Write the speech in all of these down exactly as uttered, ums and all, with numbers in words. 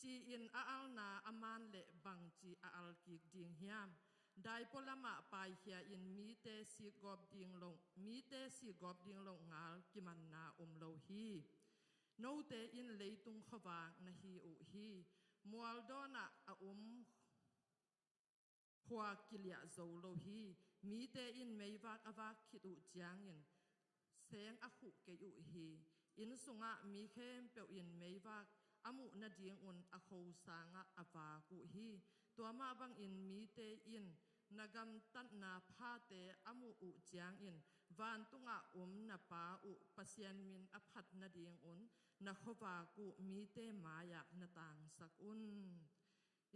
Ci-in a alna a man leh bangci a al kik ding hiam? Daipaw lamah paikhia in mite sikgawp ding lo, mite sikgawp ding lo ngal kimanna om lo hi. Note in leitung khuavak na hi uh hi. Mualdawnah a um khua kiliah zo lo hi. Mite in meivak a vak khit uh ciangin seng a khuh kei uh hi. Inn sungah mi khempeuh in meivak a muh nadingun a kho sangah a vak uh hi. Tua mah bangin mite in na gamtatna phate a muh uh ciangin vantungah om na Pa uh Pasian min a phat nadingun na khuavak uh mite mai-ah na tangsak un.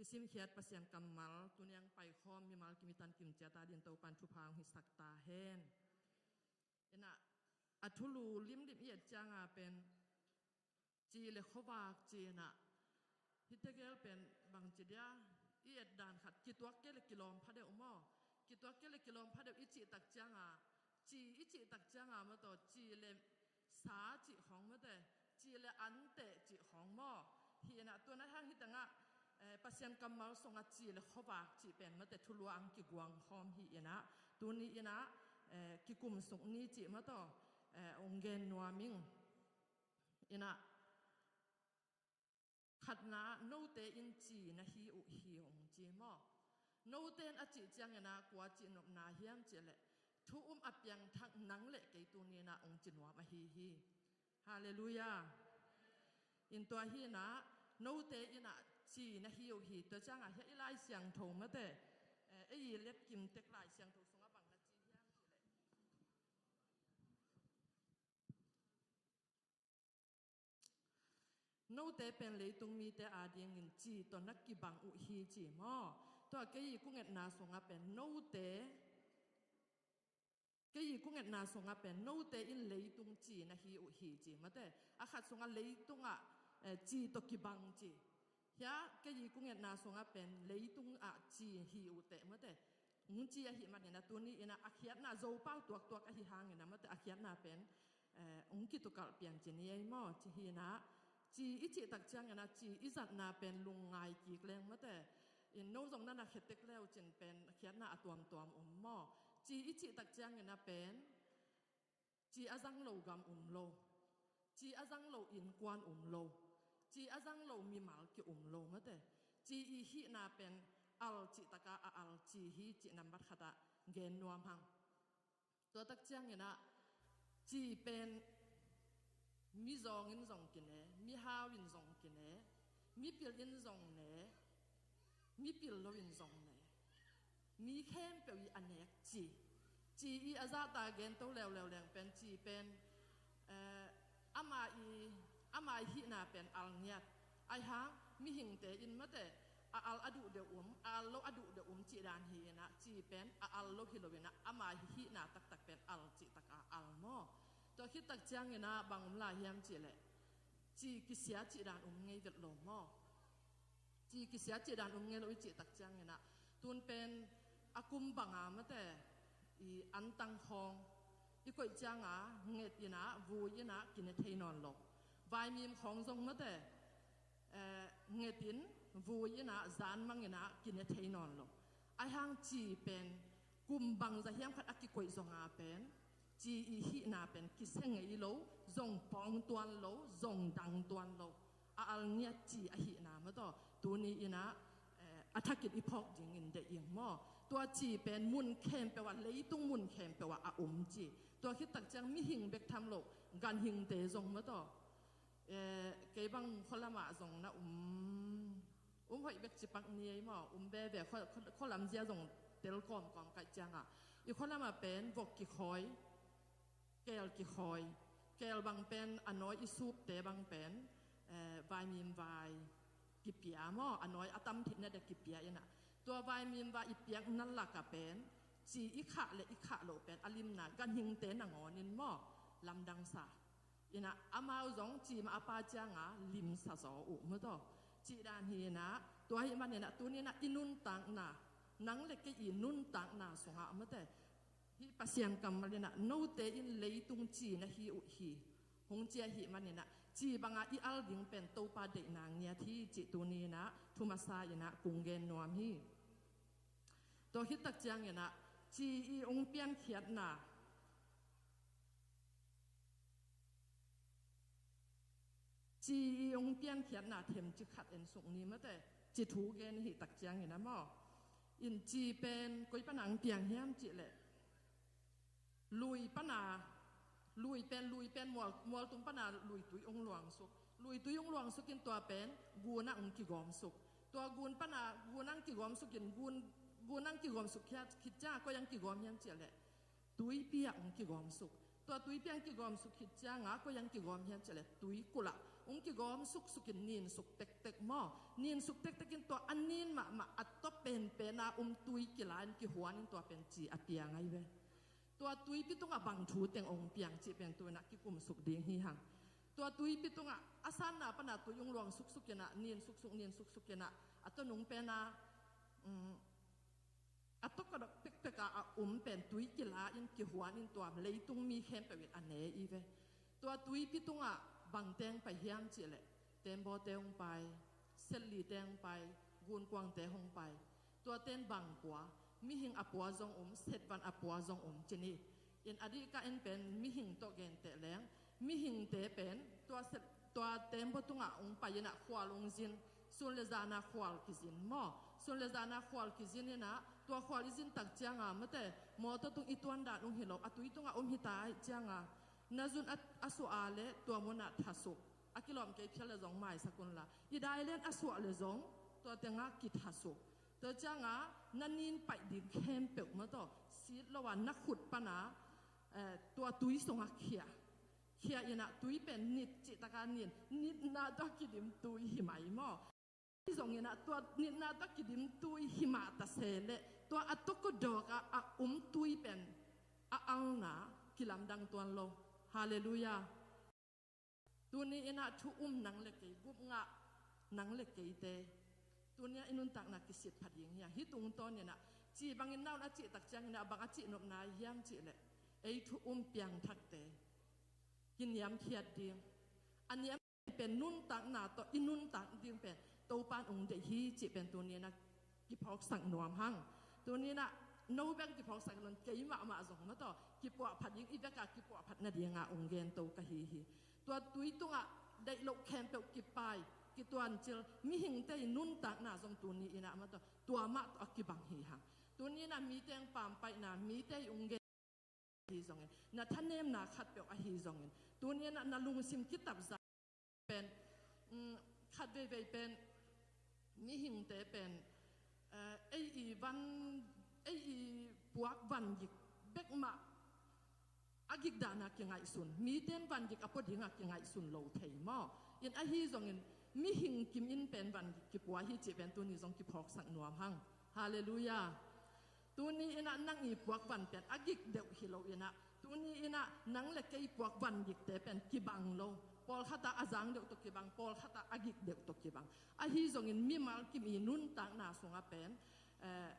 I simkhiat Pasian kammal tuni-in paikhawm mimal kim i tan kim ciat a dingin Topan thupha hong hisak ta hen. Inah a thulu limlim i et cianga pen ci le khuavak ci inah hi tegel pen bangci dia i et dan khat kituak kei le kilawm phadeuh maw? Kituak kei le kilawm phadeuh i cih tak cianga ci i cih tak cianga maw tawh ci le sa cih khawng mate, ci le ante cih khawng maw? Hi inah tua na hang hi tangah eh, Pasian kammal sungah ci le khuavak cih pen mate thulu-ah ang kiguang khawm hi inah tuni inah eh, kikumsuk ni cih maw tawh eh, ong gen nuam ing. Inah khatna note in ci na hi uh hi ong ci maw? Note in a cih cianginah kua cih nopna hiam cih leh thu um a piangthak nang le kei tuni inah ong ci nuam ahi hi. Halleluiah. In tua hi inah note inah ci na hi uh hi. Tua ciangah hiah i Lai Siangtho mate eh, ei i let kim tek Lai Siangtho sungah bang na ci hiam cih leh note pen leitung mite adingin ci tawh na kibang uh hi ci maw? Tua kei i ku ngetna sungah pen note kei i ku ngetna sungah pen note in leitung ci na hi uh hi ci mate. A khat sungah leitungah eh, ci tawh kibang ci. Hiah kei i ku ngetna sungah pen leitungah ci hi uh teh mate. Ong ci ahi maninah tuni inah a khiatna Zopau tuaktuak ahi hanginah mate a khiatna pen eh, ong kitukalh piang ci ni ei maw? Ci hi inah ci i cih tak cianginah ci i zatna pen lungngai kik leng mate. In no zong na na khetek leu cin pen khiatna a tuamtuam om maw? Ci i cih tak cianginah pen ci a zang lo gam om lo. Ci a zang lo innkuan om lo. Ci a zang lo mimal ki om lo mate. Ci i hihna pen al cih taka a al ci hi cih nambat khatah gen nuam hang. Tua tak cianginah ci pen mizawng in zong kine, mihau in zong kine, mipil in zong ne, mipil lo in zong ne, mi khempeuh i a nek ci. Ci i a zahta gento leuleu leng pen ci pen eh, ama i ama i hihna pen al ngiat. Aihang mihingte in mate a al a duh deuh um, a al lo a duh deuh um cih dan hi inah ci pen a al lo hi lo inah ama i hihna taktak pen al cih taka al maw? Tua khit tak cianginah bang um lai hiam cih leh ci kisia cih dan um ngei vet lo maw? Ci kisia cih dan um ngei lo i cih tak cianginah tun pen a kum banga mate i antang khawng i koih cianga nget inah vui inah kine thei nawn lo. Vaimim khawng zong mate eh, ngetin vui inah zan mang inah kine thei nawn lo. Aihang ci pen kum bangza hiam khat a kikoih zonga pen ci i hihna pen kisia ngei lo, zong pawng tuan lo, zong dang tuan lo. A al ngiat ci ahihna maw tawh tuni inah eh, a thakin i phawk dingin deih ing maw? Tua ci pen mun khempeuh ah, leitung mun khempeuh ah a om ci. Tua khit tak ciang mihing bek tham lo, ganhingte zong maw tawh eh, kei bang khualamah zong na um um hoih bek cipak ni ei maw? Um veve khua, khua, khualam zia zong tel kawmkawm kaih ciangah i khualamah pen vok kikhawi, keel kikhawi, keel bang pen a nawi i supte bang pen eh, vaimim vai kipia maw? A nawi a tam theihna dia kipia inah tua vaimim vai i piakna lakah pen ci i khah le i khah loh pen a limna ganhingte nangawnin maw? Lamdangsa. Inah amau zong ci mah a pa cianga limsa zaw uh maw tawh cih dan hi inah tua hi maninah tuninah i nuntakna nang le kei i nuntakna sungah mate hih Pasian kammal inah note in leitung ci na hi uh hi hong ci ahi maninah Ci banga i al ding pen Topa deihna ngiat hi cih tuni inah thu masa inah kong gen nuam hi. Tua khit tak cianginah ci i ong piankhiatna, ci i ong piankhiatna themci khat en suk ni mate, ci thu gen hi tak cianginah maw. In ci pen koi pana ong piang hiam cih leh, lui pana, lui pen, lui pen mual, mualtung pana lui tui ong luangsuk. Lui tui ong luangsuk in tua pen gun ah ong kigawmsuk. Tua gun pana, gun ah ong kigawmsuk in, gun, gun ah ong kigawmsuk khit, khit ciangah koi ah ong kigawm hiam cih leh, tuipi ah ong kigawmsuk. Tua tuipi ah ong kigawmsuk khit ciangah koi ah ong kigawm hiam cih leh, tuikulh ah ong kigawmsuk suk in ninsuk tektek maw. Ninsuk tektek in tua a nin mahmah a tawp penpen a om tui kila in kihuan in tua pen ci a piang ahi ve. Tua tuipi tungah bang thu teng ong piang cih pen tu inah kikumsuk ding hi hang. Tua tuipi tungah a sanna pana tui ong luang suksuk inah, nin suksuk, nin suksuk inah, a tua nung pena, um, a tua kadok pekpeka a om pen tui kila in kihuan in tua leitung mi khempeuh in a ne i ve. Tua tuipi tungah bang teng pai hiam cih leh, tembaw te hong pai, setli te hong pai, gunkuang te hong pai. Tua ten bang pua, mihing a pua zong om, setvan a pua zong om ci ni. In a dih ka en pen mihing tawh genteh leng, mihingte pen tua set, tua tembaw tungah hong pai inah khual hong zin, sun le zana khual kizin maw. Sun le zana khual kizin inah, tua khual i zin tak cianga mate, mawtaw tung i tuan dan hong hi lo, a tui tungah om hi ta ahih cianga, na zun a, a suah a leh tua munah thasuk. A kilawm kei phial le zong maisak unla, i dai len a suah le zong tua tengah kithasuk. Tua cianga na nin paih ding khempeuh mataw sit lo a na khut pana, eh, tua tui sungah khia. Khia inah tui pen nit cihtaka nin, nitna tawh kidim tui hi mai maw. Ahi zong inah tua nitna tawh kidim tui hi mah ta se leh, tua a tawkawdawk ah a om tui pen a alna kilamdang tuan lo. Halleluiah. Tuni inah thu um nang le kei, gupngah nang le keite, tuni ah i nuntakna kisit pha ding hi a, hih tungtawn inah ci bangin na un a cih tak ciang inah bang a cih nopna hiam cih leh, ei thu um piangthakte kiniamkhiat ding, a niam pen nuntakna tawh i nuntak ding pen Topa in ong deih hi cih pen tuni inah kiphawksak nuam hang. Tuni inah no bek kiphawksak lo in, kei mahmah zong mataw kipuahphat ding, i beka kipuahphat nadinga ong gento ka hi hi. Tua tui tungah deih loh khempeuh kipai, kituancil, mihingte i nuntakna zong tuni inah mataw tua mah tawh a kibang hi hang. Tuni inah mite ong pampaihna, mite i ong gen ahi zongin, na thanemna khatpeuh ahi zongin, tuni inah na lungsim kitapza pen, um, khat veivei pen mihingte pen, eh, ei i van, ei i puak vangik bek mah a gikdahna kingaihsun, mite in vangik a pua dinga kingaihsun lo thei maw. In ahi zongin mihing kim in pen vangik kipua hi cih pen tuni zong kiphawksak nuam hang. Halleluiah. Tuni inah nang i puak van pen a gik deuh hi lo inah, tuni inah nang le kei puak vangikte pen kibang lo. Pawlkhatah a zang deuh tawh kibang, pawlkhatah a gik deuh tawh kibang. Ahi zongin mimal kim i nuntakna sungah pen, eh,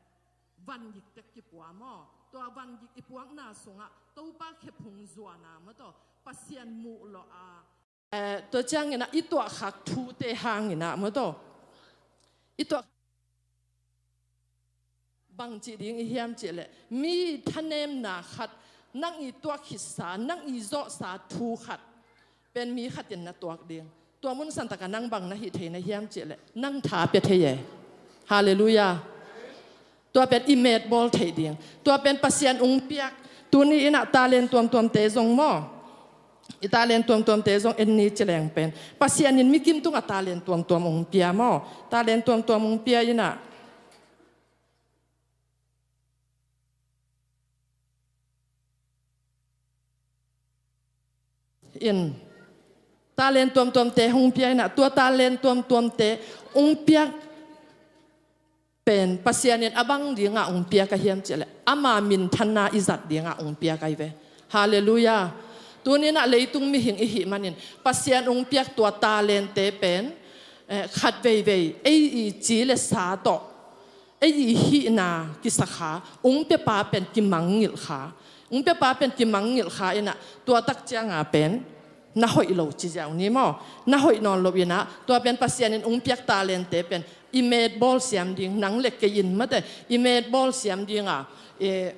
vangik tek kipua maw. Tua vangik i puakna sungah Topa khephung zuana mataw, Pasian muh lawh a, eh, tua cianginah i tuahkhak thute hanginah mataw, i tuah bangci ding i hiam cih leh, mi thanemna khat, nang i tuak khitsa, nang i zawhsa thu khat pen mi khatin na tuak ding. Tua mun santaka nang bang na hih thei na hiam cih leh, nang tha pia thei e. Halleluiah. Tua pen i metbawl theih ding, tua pen Pasian ung piak. Tuni inah talent tuamtuamte zong maw, i talent tuamtuamte zong en ni ci leng pen Pasian in mikim tungah talent tuamtuam ung pia maw. Talent tuamtuam ung pia inah, in talent tuamtuamte hong pia inah, tua talent tuamtuamte hong piak pen Pasian in a bang dingah hong piak a hiam cih leh, ama minthanna i zat dingah hong piak ahi ve. Halleluiah. Tuni inah leitung mihing i hih manin Pasian hong piak tua talentte pen, eh, khat veivei ei i ci le sa tawh ei i hihna kisakha, ung piapa pen kimangngilh kha, ung piapa pen kimangngilh kha inah, tua tak cianga pen na hoih lo ci ziau ni maw. Na hoih nawn lo inah, tua pen Pasian in ung piak talente pen i metbawl siam ding, nang le kei in mate, i metbawl siam dinga, e,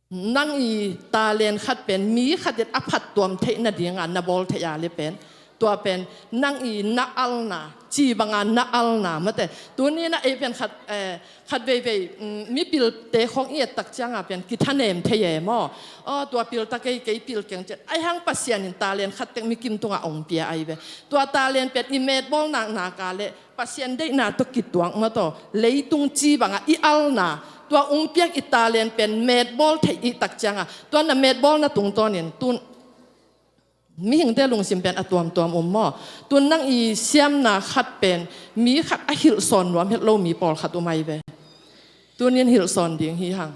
nang i talent khat pen mi khat in a phattuam theih nadinga na bawl theih a le pen, tua pen nang i na alna, ci banga na alna mate. Tuni inah ei pen khat, eh, khat veivei, mm, mipilte khong i et tak cianga pen kithanem thei e maw. Aw, tua pil ta kei, kei pil keng ciat. Ahi hang Pasian in talent khat tek mi kim tungah ong pia ahi ve. Tua talent pen i metbawl naknak a le Pasian deihna tawh kituak mataw, leitung ci banga i alna, tua ung piak i talent pen metbawl theih i tak cianga, tua na metbawlna tungtawnin tun mihingte lungsim pen a tuamtuam um maw. Tun nang i siamna khat pen mi khat a hilhsawn nuam het lo mi pawlkhat um ahi ve. Tunin hilhsawn ding hi hang.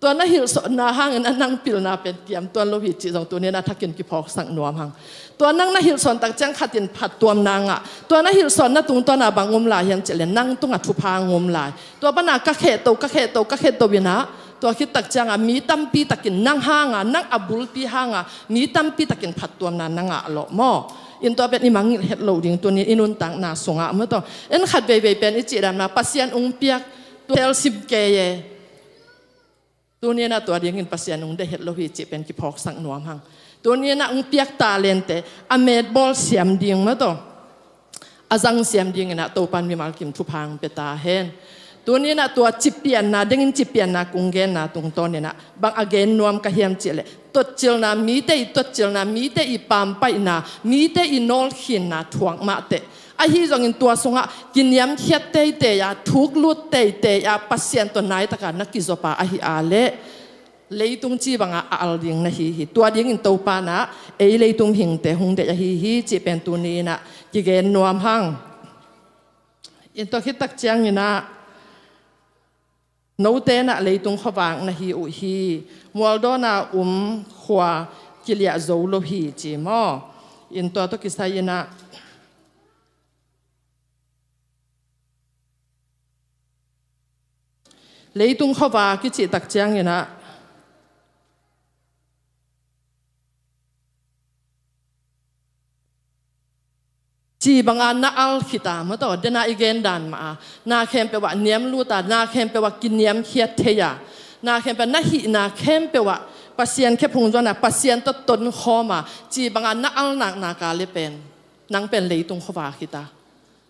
Tua na hilhsawnna hangin a nang pilna pen kiam tuan lo hi cih zong tunin a thakin kiphawksak nuam hang. Tua nang na hilhsawn tak ciang khatin phattuamna ngah. Tua na hilhsawnna tungtawna bang um lai hiam cih le nang tungah thupha ngum lai. Tua pana ka khehto, ka khehto, ka khehto inah, tua khit tak cianga mi tampi takin nang hanga, nang a bulpi hanga mi tampi takin phattuamna na ngah lawh maw. In tua pen i mangngilh het lo ding tunin i nuntakna sungah mataw. En khat veivei pen i cih dan mah Pasian ung piak tua telsim kei e. Tuninah tua dingin Pasian ung deih het lo hi cih pen kiphawksak nuam hang. Tuninah ung piak talente a metbawl siam ding mataw, a zang siam dinginah Topan mimal kim thupha ong pia ta hen. Tuninah tua cipianna, dengin cipianna kung genna tungtawninah bang a gen nuam ka hiam cih leh, totcilna, mite i totcilna, mite i pampaihna, mite i nawlkhinna thuak mahteh. Ahi zongin tua sungah kiniamkhiat teitei a, thuklut teitei a, Pasian tawh naitaka na kizop a ahi a leh, leitung ci banga a al ding na hi hi. Tua dingin Topanah ei leitung mihingte hong deih ahi hi cih pen tuninah kigen nuam hang. In tua khit tak cianginah note nah leitung khuavak na hi uh hi. Mualdawna um khua kiliah zo lo hi ci maw. In tua tawh kisai inah leitung khuavak i cih tak cianginah ci banga na al khita mataw, dena i gen dan mah a, na khempeuh ah niamluta, na khempeuh ah kiniamkhiat thei a, na khempeuh ah na hihna khempeuh ah Pasian khephung zuana, Pasian tawh tonkhawma, ci banga na al naknaka le pen nang pen leitung khuavak hita.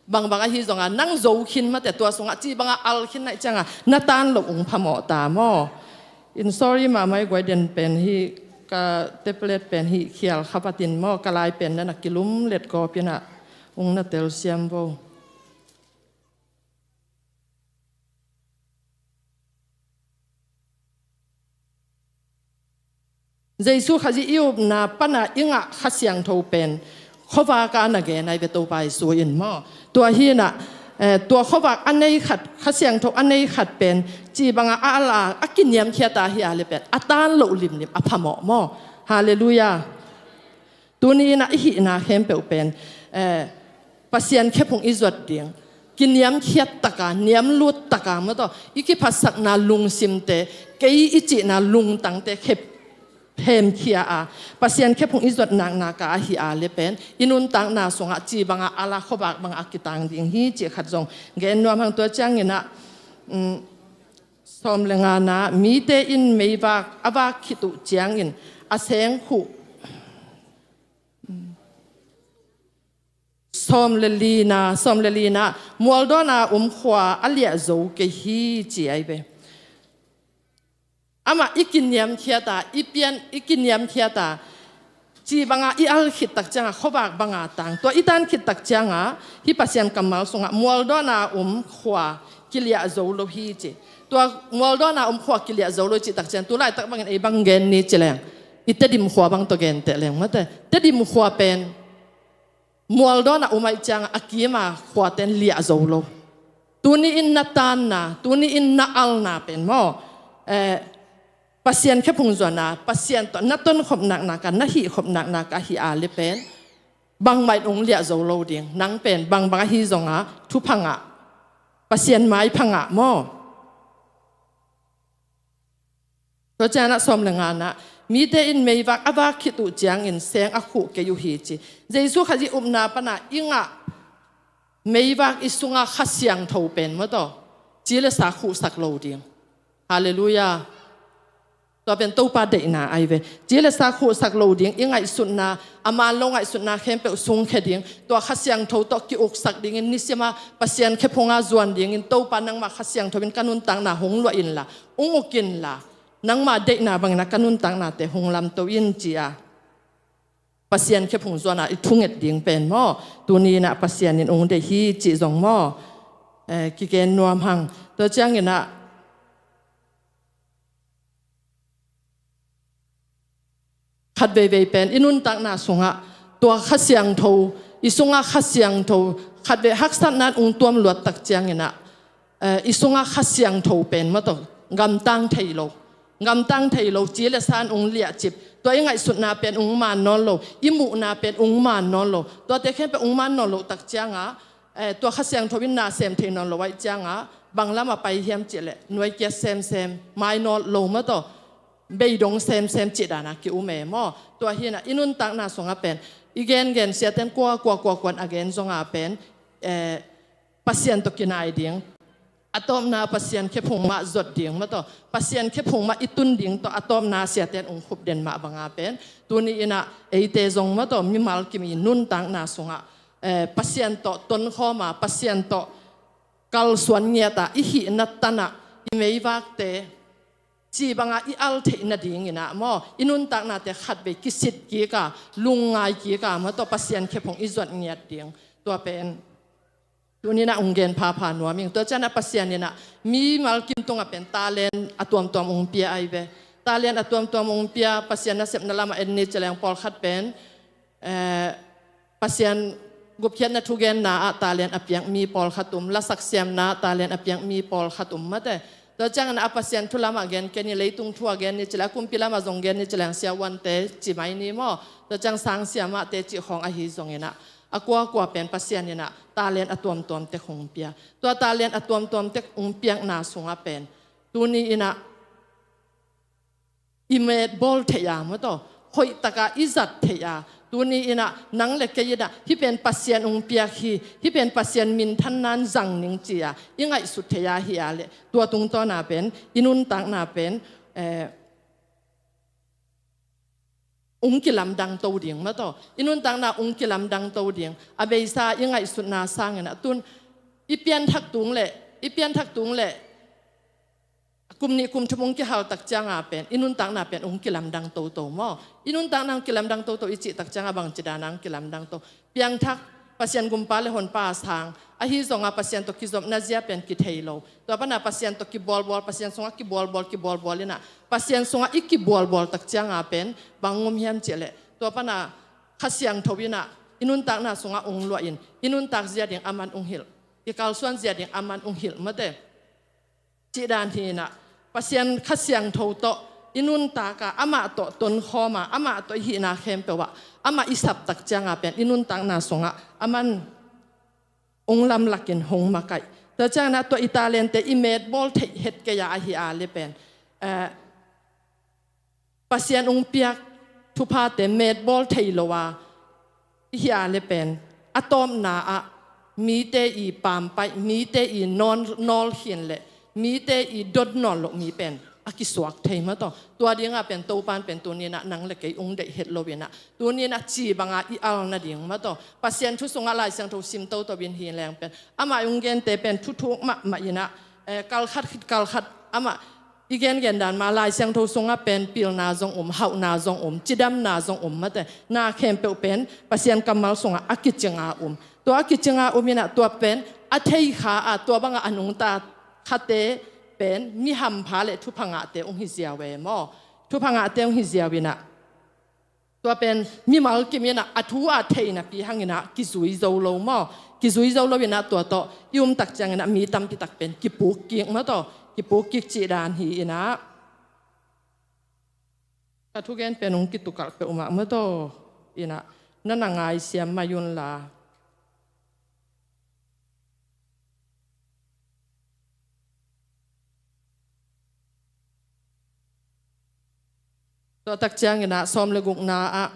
Bangbang ahi zonga nang zo khin mate, tua sungah ci banga al khin naih cianga na tan loh ung phamawh ta maw. In sorry mahmah i guai, den pen hi, ka tablet pen hi khial khavatin maw, ka lai pen nana kilum let gawpinah ung na telsiam vo. Jesu Khazih i upna pana i ngah Kha Siangtho pen khuavaka na gen ahi ve Topa Jesu in maw. Tua hinah, eh, tua khuavak a nei khat, Kha Siangtho a nei khat pen ci banga a al a, a kiniamkhiata hi a le pen a tan loh limlim a phamawh maw. Halleluiah. Tuni inah i hihna khempeuh pen, eh, Pasian khephung i zuat ding, kiniamkhiat taka, niamlut taka mataw, i kiphatsakna lungsimte, kei i cihna lungtangte khep hemkhia a, Pasian khephung i zuat naknaka ahi a le pen i nuntakna sungah ci banga al a khuavak banga a kitang ding hi cih khat zong gen nuam hang. Tua cianginah, um, sawm le ngana, mite in meivak a vak khit uh ciangin a sengkhuh sawm le lina, sawm le lina, mualdawna um khua a liah zo kei hi ci ahi ve. Amah i kiniamkhiata, i pian i kiniamkhiata, ci banga i al khit tak cianga khuavak banga tang. Tua i tan khit tak cianga hih Pasian kammal sungah mualdawna um khua kiliah zo lo hi ci. Tua mualdawna um khua kiliah zo lo cih tak ciang tu laitak bangin ei bang gen ni ci leng, i Tedim khua bang tawh genteh leng mate. Tedim khua pen mualdawna um ahih cianga a kima khuaten liah zo lo. Tuni in na tanna, tuni in na alna pen maw, eh, Pasian khephung zuana, Pasian tawh na tonkhop naknaka, na hihkhop naknaka hi a le pen bangmah in ung liah zo lo ding. Nang pen bangbang ahi zonga thupha ngah, Pasian maipha ngah maw. Tua cianah sawm le nganah, Mite in meivak a vak khit uh ciangin seng a khuh kei uh hi ci. Jesu Khazih upna pana i ngah meivak i sunga Kha Siangtho pen maw taw, ci le sa khuhsak lo ding. Halleluiah. Tua pen Topa deihna ahi ve. Ci le sa khuhsak lo ding, i ngaihsutna, a man lo ngaihsutna khempeuh sungkhia ding, tua Kha Siangtho tawh ki-uksak dingin, nisima Pasian khephunga zuan dingin, Topa nangmah Kha Siangtho in ka nuntakna hong luah inla, hong uk inla, nangmah deihna bangina ka nuntaknate hong lamto in ci-a Pasian khephung zuana i thunget ding pen maw, tuni inah Pasian in hong deih hi cih zong maw, eh, kigen nuam hang. Tua cianginah khat veivei pen i nuntakna sungah tua Kha Siangtho, i sungah Kha Siangtho khat vei haksatna in hong tuam luat tak cianginah, eh, i sungah Kha Siangtho pen maw taw, gamtang thei lo, gamtang thei lo, ci le sa in hong liahcip, tua i ngaihsutna pen hong man nawn lo, i muhna pen hong man nawn lo, tuate khempeuh hong man nawn lo tak ciangah, eh, tua Kha Siangtho in na sem thei nawn lo ahih ciangah bang lamah pai hiam cih leh nuai kiat semsem, mainawt lo maw taw, beidong semsem cih dana ki-um e maw. Tua hinah i nuntakna sungah pen i gengen siaten kua kua kua kuan a gen zonga pen, eh, Pasian tawh kinai ding, a tawpna Pasian khephung mah zot ding maw taw, Pasian khephung mah i tun ding tawh a tawpna siaten hong khupden mah banga pen tuni inah eite zong maw taw, mimal kim i nuntakna sungah, eh, Pasian tawh tonkhawma, Pasian tawh kalsuan ngiata i hihna tanah i meivakte ci banga i al theih nadinginah maw, i nuntaknate khatvei kisit kika, lungngai kika maw taw, Pasian khephung i zot ngiat ding. Tua pen tuninah hong gen phapha nuam ing. Tua cianah Pasian inah mimal kim tungah pen talent a tuamtuam hong pia ahi ve. Talent a tuamtuam hong pia, Pasian nasepna lamah en ni ci leng pawlkhat pen, eh, Pasian gupkhiatna thugenna ah talent a piak mi pawlkhat um, lasak siamna ah talent a piak mi pawlkhat um mate. Tua ciangin a Pasian thu lamah gen kei ni, leitung thu a gen ni ci leng, a kumpi lamah zong gen ni ci leng siavuante ci mai ni maw. Tua ciang sang siamahte cih khawng ahi zonginah a kuakua pen Pasian inah talent a tuamtuam tek hong pia. Tua talent a tuamtuam tek hong piakna sungah pen tuni inah i metbawl theih a maw taw, hoihtaka i zat theih a, tuni inah nang le kei inah hih pen Pasian hong piak hi, hih pen Pasian minthanna in zang ning ci-a i ngaihsut theih a hih a leh tua tungtawna pen i nuntakna pen, eh, hong kilamdangto ding maw taw, i nuntakna hong kilamdangto ding. A beisa i ngaihsutna sanginah tun i pianthak tung leh, i pianthak tung leh kum nih kum thum hong kihal tak cianga pen i nuntakna pen hong kilamdang toto maw? I nuntakna hong kilamdang toto i cih tak cianga bangci dana hong kilamdang to? Piangthak, Pasian gumpa le honpa a sang, ahi zonga Pasian tawh kizopna zia pen kithei lo. Tua pana Pasian tawh kibualbual, Pasian sungah kibualbual, kibualbual inah Pasian sungah i kibualbual tak cianga pen bang hong om hiam cih leh, tua pana Kha Siangtho inah i nuntakna sungah hong luah in, i nuntak zia ding aman hong hilh, i kalsuan zia ding aman hong hilh mate. Cih dan hi inah Pasian Kha Siangtho tawh i nuntak a, amah tawh tonkhawm a, amah tawh i hihna khempeuh ah amah i sap tak cianga pen i nuntakna sungah aman hong lamlakin hong makaih. Tua ciangin ah tua i talente i metbawl theih het kei a ahi a le pen, eh, Pasian hong piak thuphate metbawl thei lo a i hi a le pen, a tawpna ah mite i pampaih, mite i nawn, nawlkhin le mite i dot nawn loh mi pen a kisuak thei maw taw? Tua dinga pen Topan pen tuninah nang le kei hong deih het lo inah tuninah ci banga i al nading maw taw? Pasian thu sungah Lai Siangtho sim toto in hi leng pen amah i hong gente pen thuthuk mahmah inah, eh, kalkhat khit kalkhat amah i gengen dan mah Lai Siangtho sungah pen pilna zong um, hauhna zong um, cidamna zong um mate. Na khempeuh pen Pasian kammal sungah a kicinga um. Tua a kicinga um inah tua pen a thei kha a, tua bangah a nungta khate pen mi hampha le thupha ngahte hong hi ziau e maw? Thupha ngahte hong hi ziau inah tua pen mimal kim inah a thu a thei napi hanginah kizui zo lo maw? Kizui zo lo inah tua tawh i um tak cianginah mi tampi tak pen kipuk kik maw taw? Kipuk kik cih dan hi inah ka thugen pen hong kitukalh peuhmah maw taw? Inah na na ngaisiam mai unla. Tua tak ciangin ah sawm le gukna ah,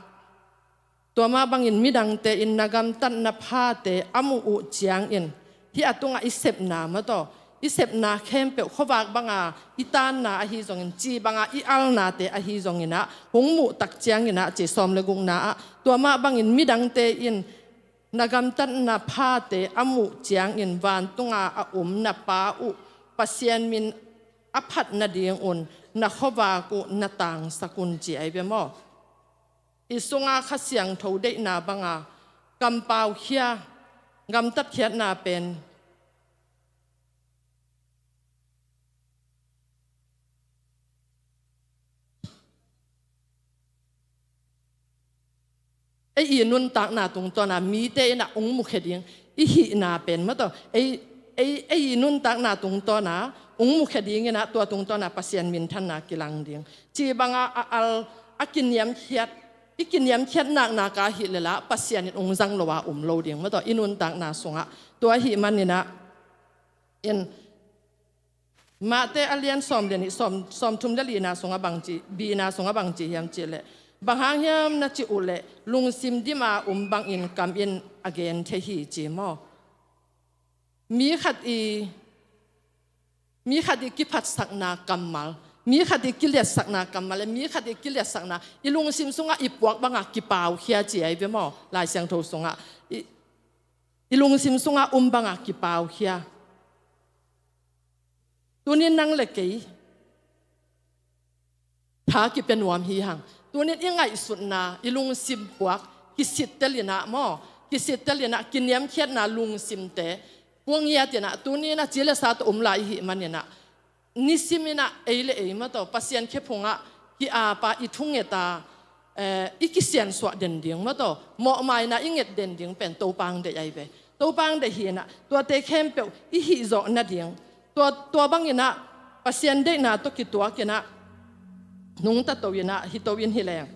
tua mah bangin midangte in na gamtatna phate a muh uh ciangin, hih a tungah i sepna maw taw, i sepna khempeuh khuavak banga i tanna ahi zongin, ci banga i alnate ahi zongin ah hong muh tak ciangin ah, ci sawm le gukna ah, tua mah bangin midangte in na gamtatna phate a muh ciangin vantunga a om na Pa uh Pasian min a phat nadingun na khuavak uh na tangsak un, ci ahi ve maw? I sunga Kha Siangtho deihna banga kampaukhia, gamtatkhiatna pen ei i nuntakna tungtawna mite in ah hong mukhia ding i hihna pen maw taw, ei, ei, ei i nuntakna tungtawna hong mukhia dingin ah tua tungtawna Pasian minthanna kilang ding, ci banga a al a kiniamkhiat, i kiniamkhiat naknak a hih leh lah Pasian in hong zang lo a om lo ding maw taw, i nuntakna sungah. Tua ahih manin ah in Mate a lian sawm le nih, sawm, sawm thum le lina sungah bang ci, bina sungah bang ci hiam cih leh, bang hang hiam na cih uh leh lungsim dima om bangin kam in a gen thei hi, ci maw? Mi khat i, mi khat i kiphatsakna kammal, mi khat i kiliatsakna kammal le mi khat i kiliatsakna i lungsim sungah i puak banga kipaukhia, ci ahi ve maw? Lai Siangtho sungah i, i lungsim sungah om banga kipaukhia. Tunin nang le kei tha kipia nuam hi hang. Tunin i ngaihsutna, i lungsim puak kisittel in ah maw, kisittel in ah kiniamkhiatna lungsimte puak ngiat in ah, tunin a ci le sa tawh om lai i hih manin ah, nisimin ah ei le ei maw taw Pasian khephungah ki-ap a, i thunget a, eh, i kisiansuah den ding maw taw, mawhmaina i nget den ding pen Topa hong deih ahi ve. Topa hong deih hi in ah, tuate khempeuh i hih zawh nading, tua, tua bangin ah Pasian deihna tawh kituak in ah nungta to in ah, hi to in hi leng,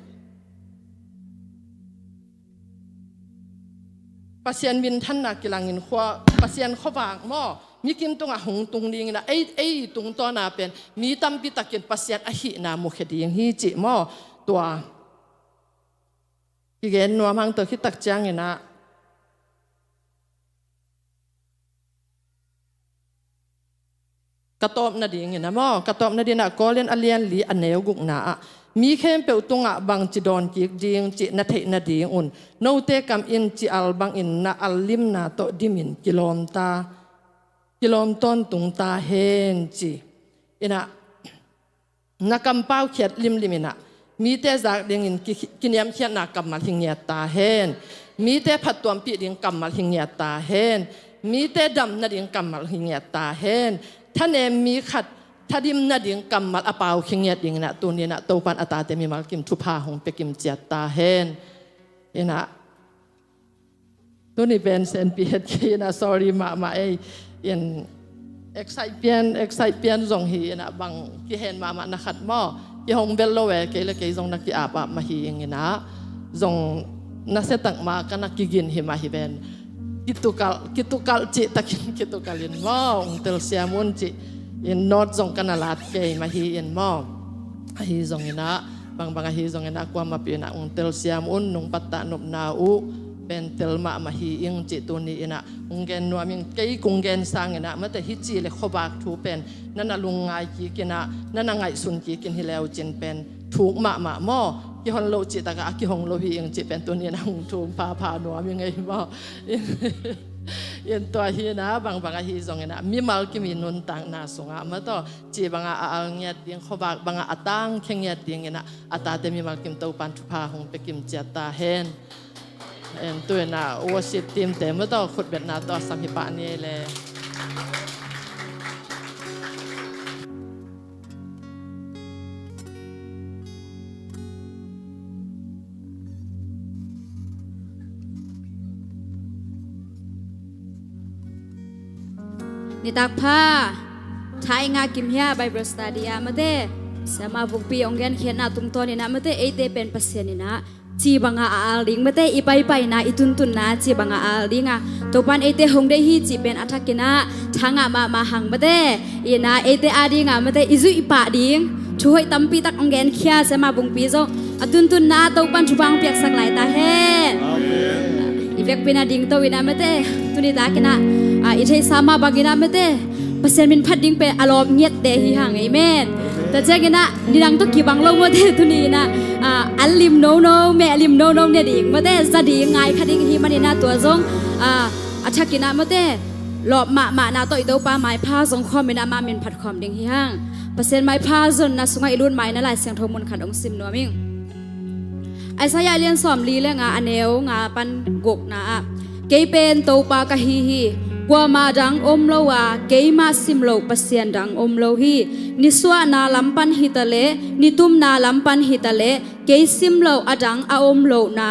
Pasian minthanna kilangin khua, Pasian khuavak maw, mikim tungah hong tung dingin ah, ei, ei tungtawna pen mi tampi takin Pasian ahihna mukhia ding hi, cih maw? Tua kigen nuam hang. Tua khit tak ciangin ah ka tawp nadingin ah maw, ka tawp nadingin ah Korin a lian li a neu gukna ah, mi khempeuh tungah bangci dawn kik ding cih na theih nadingun note kam in ci al bangin na al limna tawh dimin kilawm ta, kilawm tawntung ta hen, ci in ah, na kampaukhiat limlim in ah, mite zak dingin ki, kiniamkhiatna kammal hi ngiat ta hen. Mite phattuampih ding kammal hi ngiat ta hen. Mite dam nading kammal hi ngiat ta hen. Thanem mi khat thadim nading kammal a paukhia ngiat dingin ah, tunin ah Topan a tate mimal kim thupha hong pia kim ciat ta hen. In ah, tuni pen senpi het kei in ah, sorry mahmah ei. In excite pian, excite pian zong hi in ah, bang kihen mahmah na khat maw, kihong bel lo e, kei le kei zong na ki-ap ap mah hi ing in ah, zong nasia tak mah ka na kigin hi mah hi ven. Kitukal, kitukal cih takin kitukal in maw, hong telsiam un cih in note zong ka na lat kei mah hi in maw. Ahi zongin ah, bangbang ahi zongin ah, kuamah pi in ah hong telsiam un, nong pattah nopna uh pen tel mahmah hi ing cih tuni in ah hong gen nuam ing. Kei kong gen sangin ah, mate, hih ci le khuavak thu pen na na lungngai kik in ah, na na ngaihsun kik in hi leu cin pen thuk mahmah maw. Kihon lo cih takah a kihong lo hi ing cih pen tuni in ah hong thum phapha nuam ing ei maw. In tua hi in ah, bangbang ahi zongin ah, mimal kim i nuntakna sungah maw taw, ci banga a al ngiat ding, khuavak banga a tangkhia ngiat dingin ah, a tate mimal kim Topan thupha hong pia kim ciat ta hen. En, tu in ah worship team te maw taw, khutbetna tawh a sam hi pah ni ei le. Nitak pha. Tha i ngah kim hia, Bible study ah mate, siamah vukpi hong genkhiatna tungtawnin ah mate, eite pen Pasian in ah ci banga a al ding mate, i paipaina, i tuntunna ci banga a al ding a, Topan eite hong deih hi cih pen a thakin ah tha ngah mahmah hang mate. In ah eite ading ah mate, i zuih pah ding Thuhoih tampi tak hong genkhia sia, ama bungpi zong a tuntunna ah Topan thupha hong piaksak lai ta hen. I vekpi-in a dingto in ah mate, tuni takin ah, ah, i theihsa mah bangin ah mate, Pasian min phat ding pen a lawp ngiat te hi hang. Amen. Tua ciangin ah nidang tawh kibang lo mate, tuni in ah, ah, an lim nono, meh lim nono ne ding mate, za ding, ngai kha ding hi manin ah tua zong, ah, a thakin ah mate, lawp mahmahna tawh i Topa maipha zong khawmin ah ama min phat khawm ding hi hang. Pasian maipha zonna sungah i lut maina Lai Siangtho mun khat hong sim nuam ing. Isaiah lian sawmli le nga, a neu nga pan gukna ah, "Kei pen Topa ka hi hi. Kuamah dang om lo a, keimah sim loh Pasian dang om lo hi. Nisuahna lam pan hi ta leh, nitumna lam pan hi ta leh, kei sim loh a dang a om lohna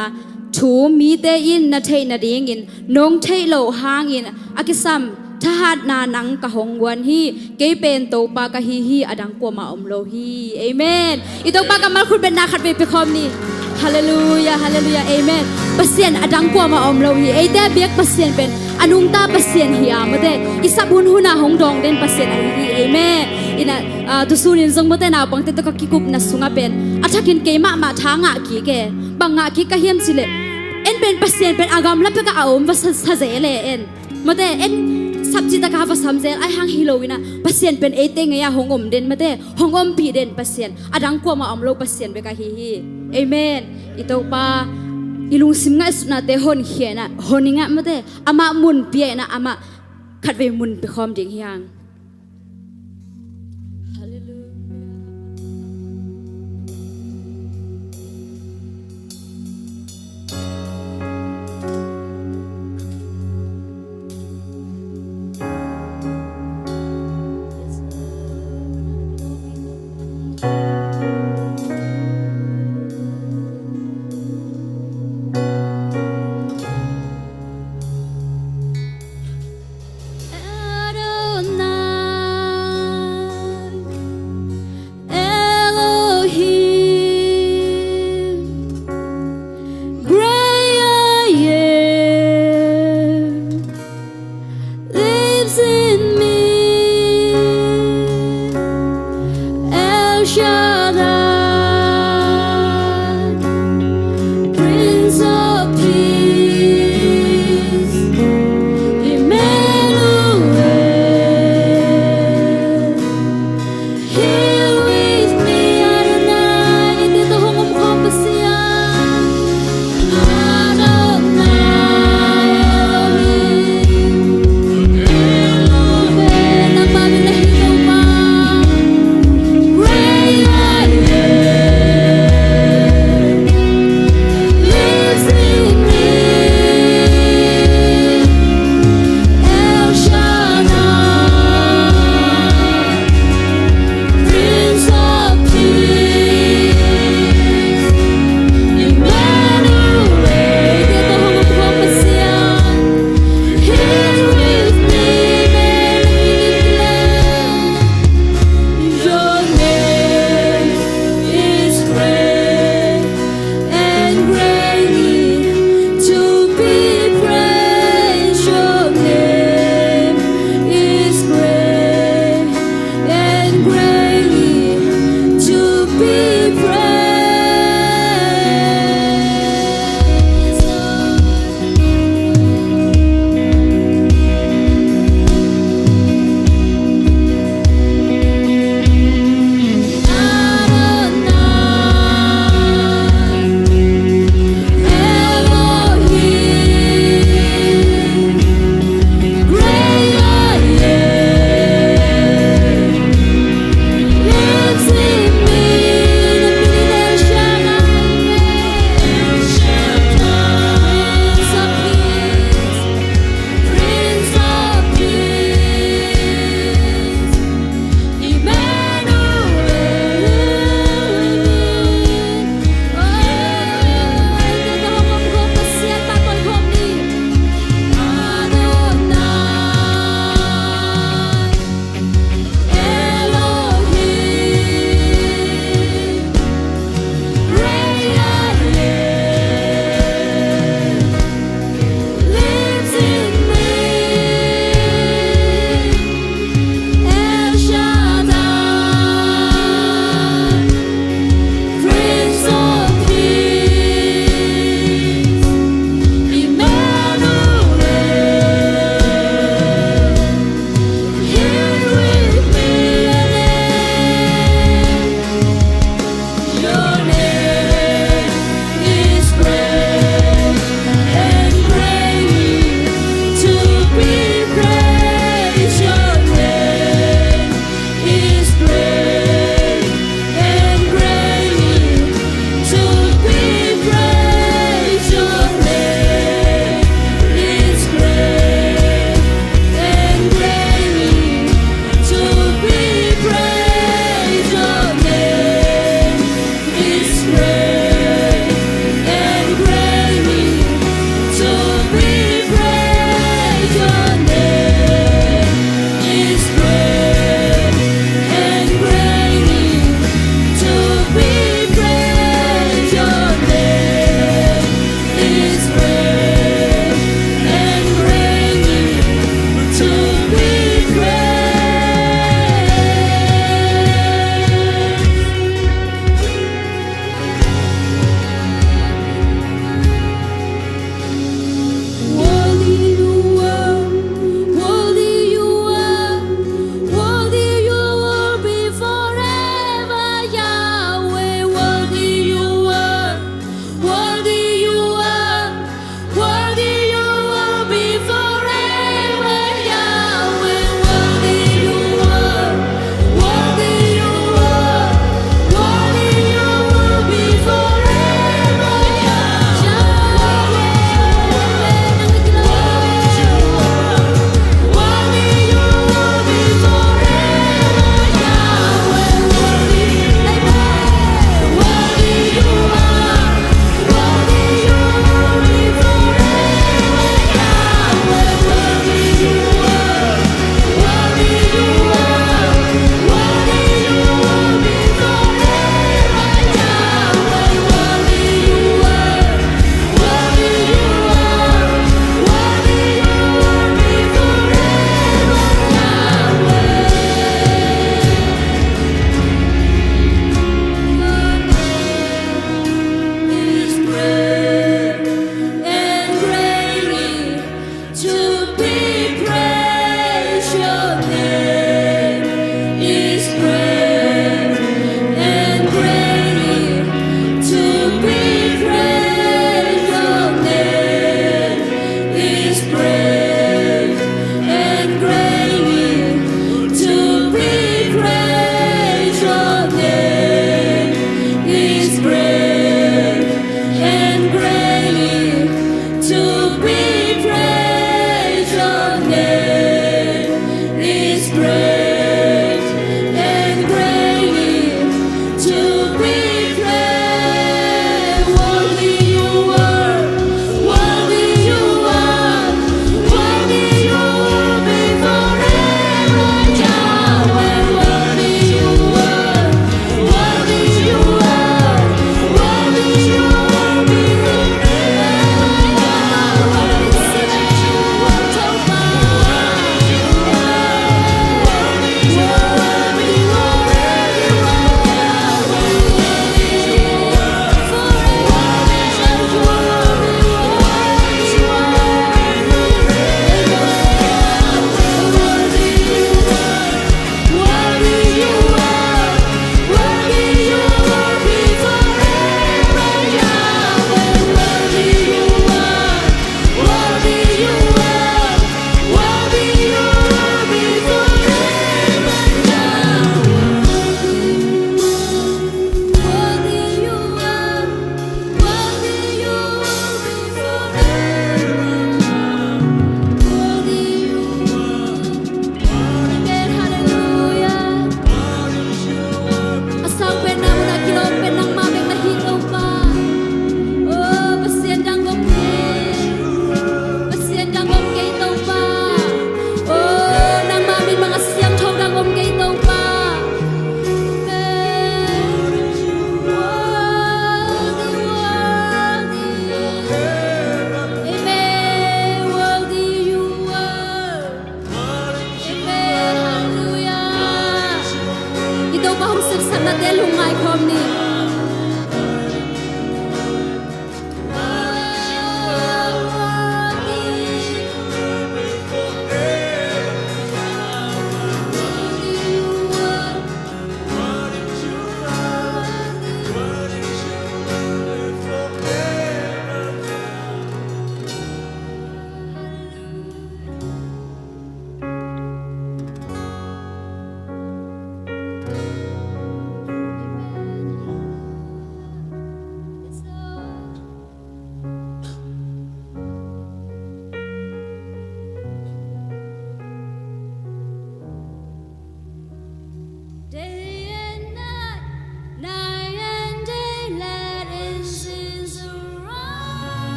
thu mite in na theih nadingin nong theih loh hangin a kisam thahatna nang ka hong guan hi. Kei pen Topa ka hi hi, a dang kuamah om lo hi." Amen. I Topa kammal khut betna khat vei pia khawm ni. Halleluiah, halleluiah, amen. Pasian a dang kuamah om lo hi. Eite a biak Pasian pen a nungta Pasian hi a mate, i sap hunhun a hong dawng den Pasian ahi hi. Amen. In ah, ah, tusun in zong mate, naupangte tawh ka kikupna sungah pen a thakin kei mahmah tha ngah kik e. Bang ngah kik ka hiam cih leh, en pen Pasian pen a gamla pek ah a om va sa, sa zel e en. Mate, en sap cih tak a va sam zel, ahih hang hi lo in ah Pasian pen eite ngei ah hong om den mate, hong ompih den Pasian, a dang kuamah om lo Pasian bek ahi hi. Amen. I Topa i lungsim ngaihsutnate honkhia in ah, hon ing ah mate, amah mun pia in ah, amah khatvei mun pia khawm ding hi hang.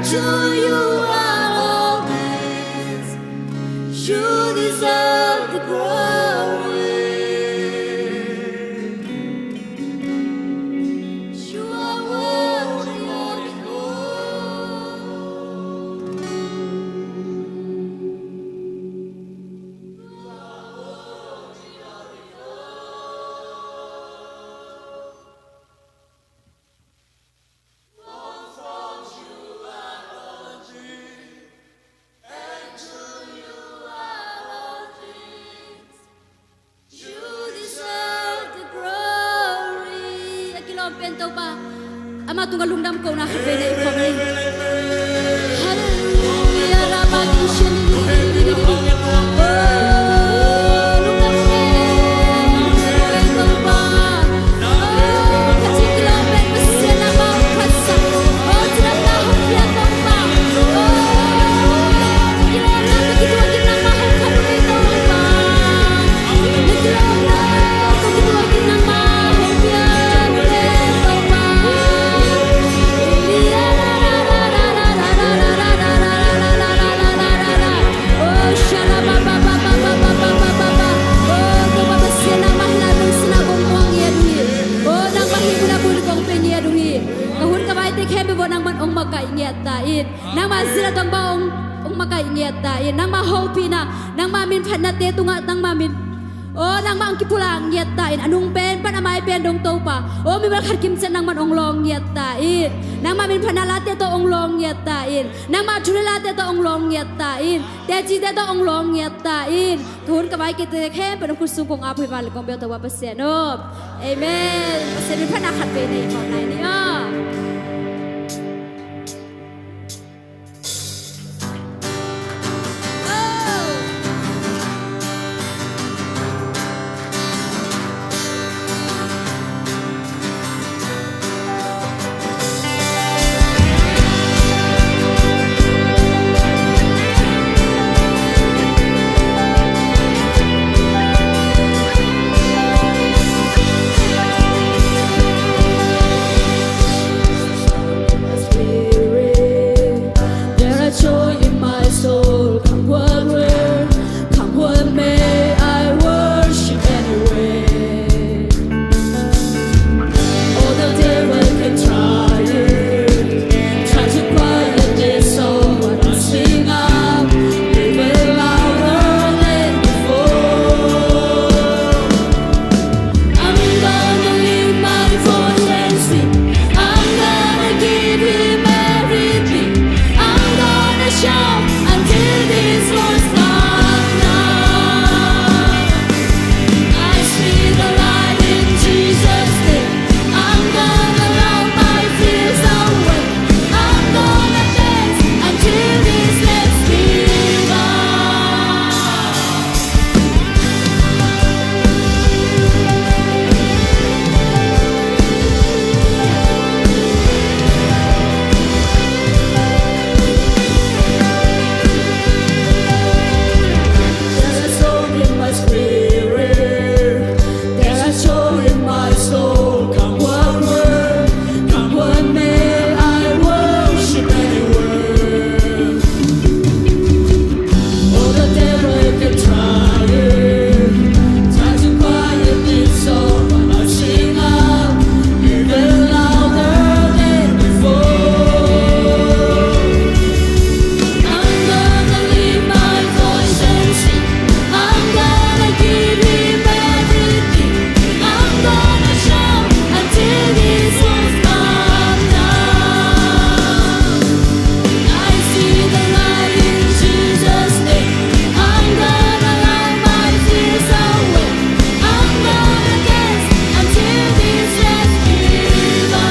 To you are all things. You deserve the glory. You are worthy of it all. A kilawm pen Topa, amah tungah lungdam kohna khat vei nei khawm ni. Halleluiah. Ka hun ka vaite khempeuh bang nangman hong makaih ngiat ta in. Nangma zila tong bang hong, hong makaih ngiat ta in. Nangma hopihna, nangma minphatnate tungah nangma min, aw, nangma hong kipulak ngiat ta in. A nung pen pan a mai pen dong Topa, aw, mimal khat kimciat nangman hong lawng ngiat ta in. Nangma minphatna late tawh hong lawng ngiat ta in. Nangma thu le late tawh hong lawng ngiat ta in. Tecite tawh hong lawng ngiat ta in. Ka hun ka vaite khempeuh nang khut sung kong ap hi vang le kong bia Topa Pasian aw. Amen. Pasian minphatna khat vei nei khawm lai ni aw. Spirit, there are joy in my soul. Come what will, come what may, I worship anyway. All the devil can try it, try to quiet this soul, but I sing out even louder than before. I'm gonna lift my voice and sing. I'm gonna give him everything. I'm gonna shout until this world's gone down. I see the light in Jesus' name. I'm gonna laugh my fears away. I'm gonna dance until this let's give up. There's a song in my spirit. There's a joy in my soul. Come what will, come what may, I worship anyway. All the devil can try it, try to quiet this soul, but I sing out even louder than before. I'm gonna lift my voice and sing. I'm gonna give him everything. I'm gonna shout until this world's gone down. I see the light in Jesus' name. I'm gonna laugh my fears away. I'm gonna dance until this let's give up.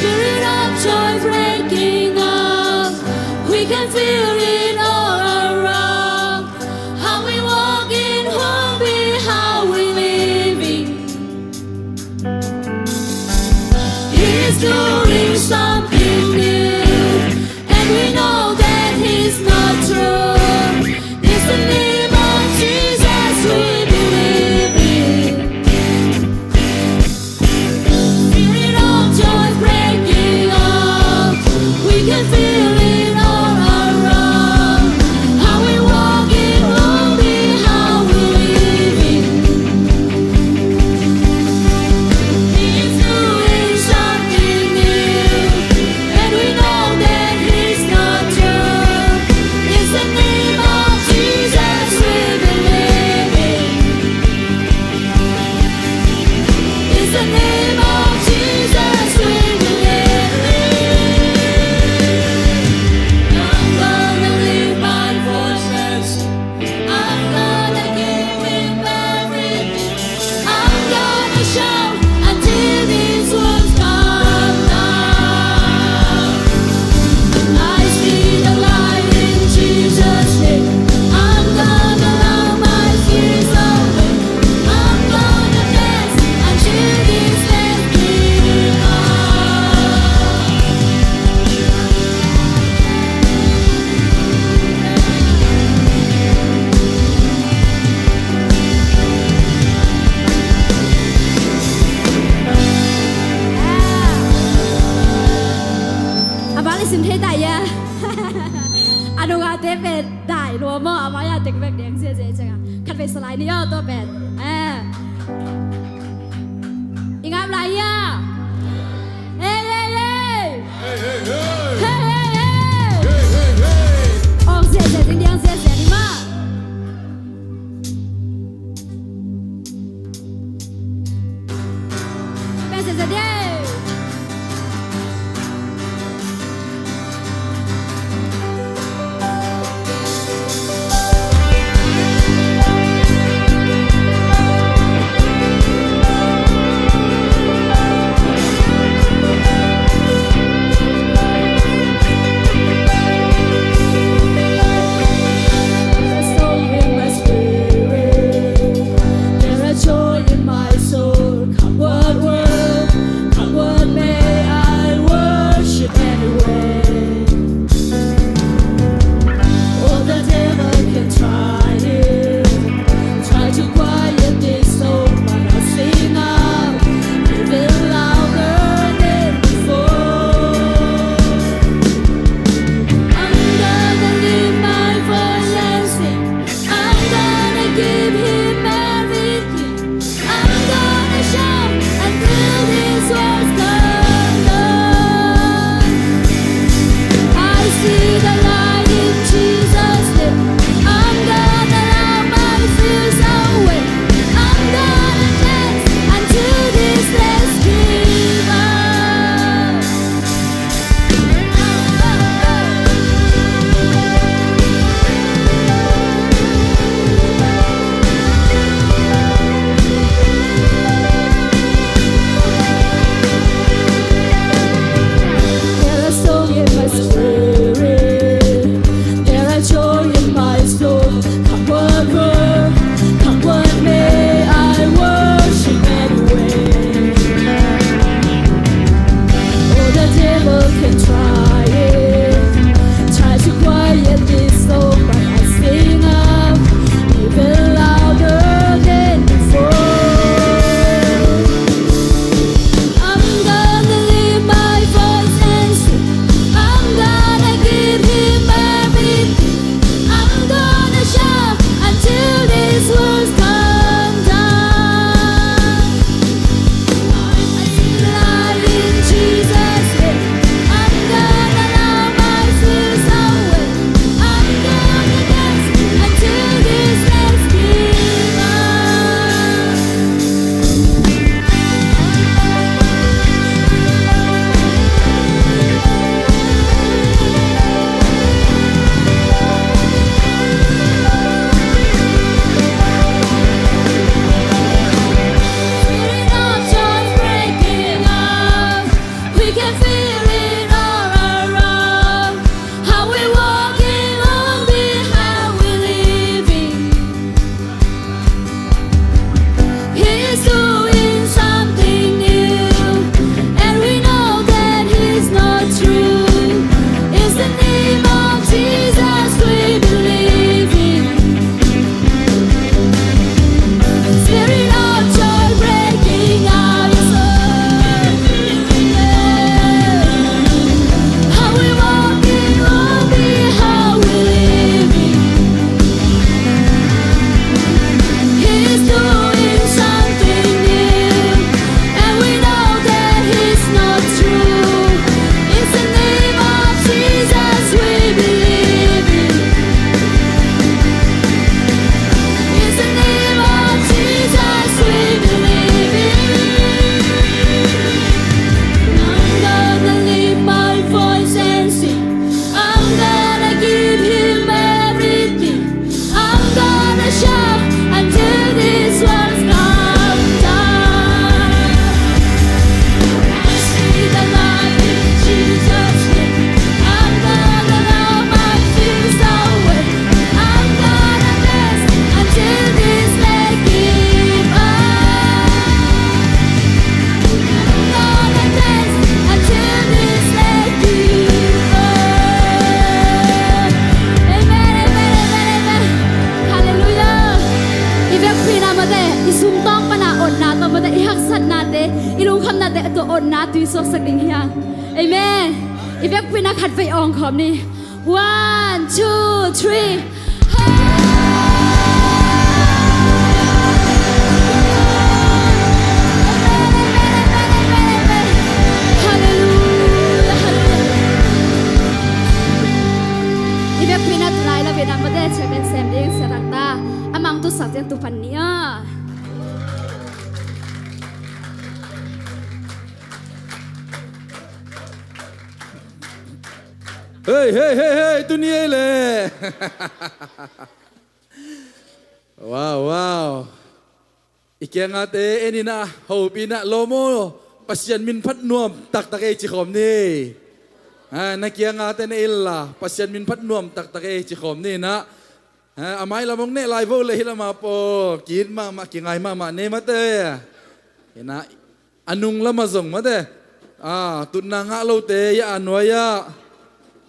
Spirit of joy breaking out. We can feel it all around. How we walk in hope, how we living. He's doing something new. Dai ya. A nungate pen dai lua maw, a mai-a tek bek deng ziazia cianga. Khatvei sa lai ni aw, tua pen. Eh. I ngap lai ya. Hey, hey, hey. Hey, hey, hey. Hey, hey, hey. Ong ziazia ding, diang ziazia ding mah. Spirit. There is joy in my soul. Come what will, come what may, I worship anyway. Oh, the devil can try it, try to quiet this soul, but I'll sing out even louder than before. I'm gonna lift my voice and sing. I'm gonna give him everything. I'm gonna shout until these walls come down. I see the light in Jesus' name. I'm gonna laugh my fears away. I'm gonna dance until this place give up. There are songs in my spirit. There are joy in my soul. Come what will, come what may, I worship anyway. Oh, the devil can try it, try to quiet this soul, but I sing out even louder than before. I'm gonna lift my voice and sing. I'm gonna give him everything. I'm gonna shout until these walls come down. I see light in Jesus' name. I'm gonna laugh my fears away. I'm gonna dance until this place give up. Spirit of joy breaking out. We can feel it all around. How we walking, on behalf we living. He's doing something new, and we know that he's not true. It's the name of Jesus we believe in. Spirit of joy breaking out, yes, Lord. How we walking, on behalf we living. He's doing something new, and we know that he's not true. It's the name of Jesus we believe in. It's the name of Jesus we believe in. I'm gonna lift my voice and sing. I'm gonna give him everything. I'm gonna shout until these walls come down. I see the light in Jesus' name. I'm gonna laugh my fears away. I'm gonna dance until this day give up. I'm gonna dance until this day give up. Amen, amen, amen, amen. Halleluiah. I vekpi-in ah mate, i sungtawng pan ah otna tawh mate, i haksatnate, i lungkhamnate tawh otna tui suaksak ding hi hang. Amen. I biakpiakna khatvei awng khawm ni. One, two, three. Hallelujah, hallelujah. I biakpiakna tulai lo bina mate chairman sem ding sia rang ta. A mang tu sak ciang tu pan ni a. Hei, hei, hei, hei, tuni ei le. Wow, wow. I kiangate en ina, hopih ina, lawm aw, Pasian min phat nuam taktak ei ci khawm ni. Ha, na kiangate na illa, Pasian min phat nuam taktak ei ci khawm ni ina. Ha, a mai lam hong neh lai vo le hi lam a paw, ki-it mahmah, kingai mahmah ne mate. Ina, a nung lam a zong mate. A, tutna ngah lote, ya a nuai ah.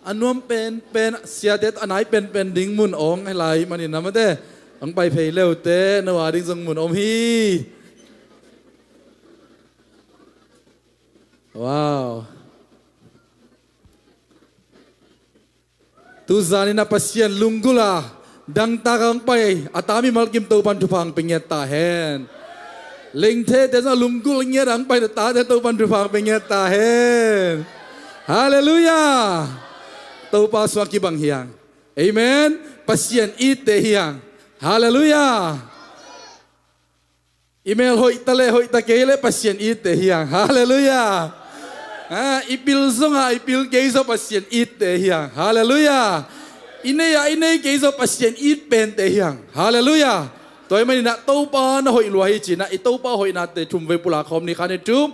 A nuam penpen, siate a nai penpen ding mun awng hi lai manin na mate. Hong pai phei leute, no a ding zong mun om hi. Wow. Tuzan ina Pasian lunggulh a dangtak a hong pai a ta mimal kim Topan thupha hong pia ngiat ta hen. Lengthe te zong a lunggulh ngiat a hong pai a tate Topan thupha hong pia ngiat ta hen. Halleluiah. Topa sungah kibang hi hang. Amen. Pasian itte hi hang. Halleluiah. I mel hoih ta le hoih ta kei le Pasian itte hi hang. Halleluiah. Ha, i pil zong a i pil kei zong Pasian itte hi hang. Halleluiah. I nei a i nei kei zong Pasian it pente hi hang. Halleluiah. Tua ahih manin ah Topa na hoih lua hi ci-in ah i Topa hoihnate thum vei pulak khawm ni kha ni thum.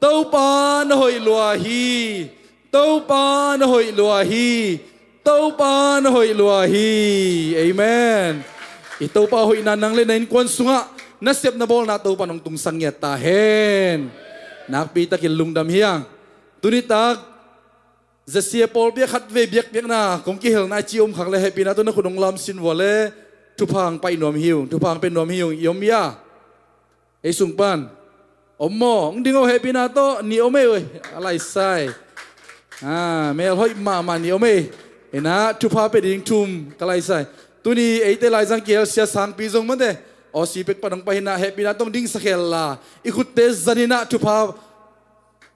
Topa na hoih lua hi. Topa na hoih lua hi. Topa na hoih lua hi. Amen. I Topa hoihna nang le na innkuan sungah na sep na bawlna Topa nong tungsak ngiat ta hen. Nakpi takin lungdam hi hang. Tuni tak zasia pawlpi ah khatvei biakpiakna kong kihelna a ci om khak le hehpihna tawh na khut hong lamsin vua le thupha hong pai nuam hi ung, thupha hong pe nuam hi ung, i om hia? Ei sung pan om maw? Hong ding aw, hehpihna tawh ni om ei. A laisai. A, mel hoih mahmah ni om ei. Ina thupha pe ding thum ka laisai. Tuni eite laizang kihel sia sangpi zong mate Aussie pek pan hong pai hi-in ah hehpihna tawh hong dingsak hel la i khutte zan hi-in ah thupha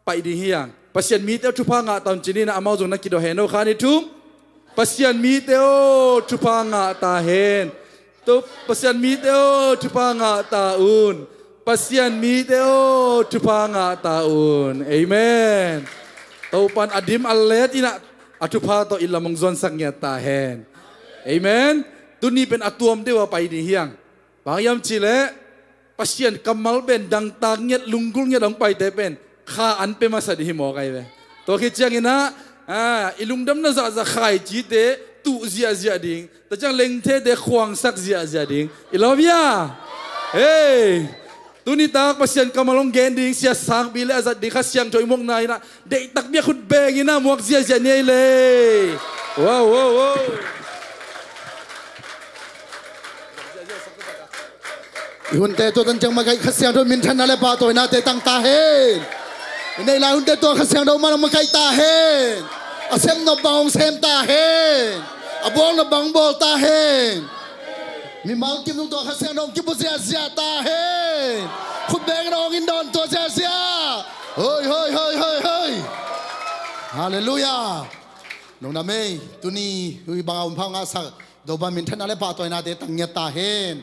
pai ding hi hang. Pasian mite aw, thupha ngah ta un ci-in ah amau zong na kidawh hen aw, kha ni thum. Pasian mite aw, thupha ngah ta hen. To, Pasian mite aw, thupha ngah ta un. Pasian mite aw, thupha ngah ta un. Amen. Topan a dim a let in ah a thupha tawh i lam hong zuansak ngiat ta hen. Amen. Tuni pen a tuam deuh a pai ding hi hang. Bang hiam cih leh Pasian kammal pen dangtak ngiat, lunggulh ngiat hong paite pen kha an pia masa ding hi mawk ahi ve. Tua khit ciangin ah, a, i lungdamna zahzah khaici te tuh ziahziah ding, tua ciang lengthe te khuangsak ziahziah ding. I lawm hia? Hei. Tuni tak Pasian kammal hong gen ding sia sangpi le a zat ding Kha Siangtho i muakna in ah deih takpi a khut beng in ah muak ziahziah ni ei le. Wow, wow, wow. I hunte tua tan ciang makaih Kha Siangtho minthanna le pahtawinate tang ta hen. I neih lai hunte tua Kha Siangtho man hong makaih ta hen. A sem nop bang hong sem ta hen. A bawl nop bang hong bawl ta hen. Mimal kim nung tua Kha Siangtho hong kipua ziahziah ta hen. Khut beng in hong in dawn tua ziahziah. Hoi, hoi, hoi, hoi, hoi. Halleluiah. Nong na mei, tuni hui bang a hun phau ngahsak Topa minthanna le pahtawinate tang ngiat ta hen.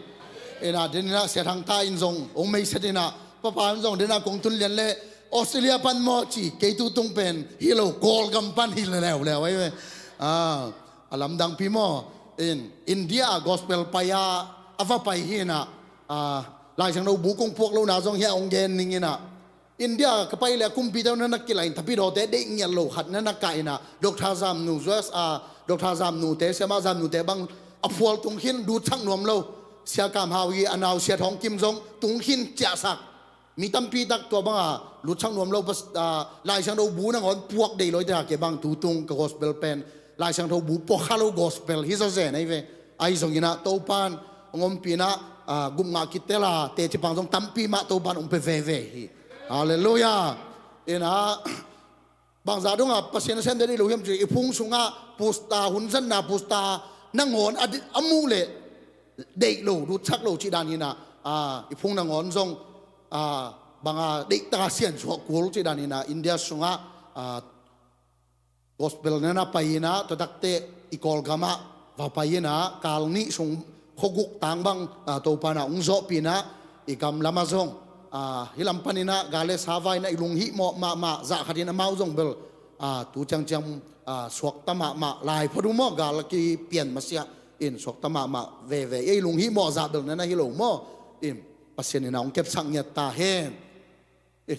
Ina, den ina Sia Thang ta in zong hong meiset ina, papa in zong den ina kong tun lian le Australia pan maw ci, kei tu tung pen hi lo, Kawlgam pan hi leuleu ahi ve. A, a lamdangpi maw, in India gospel pai a, a va pai hi ina, a, Lai Siangtho bu kong puak lohna zong hi a hong gen ning ina. India ka pai le a kumpite na na kilai in, thapidawte deih ngiat lo khat na na kah ina, Doctor Zamnu, Joas a, Doctor Zamnute, Siamah Zamnute bang a phual tung khin, dutsak nuam lo. Sia Kam Hau i a nau Sia Thawng Kim zong tung khin ciahsak. Mi tampi tak tua banga lutsak nuam lo, a, Lai Siangtho bu nangawn puak deih lo i te a, kei bang tu tung ka gospel pen Lai Siangtho bu puak kha lo gospel hi zawzen ahi ve. Ahi zongin ah Topan hong ompih in ah, a, gup ngah kitel a teci pang zong tampi mah Topan hong pia veve hi. Halleluiah. Ina, Bangzah dongah Pasian nasem deih lo hiam cih leh i phung sungah pusta, hun zatna pusta nangawn a di-, a muh leh deih lo, dutsak lo cih dan hinah, a, i phung nangawn zong, a, banga deihtak a siansuah kul cih dan hinah India sungah, a, gospel nana pai inah, tua takteh i Kawlgamah va pai inah, kal nih sung khuaguk tang bang, a, Topa na hong zawhpih inah, i gam lamah zong, a, hih lam paninah gal le sa vai inah i lunghihmawh mahmah, zah khatin amau zong bel, a, tu ciangciang, a, suakta mahmah lai phot uh maw, gal a kipian masiah in suakta mahmah veve, ei lunghihmawh zah bel nana hi lo maw, in Pasian inah hong kepsak ngiat ta hen. Eh,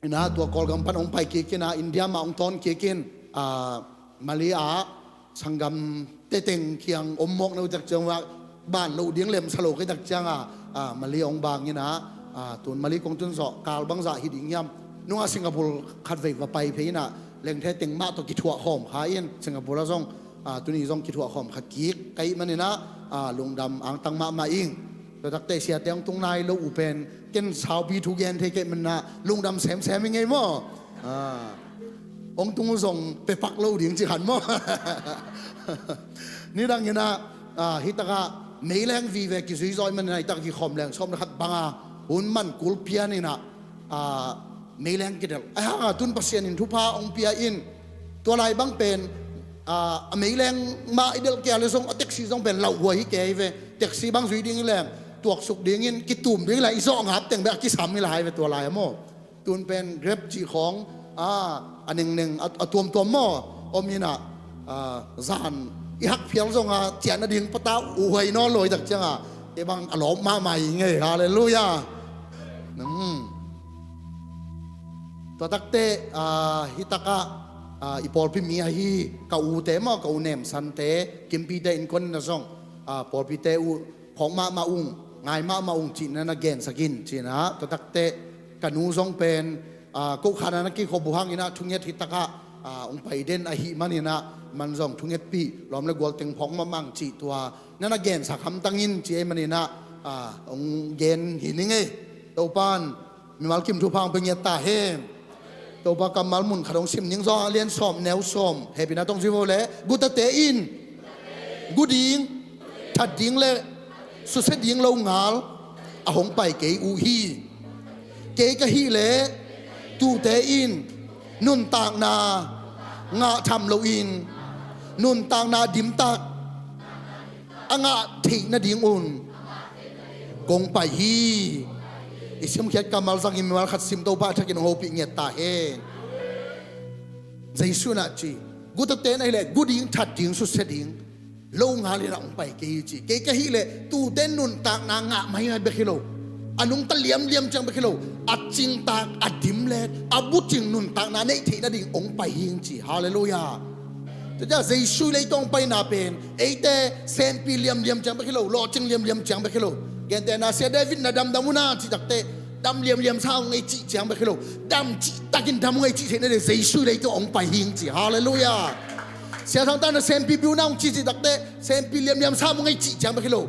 inah tua Kawlgam pan hong pai kik inah India mah hong tawn kik in, a, Mali ah sanggam teteng kiang om mawk na uh tak ciang, ban loh ding lemsa lo ka hih tak ciang a, a, Mali hong bang inah, a, tun Mali kong tun zawh kal bangzah hi ding hiam? Nungah Singapore khatvei va pai phei inah lengthe teng mah tawh kithuah khawm kha in Singapore ah zong, a, tuni zong kithuah khawm kha kik ka hih maninah, a, lungdam angtang mahmah ing. Tua takteh siate hong tung nai lo uh pen ken saupi thu gen thei kei manah lungdam semsem i ngei maw? A, hong tung uh zong pepak lo ding ci khan maw? Nidang inah, a, hitakah meileng vive kizui zaw i maninah hitakah kikhawm leng sawm le khat banga hun man kul pian inah, a, meileng kidelh. Ahi hanga tun Pasian in thupha hong pia in, tua lai bang pen, a, a meileng mah i delh kei a le zong a taxi zong pen lauhuai hi kei ve. Taxi bang zui ding i leng tuaksuk dingin kitum ding i leng i zawh ngap teng bek a kisam i lai ve tua lai a maw. Tun pen Grab cih khawng, a, a nengneng a, a tuamtuam maw om inah, a, zan i hak phial zonga ciah nading pata uh huai nawn lo i tak cianga, kei bang a lawp mahmah i ngei. Halleluiah. Hmm. Tua takteh, a, hitakah, a, i pawlpi mi ahi ka ute maw, ka u Nemsante, Kimpite innkuan inah zong, a, pawlpite uh phawk mahmah ung, ngai mahmah ung cih nana gensak in cinah, tua takteh ka nu zong pen, a, kohkhan ah na kikhop uh hanginah thunget hitakah, a, hong pai den ahih maninah man zong thungetpih lawm le gual teng phawk mahmah ung cih tua nana gensak hamtang in ci ahih maninah, a, hong gen hi ning ei. Topan mimal kim thupha hong pia ngiat ta hen. Topa kammal mun khat hong sim ning, Johan a lian sawm neu sawm, hehpihna tawh hong zui vo le. Gutate in gu ding, that ding le susia ding lo ngal a hong pai kei uh hi. Kei ka hih leh tuute in nuntakna ngah tham loin nuntakna dimtak a ngah theih nadingun kong pai hi. I simkhiat kammal zangin mimal khat sim, Topa a thakin hong hopih ngiat ta hen. Jesu inah ci, gutate in ahih leh gu ding, that ding, susia ding lo ngal inah hong pai kei hi ci. Kei ka hih leh tuute nuntakna ngah maimai bek hi lo, a nungta liamliam ciang bek hi lo, a cingtak, a dimlet, a bucing nuntakna neih theih nading hong pai hi ing ci. Halleluiah. Tua ciah Jesu i leitungah hong paina pen eite senpi liamliam ciang bek hi lo, lawhcing liamliam ciang bek hi lo. Gentehna sia David na damdam uh na cih takteh dam liamliam sa uh ngei cih ciang bek hi lo, dam cihtakin dam uh ngei cih theih nading Jesu i leitungah hong pai hi ing ci. Halleluiah. Sia Thangtan na senpi piu na hong ci cih takteh senpi liamliam sa uh ngei cih ciang bek hi lo,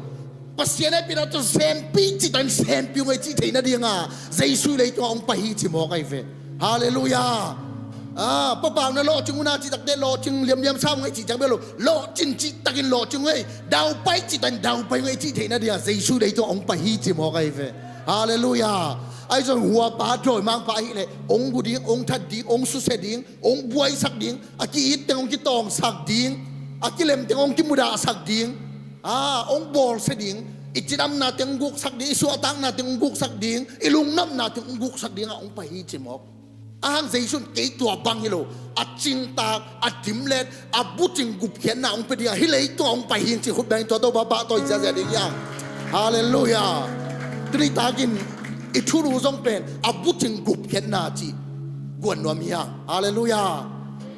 Pasian hehpihna tawh senpi cihtakin senpi uh ngei cih theih nadinga Jesu i leitungah hong pai hi ci mawk ahi ve. Halleluiah. Ah, papau na lawhcing uh na cih takteh lawhcing liamliam sa uh ngei cih ciang bek lo, lawhcing cihtakin lawhcing uh ngei, daupai cihtakin daupai uh ngei cih theih nadinga Jesu i leitungah hong pai hi ci mawk ahi ve. Halleluiah. Ahi zong huapa dawimangpa ahih leh hong gu ding, hong that ding, hong susia ding, hong buaisak ding, a ki-it teng hong kitawngsak ding, a kilem teng hong kimudahsak ding, a, hong bawlsia ding, i cidamna teng hong guksak ding, i suahtakna teng hong guksak ding, i lungnopna teng hong guksak dingah hong pai hi ci mawk. Ahang Jesu in kei tua bang hi lo, a cingtak, a dimlet, a bucing gupkhiatna hong pia dingah hih leitungah hong pai hi ing ci. Khut beng tua Topa pahtawi ziahziah ding hiang. Halleluiah. Tuni takin i thulu zong pen a bucing gupkhiatna cih guan nuam hiang. Halleluiah.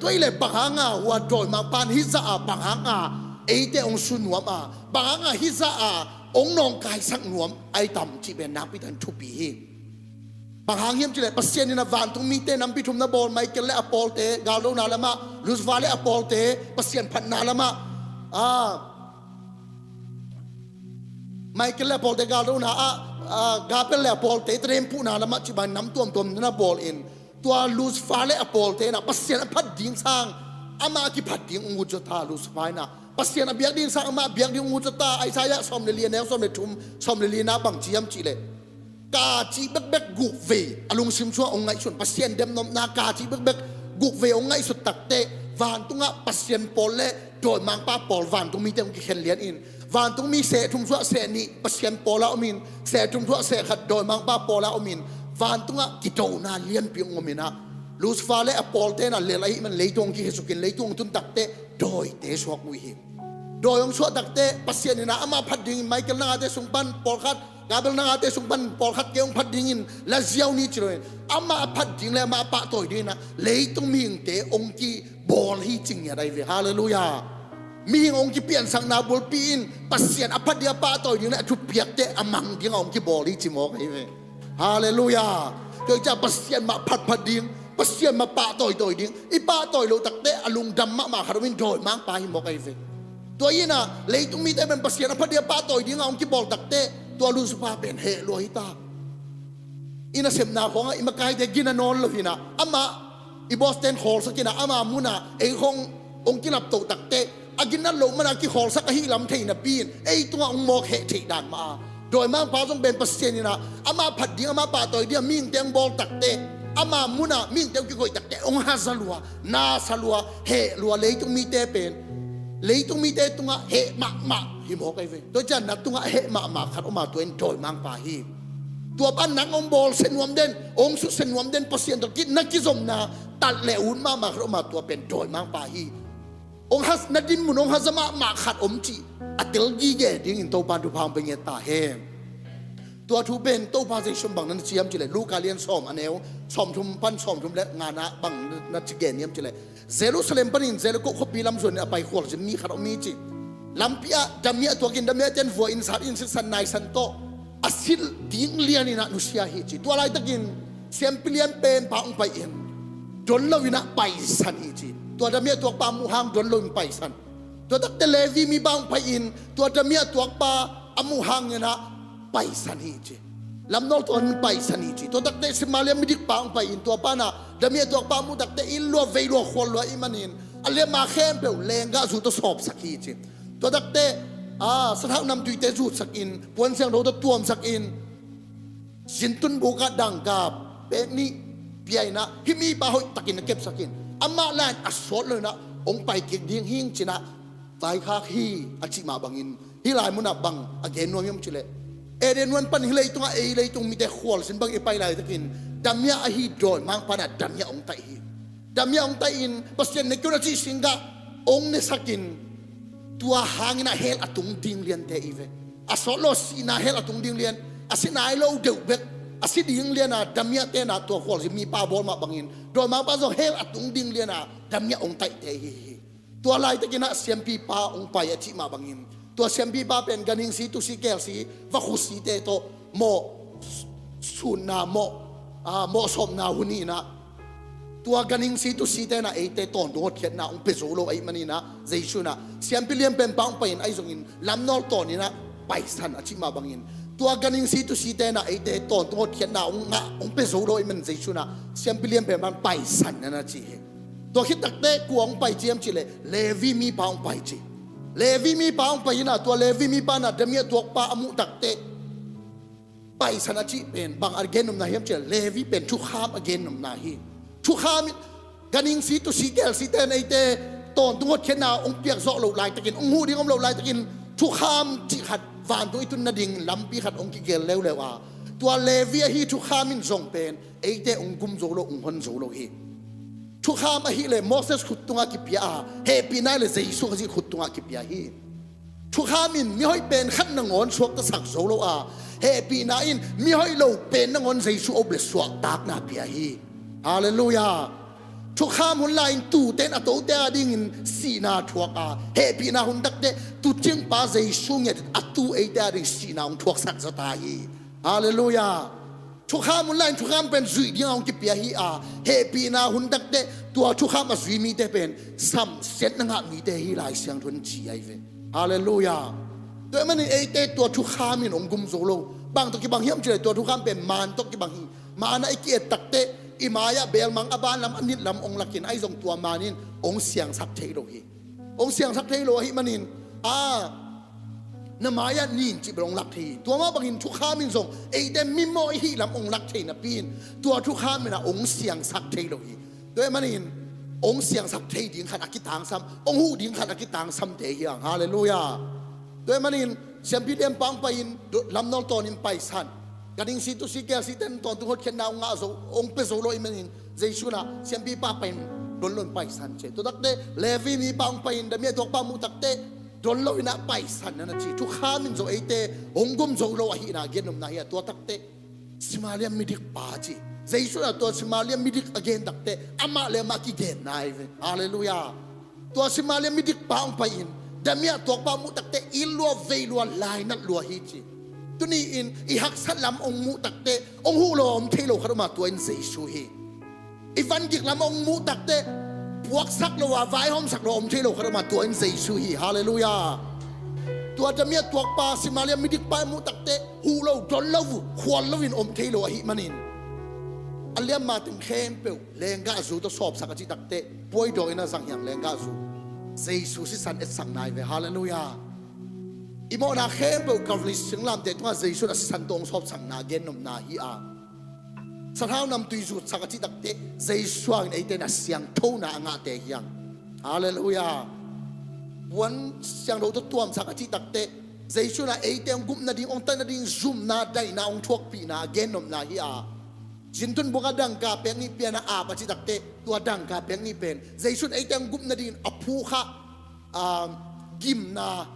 Tua hileh bang hanga hua dawimangpa in hih zah a bang hanga eite hong su nuam a, bang hanga hih zah a hong nawngkaisak nuam ahi tam cih pen nakpi takin thupi hi. Bang hang hiam cih leh Pasian in a vantung mite nampi thum na bawl, Michael le a pawlte galdona lamah, Lucifer le a pawlte Pasian phatna lamah, a, Michael le a pawlte galdona ah, a, Gabriel le a pawlte tadem puhna lamah cih bang nam tuamtuam na bawl in, Tua Lucifer le a pawlte inah Pasian a phat ding sang amah a kiphat ding ung ut zaw ta. Lucifer inah Pasian a biak ding sang amah a biak ding ung ut zaw ta. Isaiah sawm le li a neu sawm le thum, sawm le li na bang ci hiam cihleh, ka cih bekbek gukvei a lungsim sungah ong ngaihsun, Pasian demnopna ka cih bekbek gukvei ong ngaihsut takteh, vantungah Pasian pawl le dawimangpa pawl vantung mite ong kikhen lian in, vantung mi seh thum suah seh nih Pasian pawl a om in, seh thum suah seh khat dawimangpa pawl a om in, vantungah kidona lianpi ong om inah, Lucifer le a pawlte inah lel ahih man leitung ong kikhesukin leitung ong tun takteh dawite suak uh hi. Dawi ong suah takteh Pasian inah amah phat dingin Michael nangate sung pan pawlkhat, Gabriel nangate sung pan pawlkhat kei ong phat dingin la ziau ni ci lo in, amah a phat ding le amah a pahtawi ding inah leitung mihingte ong kibawl hi ci ngiat ahi ve. Halleluiah. Mihing ong kipiansakna bulpi in Pasian a phat ding a pahtawi ding le a thupiakte a mang dingah ong kibawl hi ci mawk ahi ve. Halleluiah. Tua hi ciah Pasian mah phatphat ding, Pasian mah pahtawitawi ding. I pahtawi loh takteh a lungdam mahmah khat om in dawimangpa hi mawk ahi ve. Tua inah leitung mite pen Pasian a phat ding a pahtawi dingah ong kibawl takteh tua Lucifer pen heh lua hi ta. I nasepna khawngah i makaite gina nawn lo hinah amah i bawsten khawlsak inah ama munah ei khawng ong kilaptoh takteh a ginat loh mana kikhawlsak ahi lam thei napi in ei tungah ong mawk heh theih dan mah a, dawimangpa zong pen Pasian inah amah phat ding amah pahtawi ding a mihingte ong bawl takteh ama munah mihingte ong kikoih takteh ong haza lua, nasa lua, heh lua. Leitung mite pen leitung mite tungah heh mahmah hi mawk ahi ve. Tua ciah na tungah heh mahmah khat om a, tua in dawimangpa hi. Tua pan nang ong bawlsia nuam den, ong susia nuam den Pasian tawh kit na kizomna tat le ut mahmah khat om a, tua pen dawimangpa hi. Ong has na dinmun ong haza mahmah khat om cih a tel gige dingin Topa thupha ong pe ngiat ta hen. Tua thu pen Topa Jesu in bang na ci hiam cihleh Luka lian sawm a neu sawmthum pan sawmthum le ngana bang na ci gen hiam cihleh, Jerusalem panin Jericho khuapi lam zuanin a pai khualzin mi khat om hi ci. Lampi ah damiah tuakin damiah ten vua in sat in sitsan naisan tawh a silh ding lianinah nusia hi ci. Tua laitakin siampi lian penpa ong pai in don loinah paisan hi ci. Tua damiah tuakpa a muh hang don loin paisan. Tua takte Levi mipa ong pai in tua damiah tuakpa a muh hanginah paisan hi ci. Lamnawl tawn paisan hi ci. Tua takte Samaria midikpa ong pai in tua panah damiah tuakpa a muh takte inn lua vei lua khual lua ih manin a liama khempeuh lenggah zu tawh sawpsak hi ci. Tua takte a sathak namtuite zutsakin puan siangtho tawh tuamsakin zintun bukah dangka pek nih pia inah hih mipa hoihtakin a kepsakin amah lain a sawt loinah ong pai kik ding hing cinah vaikhak hi a cih mah bangin hih lai munah bang a gen nuam hiam cihleh, Eden huan pan hih leitungah ei leitung mite khualzin bang i pai laitakin damiah ahi dawimangpa inah damiah ong taih hi. Damiah ong taih in Pasian ne kei un a cih singgah ong nesakin tua hanginah hell a tung ding liante i ve. A sawt lo sihna hell a tung ding lian, a si nai lo deuh bek a si ding liana damiah tenah tua khualzin mipa bawl mah bangin dawimangpa zong hell a tung ding liana damiah ong taihte hi hi. Tua laitakinah siampipa ong pai a cih mah bangin tua siampipa pen ganhing si, tusi, kelsi, vakhu site tawh mawh sunna mawh, a, mawh sawpna hun inah tua ganhing si, tusi tenah eite tawntung hotkhiatna ong pia zo lo ahih maninah Jesu inah siampi lian penpa ong pai in ahi zongin lamnawl tawn inah paisan a cih mah bangin tua ganhing si, tusi tenah eite tawntung hotkhiatna ong ngah ong pia zo lo ahih manin Jesu inah siampi lian penpa in paisan na na ci hi. Tua khit takte kua ong pai ci hiam cihleh Levi mipa ong pai ci. Levi mipa ong pai inah tua Levi mipa inah damiah tuakpa a muh takte paisan a cih pen bang a gennopna hiam cihleh Levi pen thukham a gennopna hi. Thukham in ganhing si, tusi, kelsi ten eite tawntung hotkhiatna ong piak zawh loh laitakin ong huh ding om loh laitakin thukham cih khat vantung i tun nading lampi khat ong kigel leuleu a, tua Levi ahi thukham in zong pen eite ong gum zo lo, ong hon zo lo hi. Thukham ahileh Moses khut tungah kipia a, hehpihna hileh Jesu Khazih khut tungah kipia hi. Thukham in mihoih pen khat nangawn suaktasak zo lo a, hehpihna in mihoih lo pen nangawn Jesu op le suahtakna pia hi. Halleluiah. Thukham hun lai-in tute in a tote adingin sihna thuak a, hehpihna hun takte tuucingpa Jesu ngiat a tu eite ading sihna hong thuaksak zata hi. Halleluiah. Thukham hun lai-in thukham pen zuih dinga hong kipia hi a, hehpihna hun takte tua thukham a zui mite pen samsiatna ngah mite hi Lai Siangtho in ci ahi ve. Halleluiah. Tua ahih manin eite tua thukham in hong gum zo lo. Bang tawh kibang hiam cih leh tua thukham pen maan tawh kibang hi. Maan ah i ki-et takte I mai-ah belmang a ban lam, a nit lam hong lak in, ahi zong tua man in hong siangsak thei lo hi. Hong siangsak thei lo ahih manin, a, na mai-ah nin cih bel hong lak thei hi. Tua mah bangin thukham in zong eite mimawh i hih lam hong lak thei napi in, tua thukham in ah hong siangsak thei lo hi. Tua ahih manin hong siangsak thei ding khat a kitangsam, hong huh ding khat a kitangsamte hi hang. Halleluiah. Tua ahih manin siampi lianpa hong pai-in, do-, lamnawl tawnin paisan. Ganhing C to C, K L C ten tawntung hotkhiatna hong ngah zo, hong pia zo lo ahih manin, Jesu in ah siampipa pai-in don loin paisan ci. Tua takteh Levi mipa hong pai-in, damiah tuakpa muh takteh don loin ah paisan na na ci. Thukham in zong eite hong gum zo lo ahihna gennopna hi a, tua takteh Samaria midikpa ci. Jesu in ah tua Samaria midik a gen takteh amah le amah kigenna hi ve. Halleluiah. Tua Samaria midikpa hong pai-in, damiah tuakpa muh takteh it lua, vei lua, lainat lua hi ci. Tuni-in i haksat lam hong muh takteh hong huh lo a om thei lo khat om a, tua in Jesu hi. I vangik lam hong muh takteh puaksak lo a, vaihawmsak lo a om thei lo khat om a, tua in Jesu hi. Halleluiah. Tua damiah tuakpa, Samaria midikpa i muh takteh huh lo, don lo uh, khual loin om thei lo ahih manin, a liamma teng khempeuh lenggahzu tawh sawpsak a cih takteh, puaidaw in a zang hi hang, lenggahzu. Jesu sisan etsakna hi ve. Halleluiah. I mawhna khempeuh Calvary singlamteh tungah Jesu in a sisan tawh hong sawpsakna gennopna hi a, sathau namtui zutsak a cih takteh Jesu hangin eite in a siangthona a ngahte hi hang. Halleluiah. Puan siangtho tawh tuamsak a cih takteh Jesu in a eite hong gup nading, hong tat nading zumna, daihna hong thuakpihna a gennopna hi a, zintunbuk ah dangka pek nih pia-in a ap a cih takteh tua dangka pek nih pen Jesu in eite hong gup nadingin a phukha, ah, gimna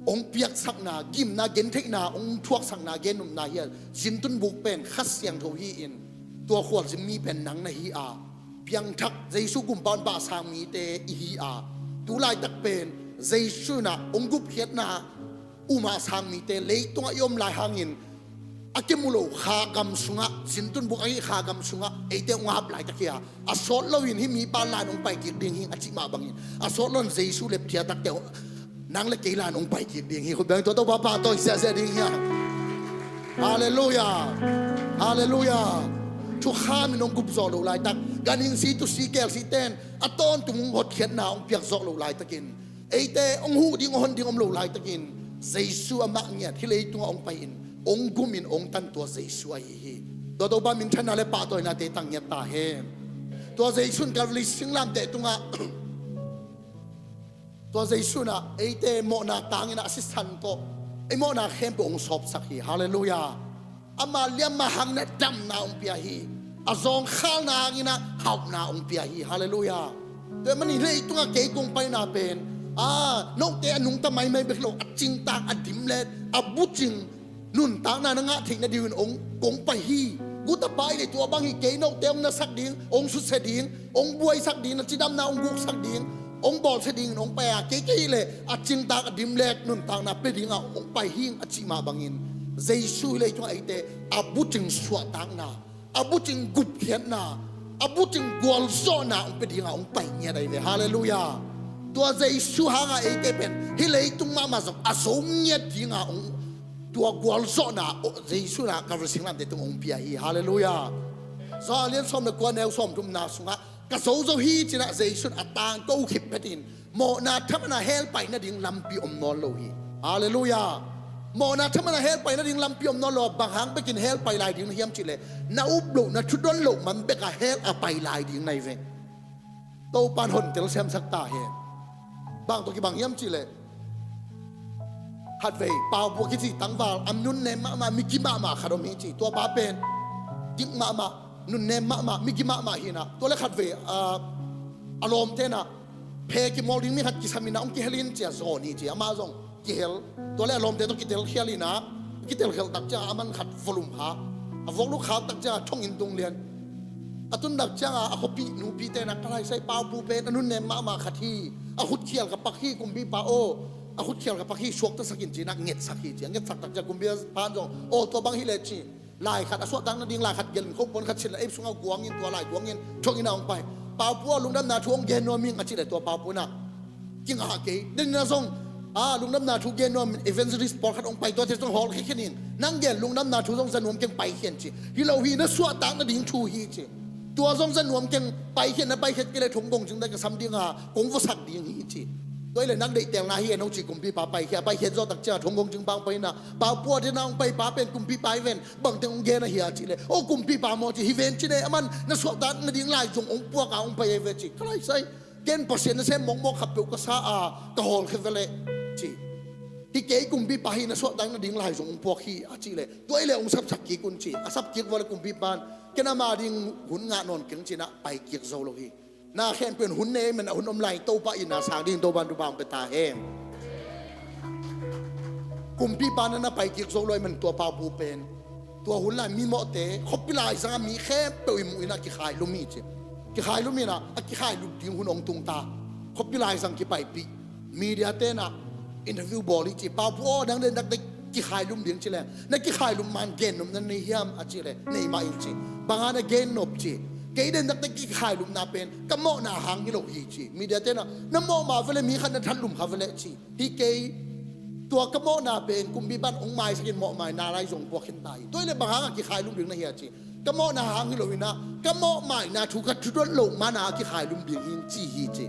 hong piaksakna, gimna, gentheihna hong thuaksakna gennopna hi a, zintunbuk pen Kha Siangtho hi-in, tua khualzin mi pen nang na hi a, piangthak Jesu gumpa hong pahsang mite i hi a, tu laitak pen Jesu in a hong gupkhiatna um a sang mite leitungah i om lai hangin, a kimu lo kha gam sungah, zintunbuk ahi kha gam sungah eite hong ap laitak hi a, a sawt loin hih mipa la-in hong pai kik ding hi a cih mah bangin, a sawt loin Jesu lepthia takteh nang le kei la-in hong pai kik ding hi. Khut beng, tua Topa pahtawi siasia ding hi a. Halleluiah. Halleluiah. Thukham in hong gup zawh loh laitak, ganhing C to C, K L C ten a tawntung hotkhiatna hong piak zawh loh laitakin, eite hong huh ding, hong hon ding om loh laitakin, Jesu amah ngiat hih leitungah hong pai-in, hong gumin hong tan tua Jesu ahi hi. Tua Topa minthanna le pahtawinate tang ngiat ta hen. Tua Jesu in Calvary singlamteh tungah, tua Jesu in a eite mawhna tangin a sisan tawh ei mawhna khempeuh hong sawpsak hi. Halleluiah. Ama liamma hangin a damna hong pia hi. A zawngkhalna hangin a hauhna hong pia hi. Halleluiah. Tua ahih manin leitungah kei kong paina pen, a, note a nungta maimai bek lo, a cingtak, a dimlet, a bucing nuntakna na ngah theih nadingin hong, kong pai hi. Gutapa i le tua bang hi, kei note hong nasak ding, hong susia ding, hong buaisak ding, na cidamna hong guksak ding, hong bawlsia dingin hong pai a, kei, kei le a cingtak, a dimlet nuntakna pia dinga hong pai hi a cih mah bangin, Jesu hi leitungah eite a bucing suahtakna, a bucing gupkhiatna, a bucing gualzawhna hong pia dinga hong pai ngiat ahi ve. Halleluiah. Tua Jesu hanga eite pen hih leitung mahmah zong a zo ngiat dinga hong, tua gualzawhna, oh, Jesu in a Calvary singlamteh tung hong pia hi. Halleluiah. Johan a lian sawm le kua, neu sawmthumna sungah, ka zo zo hi ci-in a Jesu in a tangko khit phetin, mawhna thaman a hell pai nading lampi om nawn lo hi. Halleluiah. Mawhna thaman a hell pai nading lampi om nawn lo a, bang hang bekin hell pai lai ding na hiam cih leh, na up loh, na thudon loh man bek a hell a pai lai ding na hi ve. Topan hontel semsak ta hen. Bang tawh kibang hiam cih leh, khatvei Paupu a kici tangval, a nunnem mahmah, migi mahmah khat om hi ci. Tua pa pen dik mahmah, nunnem mahmah, migi mahmah hi-in a, tua le khatvei, ah, a lawmte in a, phe kimawl ding mi khat kisam in a, hong kihel in ci a, zawn hi ci a, amah zong kihel. Tua le a lawmte tawh kitelkhial in a, kitelkhial tak ciang a, aman khat volume kha, a vuak luk khak tak ciang a, thonginn tung lian. A tun tak ciang a, a khuapi nupite in a, ka laisai Paupu pen a nunnem mahmah khat hi, a khutkhial ka pak hi, kumpipa aw, a khutkhial ka pak hi, suaktasak in ci-in a, ngetsak hi ci a, ngetsak tak ciang kumpipa in zong, aw, tua bang hi leh ci. Lai khat a suahtak nading lai khat gelh in, khuapuan khat silh in a, ei sungah guang in, tua lai guang in, thonginn ah hong pai. Paupu aw, lungdamna thu hong gen nuam ing a cih leh tua Paupu in a, kingah kei. Den in a zong A, lungdamna thu gen nuam evangelist pawlkhat hong pai, tuate zong hawlkhia khin ing. Nang gen lungdamna thu zong za nuam keng, paikhia in ci. Hi lo hi, na suahtak nading thu hi ci. Tua zong za nuam keng, paikhia in, na paikhiat kei leh thong kong cing teh ka sam ding a, kong vuasak ding hi ci. Tua hi leh nang deihtelna hi en hong ci, kumpipa paikhia, paikhiat zawh tak ciang thong kong cing bang pai in a, pa puate na hong pai pa pen kumpipa hi ven, bangteng hong gen ahi a cih leh, aw kumpipa maw ci, hi ven ci ne, aman na suahtak nading lai zong hong puak a hong pai ahi ve ci. Ka laisai, ken Pasian nasem mawkmawk khat peuh ka sa a, ka hawlkhia ve leh ci. Hi kei, kumpipa hi, na suahtak nading lai zong hong puak hi a cih leh, tua hi leh hong sapsak kik un ci. A sap kik vua leh kumpipa in, ken ama ding hun ngah nawn keng ci in a, pai kik zo lo hi. Na khempeuh in hun nei man a, hun om lai Topa in na sang ding Topa in thupha hong pia ta hen. Kumpipa na na pai kik zo lo ahih man tua pa pu pen, tua hun lai mimawhte khuapi laizang a mi khempeuh i muh in a kikhailum hi ci. Kikhailum in a, a kikhailum ding hun hong tung ta. Khuapi laizang kipaipih. Media te in a interview bawl hi ci. Pa pu aw, nang den tak teh kikhailum ding ci leh, na kikhailum man gennop na nei hiam a cih leh, nei mah ing ci. Bang hang na gennop ci. Kei den tak teh kikhailumna pen ka mawhna hang hi lo hi ci. Media te in a, na mawh mah ve leh mi khat na thatlum kha ve leh ci. Hi kei, tua ka mawhna pen kumpipa in hong maisak in mawhmaina lai zong puak khin ta hi. Tua hi leh bang hang a kikhailum ding na hi a ci. Ka mawhna hang hi lo in a, ka mawhmaina thu ka thudot loh man a kikhailum ding hi ing ci hi ci.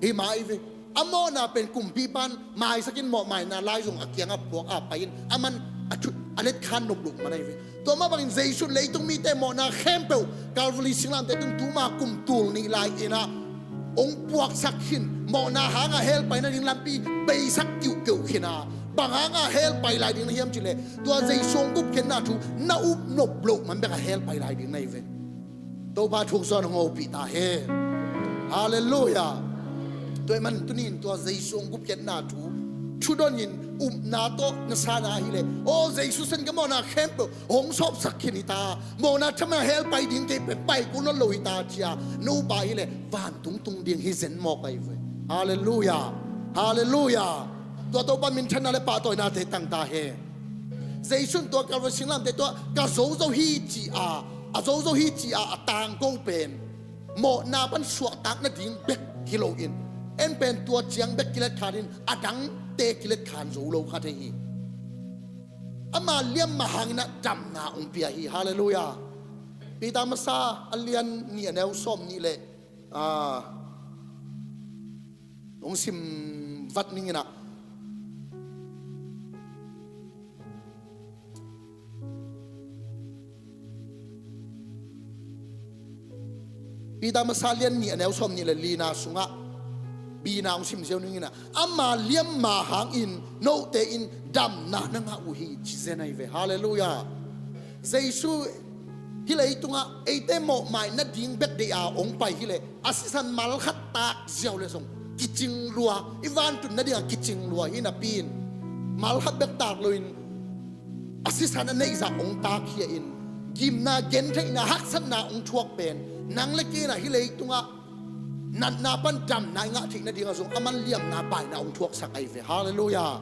Hi mah hi ve. A mawhna pen kumpipa in maisak in mawhmaina lai zong a kiangah puak a pai in, aman a thu a letkhan nop loh man ahi ve. Tua mah bangin Jesu in leitung mite mawhna khempeuh Calvary singlamteh tung tuma kum tul nih lai in a hong puaksak khin, mawhna hang a hell pai nading lampi beisak kiuhkeuh khin a, bang hang a hell pai lai ding na hiam cih leh, tua Jesu hong gupkhiatna thu na up nop loh man bek a hell pai lai ding na hi ve. Topa thuk zaw in hong hopih ta hen. Halleluiah. Tua ahih man tuni in tua Jesu hong gupkhiatna thu thudon in upna tawh na sa na hi leh, aw Jesu in ka mawhna khempeuh hong sawpsak khin hi ta, mawhna thaman a hell pai ding kei pen pai kul nawn lo hi ta ci a na up a hi leh, vantung tung ding hi zen mawk ahi ve. Halleluiah. Halleluiah. Tua Topa minthanna leh pahtawinate tang ta hen. Jesu in tua Calvary singlamteh tungah ka zo zo hi ci a, a zo zo hi ci a a tangko pen mawhna pan suahtak nading bek hi lo in, en pen tua ciang bek kiletkhan in a dangte kiletkhan zo lo kha thei hi. Ama liamma hangin a damna hong pia hi. Halleluiah. Peter masa a lian nih a neu sawm nih leh, ah, hong sim vat ning in a, Peter masa lian nih a neu sawm nih leh lina sungah, bina hong sim ziau ning in a, ama liamma hangin note in damna na ngah uh hi ci zen ahi ve. Halleluiah. Jesu hih leitungah eite mawhmai nading bek deih a hong pai hi leh, a sisan malkhat tak ziau leh zong kicing lua, i vantun nading a kicing lua hi napi in, malkhat bek tak loin a sisan a neih zah hong takkhia in, gimna, gentheihna, haksatna hong thuak pen, nang leh kei in a hih leitungah natna pan damna i ngah theih nading a zong aman liamna baina hong thuaksak ahi ve. Halleluiah.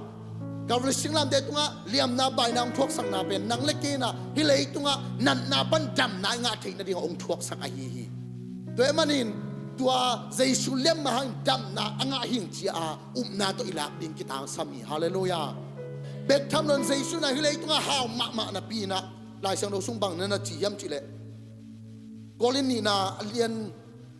Calvary singlamteh tungah liamna baina hong thuaksakna pen nang leh kei in a hih leitungah natna pan damna i ngah theih nading a hong thuaksak ahi hi. Tua ahih manin tua Jesu liamma hangin damna a ngah hi ing ci a upna tawh i lak ding kitangsam hi. Halleluiah. Bek tham loin Jesu in a hih leitungah hau mahmah napi in a, Lai Siangtho sung bang na na ci hiam cih leh, Korin nihna a lian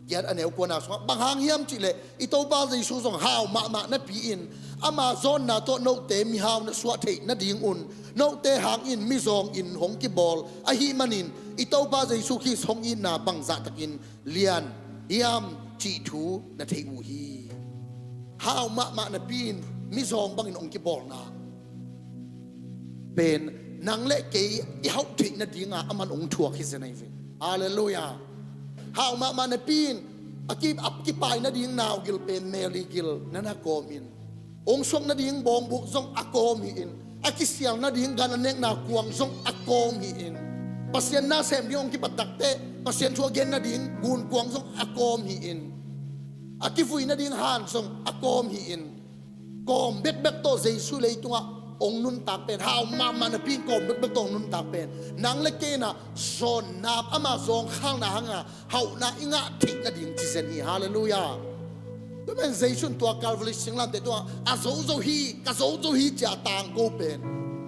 giat a neu kuana sungah, bang hang hiam cih leh i Topa Jesu zong hau mahmah napi in, ama zawnna tawh note mihau na suah theih nadingun note hangin mizawngin hong kibawl ahih manin, i Topa Jesu Khrist hong itna bangzah takin lian hiam cih thu na thei uh hi. Hau mahmah napi in mizawng bangin hong kibawlna pen nang leh kei i hauh theih nadinga aman hong thuak hi zen ahi ve. Halleluiah. Hau mahmah napi in a ki, a kipai nading naugil pen Mary gil na na kawm in, hong suak nading bawngbuk zong a kawm hi in, a kisial nading gan a nekna kuang zong a kawm hi in, Pasian na sem ding hong kipat takteh Pasian thu a gen nading gunkuang zong a kawm hi in, a kivui nading han zong a kawm hi in, kawm bekbek tawh Jesu leitungah hong nuntak pen, hau mahmah napi in kawm bekbek tawh hong nuntak pen, nang leh kei in a zawnna, ama zawngkhalna hanga hauhna i ngah theih nading ci zen hi. Halleluiah. Tua Jesu in tua Calvary singlamteh tungah a zo zo hi, ka zo zo hi ci-a tangko pen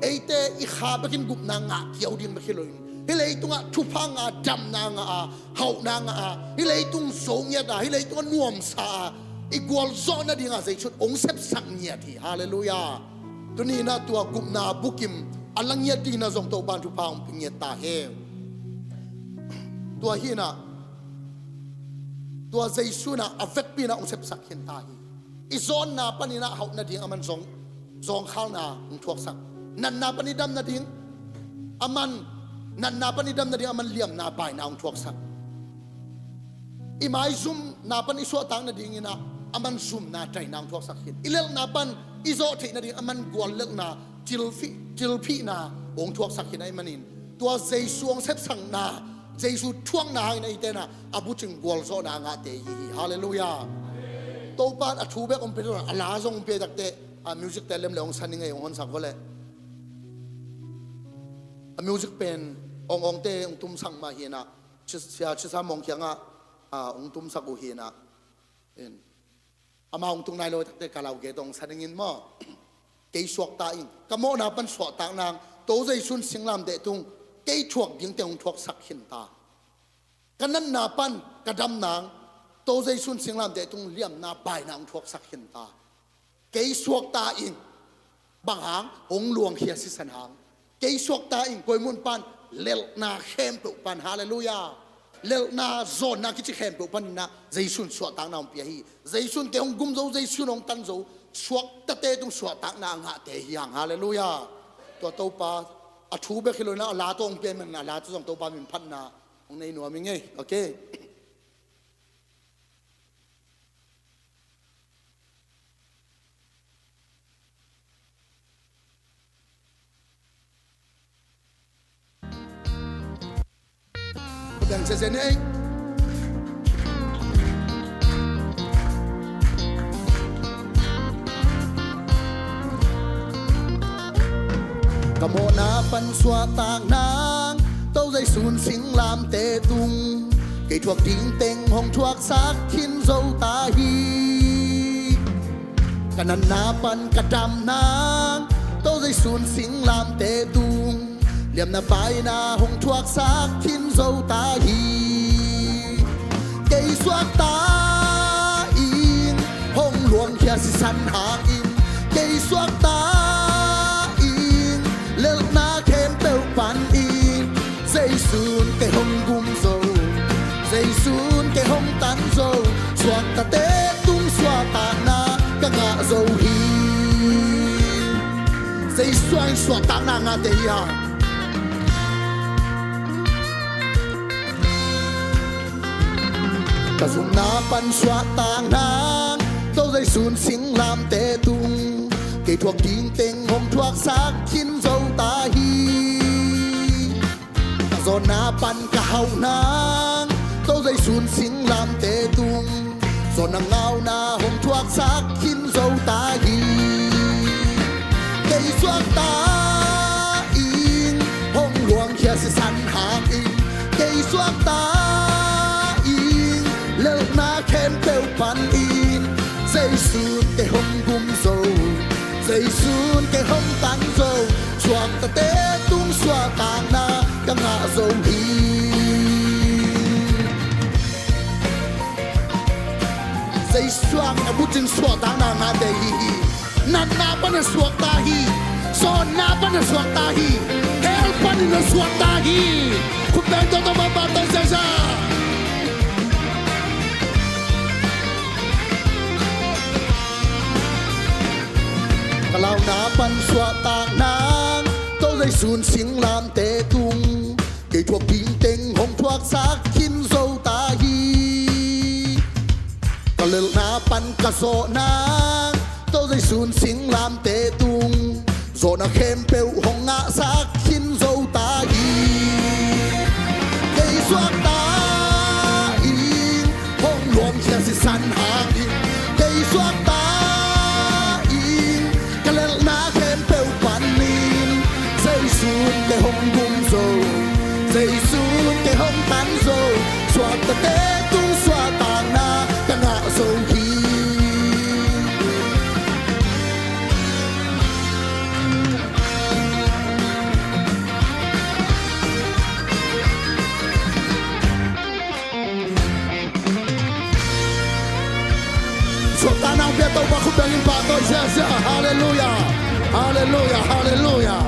eite i kha bekin gupna ngah kiau ding bek hi loin, hih leitungah thupha ngah, damna ngah a, hauhna ngah a, hih leitung zo ngiat a, hih leitungah nuamsa a, i gualzawh nadingah Jesu in hong sepsak ngiat hi. Halleluiah. Tuni-in ah tua gupna bukim a la ngiat dingin ah zong Topa'n thupha hong pia ngiat ta hen. Tua hi-in ah, tua Jesu in ah a vekpi-in ah hong sepsak khin ta hi. I zawnna panin ah hauh nading aman zawng, zawngkhalna hong thuaksak. Natna pan i dam nading aman, natna pan i dam nading aman liamna, baina hong thuaksak. I maizumna pan i suahtak nadingin ah aman zumna, taina hong thuaksak khin. I lelhna pan i zawh theih nading aman guallelhna, cilphih, cilphihna hong thuaksak khin ahih manin, tua Jesu hong sepsakna, Jesu thuakna hangin eite in ah a bucing gualzawhna a ngahte i hi hi. Halleluiah. Topa'n a thu bek hong pia lo-in a la zong hong pia takte, a music te lemle hong sa ning ei, hong honsak vawleh. A music pen awngawngte hong tumsak mah hi-in ah, Sia Chisa Mawng kiangah, ah, hong tumsak uh hi-in ah. Amah hong tung nai lo takte karaoke tawh hong sa ning in maw. Kei suakta ing, ka mawhna pan suahtak nang, To Jesu in singlamteh tung kei thuak dingte hong thuaksak khin ta. Ka natna pan ka dam nang, To Jesu in singlamteh tung liamna, baina hong thuaksak khin ta. Kei suakta ing, bang hang, hong luangkhia sisan hang. Kei suakta ing, koi mun pan, lelhna khempeuh pan. Halleluiah. Lelhna, zawnna kici khempeuh panin ah Jesu in suahtakna hong pia hi. Jesu in kei hong gum zo, Jesu in hong tan zo, suaktate tung suahtakna a ngahte hi hang. Halleluiah. Tua Topa a thu bek hi lo-in ah a la tawh hong pia ahih manin a la tawh zong Topa min phatna hong nei nuam ing ei. Okay. Biang sese ni ei. Ka mawhna pan suahtak nang, To Jesu in singlamteh tung kei thuak ding teng hong thuaksak khin zo ta hi. Ka natna pan ka dam nang, To Jesu in singlamteh tung liamna, baina hong thuaksak khin zo ta hi. Kei suakta ing, hong luangkhia sisan hangin. Kei suakta ing, lelhna khempeuh panin. Jesu in kei hong gum zo, Jesu in kei hong tan zo, suaktate tung suahtakna ka ngah zo hi. Jesu in suahtakna ngahte hi hang. Ka zumna pan suahtak nang, To Jesu in singlamteh tung kei thuak ding teng hong thuaksak khin zo ta hi. Ka zawnna pan ka hauh nang, To Jesu in singlamteh tung zawnna, ngauna hong thuaksak khin zo ta hi. Kei suakta ing, hong luangkhia sisan hangin. Kei suakta ing, lelhna khempeuh panin. Jesu in kei hong gum zo, Jesu in kei hong tan zo, suaktate tung suahtakna ka ngah zo hi. Jesu in a bucing suahtakna ngahte hi hi. Natna pan a suakta hi. Zawnna pan a suakta hi. Hell panin a suakta hi. Khut beng tawh tawh mapate sesa. Ka launa pan suahtak nang, To Jesu in singlamteh tung kei thuak ding teng hong thuaksak khin zo ta hi. Ka lelhna pan ka zawh nang, To Jesu in singlamteh tung zawhna khempeuh hong ngahsak khin zo ta hi. Kei suakta ing, hong luangkhia sisan hangin. Kei suakta ing, ka lelhna khempeuh panin. Jesu in kei hong gum zo, Jesu in kei hong tan zo, suaktate tung suahtakna ka ngah zo hi. Ang pia Topa khut bengin pahtawi ziahziah. Halleluiah. Halleluiah. Halleluiah.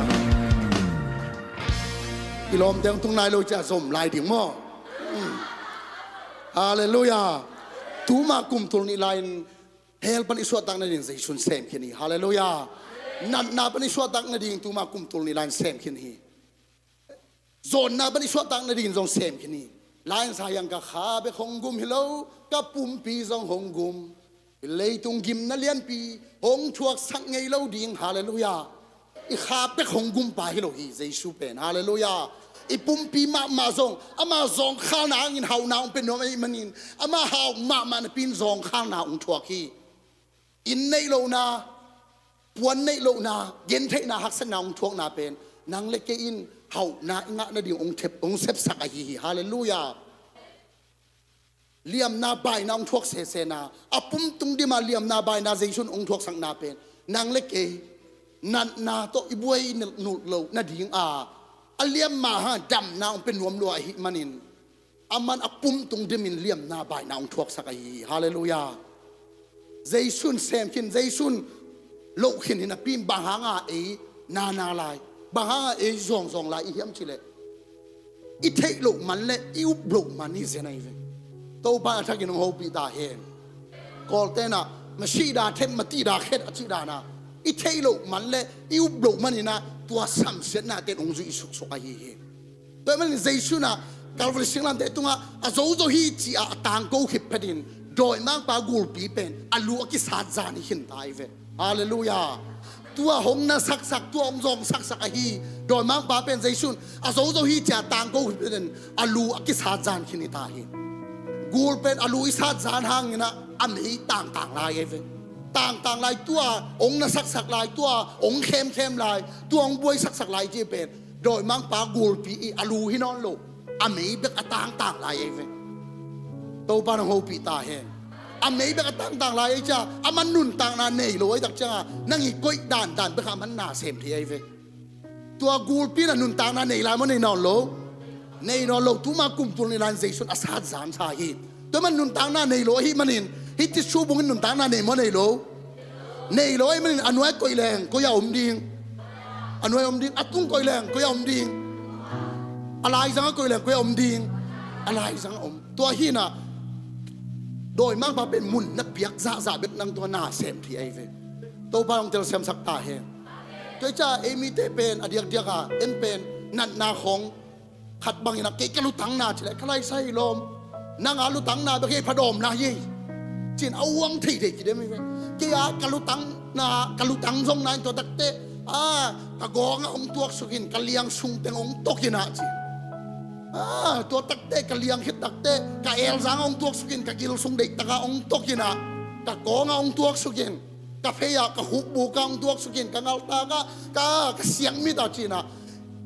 I lawmte hong tung nai lo ciah zom lai ding maw? Halleluiah. Tuma kum tul nih lai-in hell pan i suahtak nading Jesu'n sem khin hi. Halleluiah. Natna pan i suahtak nading tuma kum tul nih lai-in sem khin hi. Zawnna pan i suahtak nadingin zong sem khin hi. Lai-in sa hiang, ka kha bek hong gum hi lo, ka pumpi zong hong gum. Leitung gimna lianpi hong thuaksak ngei lo ding. Halleluiah. I kha bek hong gumpa hi lo hi Jesu pen. Halleluiah. I pumpi mahmah zong ama zawngkhalna hangin hauhna hong pia nuam ahih manin, ama hau mahmah napi-in zawngkhalna hong thuak hi. Inn neih lohna, puan neih lohna, gentheihna, haksatna hong thuakna pen nang le kei in hauhna i ngah nading hong thep, hong sepsak ahi hi. Halleluiah. Liamna baina hong thuak sesena, a pum tung dima liamna baina Jesu'n hong thuaksakna pen nang le kei natna tawh i buai i nulh loh nading a, a liam mah hang damna hong pia nuam lua ahih manin, aman a pum tung dimin liamna baina hong thuaksak ahi hi. Halleluiah. Jesu'n sem khin, Jesu'n loh khin hi napi-in bang hanga ei nana lai, bang hanga ei zawngzawng lai i hiam cih leh, i theih loh man le i up loh man hi zen ahi ve. Topa'n a thakin hong hopih ta hen. Kawlte'n ah, "Masih da thet, matih da khet," a cih dan a, i theih loh man le i up loh man in ah tua samsiatnate in hong zuih suksuk ahi hi. Tua ahih manin Jesu'n ah Calvary singlamteh tungah a zo zo hi ci-a a tangko khit phetin dawimangpa gulpi pen a lu a kisat zan hi khin ta ahi ve. Halleluiah. Tua hong nasaksak, tua hong zawngsaksak ahi dawimangpa pen Jesu'n a zo zo hi ci-a tangko khit phetin a lu a kisat zan khin hi ta hi. Gul pen a lu i sat zan hangin ah a mei tangtang lai ahi ve. Tangtang lai, tua hong nasaksak lai, tua hong khemkhem lai, tua hong buaisaksak lai ci pen dawimangpa gulpi i a lu hi nawn lo, a mei bek a tangtang lai ahi ve. Topa'n hong hopih ta hen. A mei bek a tangtang lai ahi ciang, aman nuntakna nei lo ahi tak cianga nang i koih dandan bek a aman na sem thei ahi ve. Tua gulpi in ah nuntakna nei lai maw, nei nawn lo? Nei nawn lo. Tuma kum tul nih lai-in Jesu'n a sat zan sa hi. Tua man nuntakna nei lo ahih manin, hih Tissue bungin nuntakna nei maw, nei lo? Nei lo ahih manin a nuai koih leng koi-ah om ding? A nuai om ding. A tung koih leng koi-ah om ding? A laizangah koih leng koi-ah om ding? A laizangah om. Tua hi-in ah dawimangpa pen mun na piak zahzah bek nang tua na sem thei ahi ve. Topa'n hong telsiamsak ta hen. Tua hi ciang ei mite pen a diakdiak a, en pen natna khawng khat bangin ah, "Kei ka lutang na," ci leh, "Kha lai sa hi lawm, nang a lutang na bek hi, pha dawm na hi," ci-in a uang theithei kidem hi ve. "Kei a ka lutang na, ka lutang zong na in tua takteh, a, ka gawngah hong tuaksuk in, ka liang sung teng hong tok in ah," ci. "A, tua takteh ka liang khit takteh ka elzangah hong tuaksuk in, ka gil sung deihtakah hong tok in ah, ka kawngah hong tuaksuk in, ka phei-ah, ka hukbukah hong tuaksuk in, ka ngaltakah, ka, ka siangmitah," ci-in ah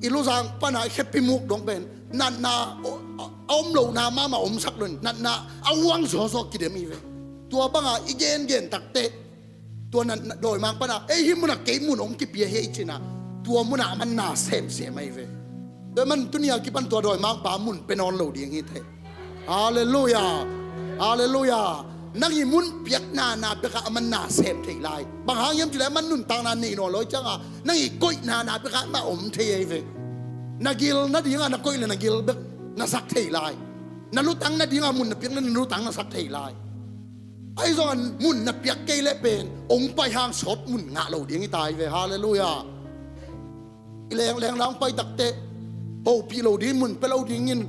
i luzang panah i khepi muk dong pen natna a, a, a om lohna mahmah omsak lo-in, natna a uang zawzaw kidem hi ve. Tua banga i gengen takteh, tua natna, dawimangpa'n ah, "Ei, hih munah kei mun hong kipia hi ei," ci-in ah tua munah aman na semsem ahi ve. Tua ahih manin tuni a kipan tua dawimangpa mun pia nawn lo ding hi thei. Halleluiah. Halleluiah. Nang i mun piakna na bekah aman na sem thei lai. Bang hang hiam cih leh aman nuntakna nei nawn lo ahih ciangah nang i koihna na bekah amah om thei ahi ve. Na gil nadingah na koih leh na gil bek na sak thei lai. Na lutang nadingah mun na piak leh na lutang na sak thei lai. Ahi zongin mun na piak kei leh pen hong pai hang sawt mun ngah lo ding hi ta ahi ve. Halleluiah. I lengleng la hong pai takteh, hopih lo ding, mun pia lo dingin,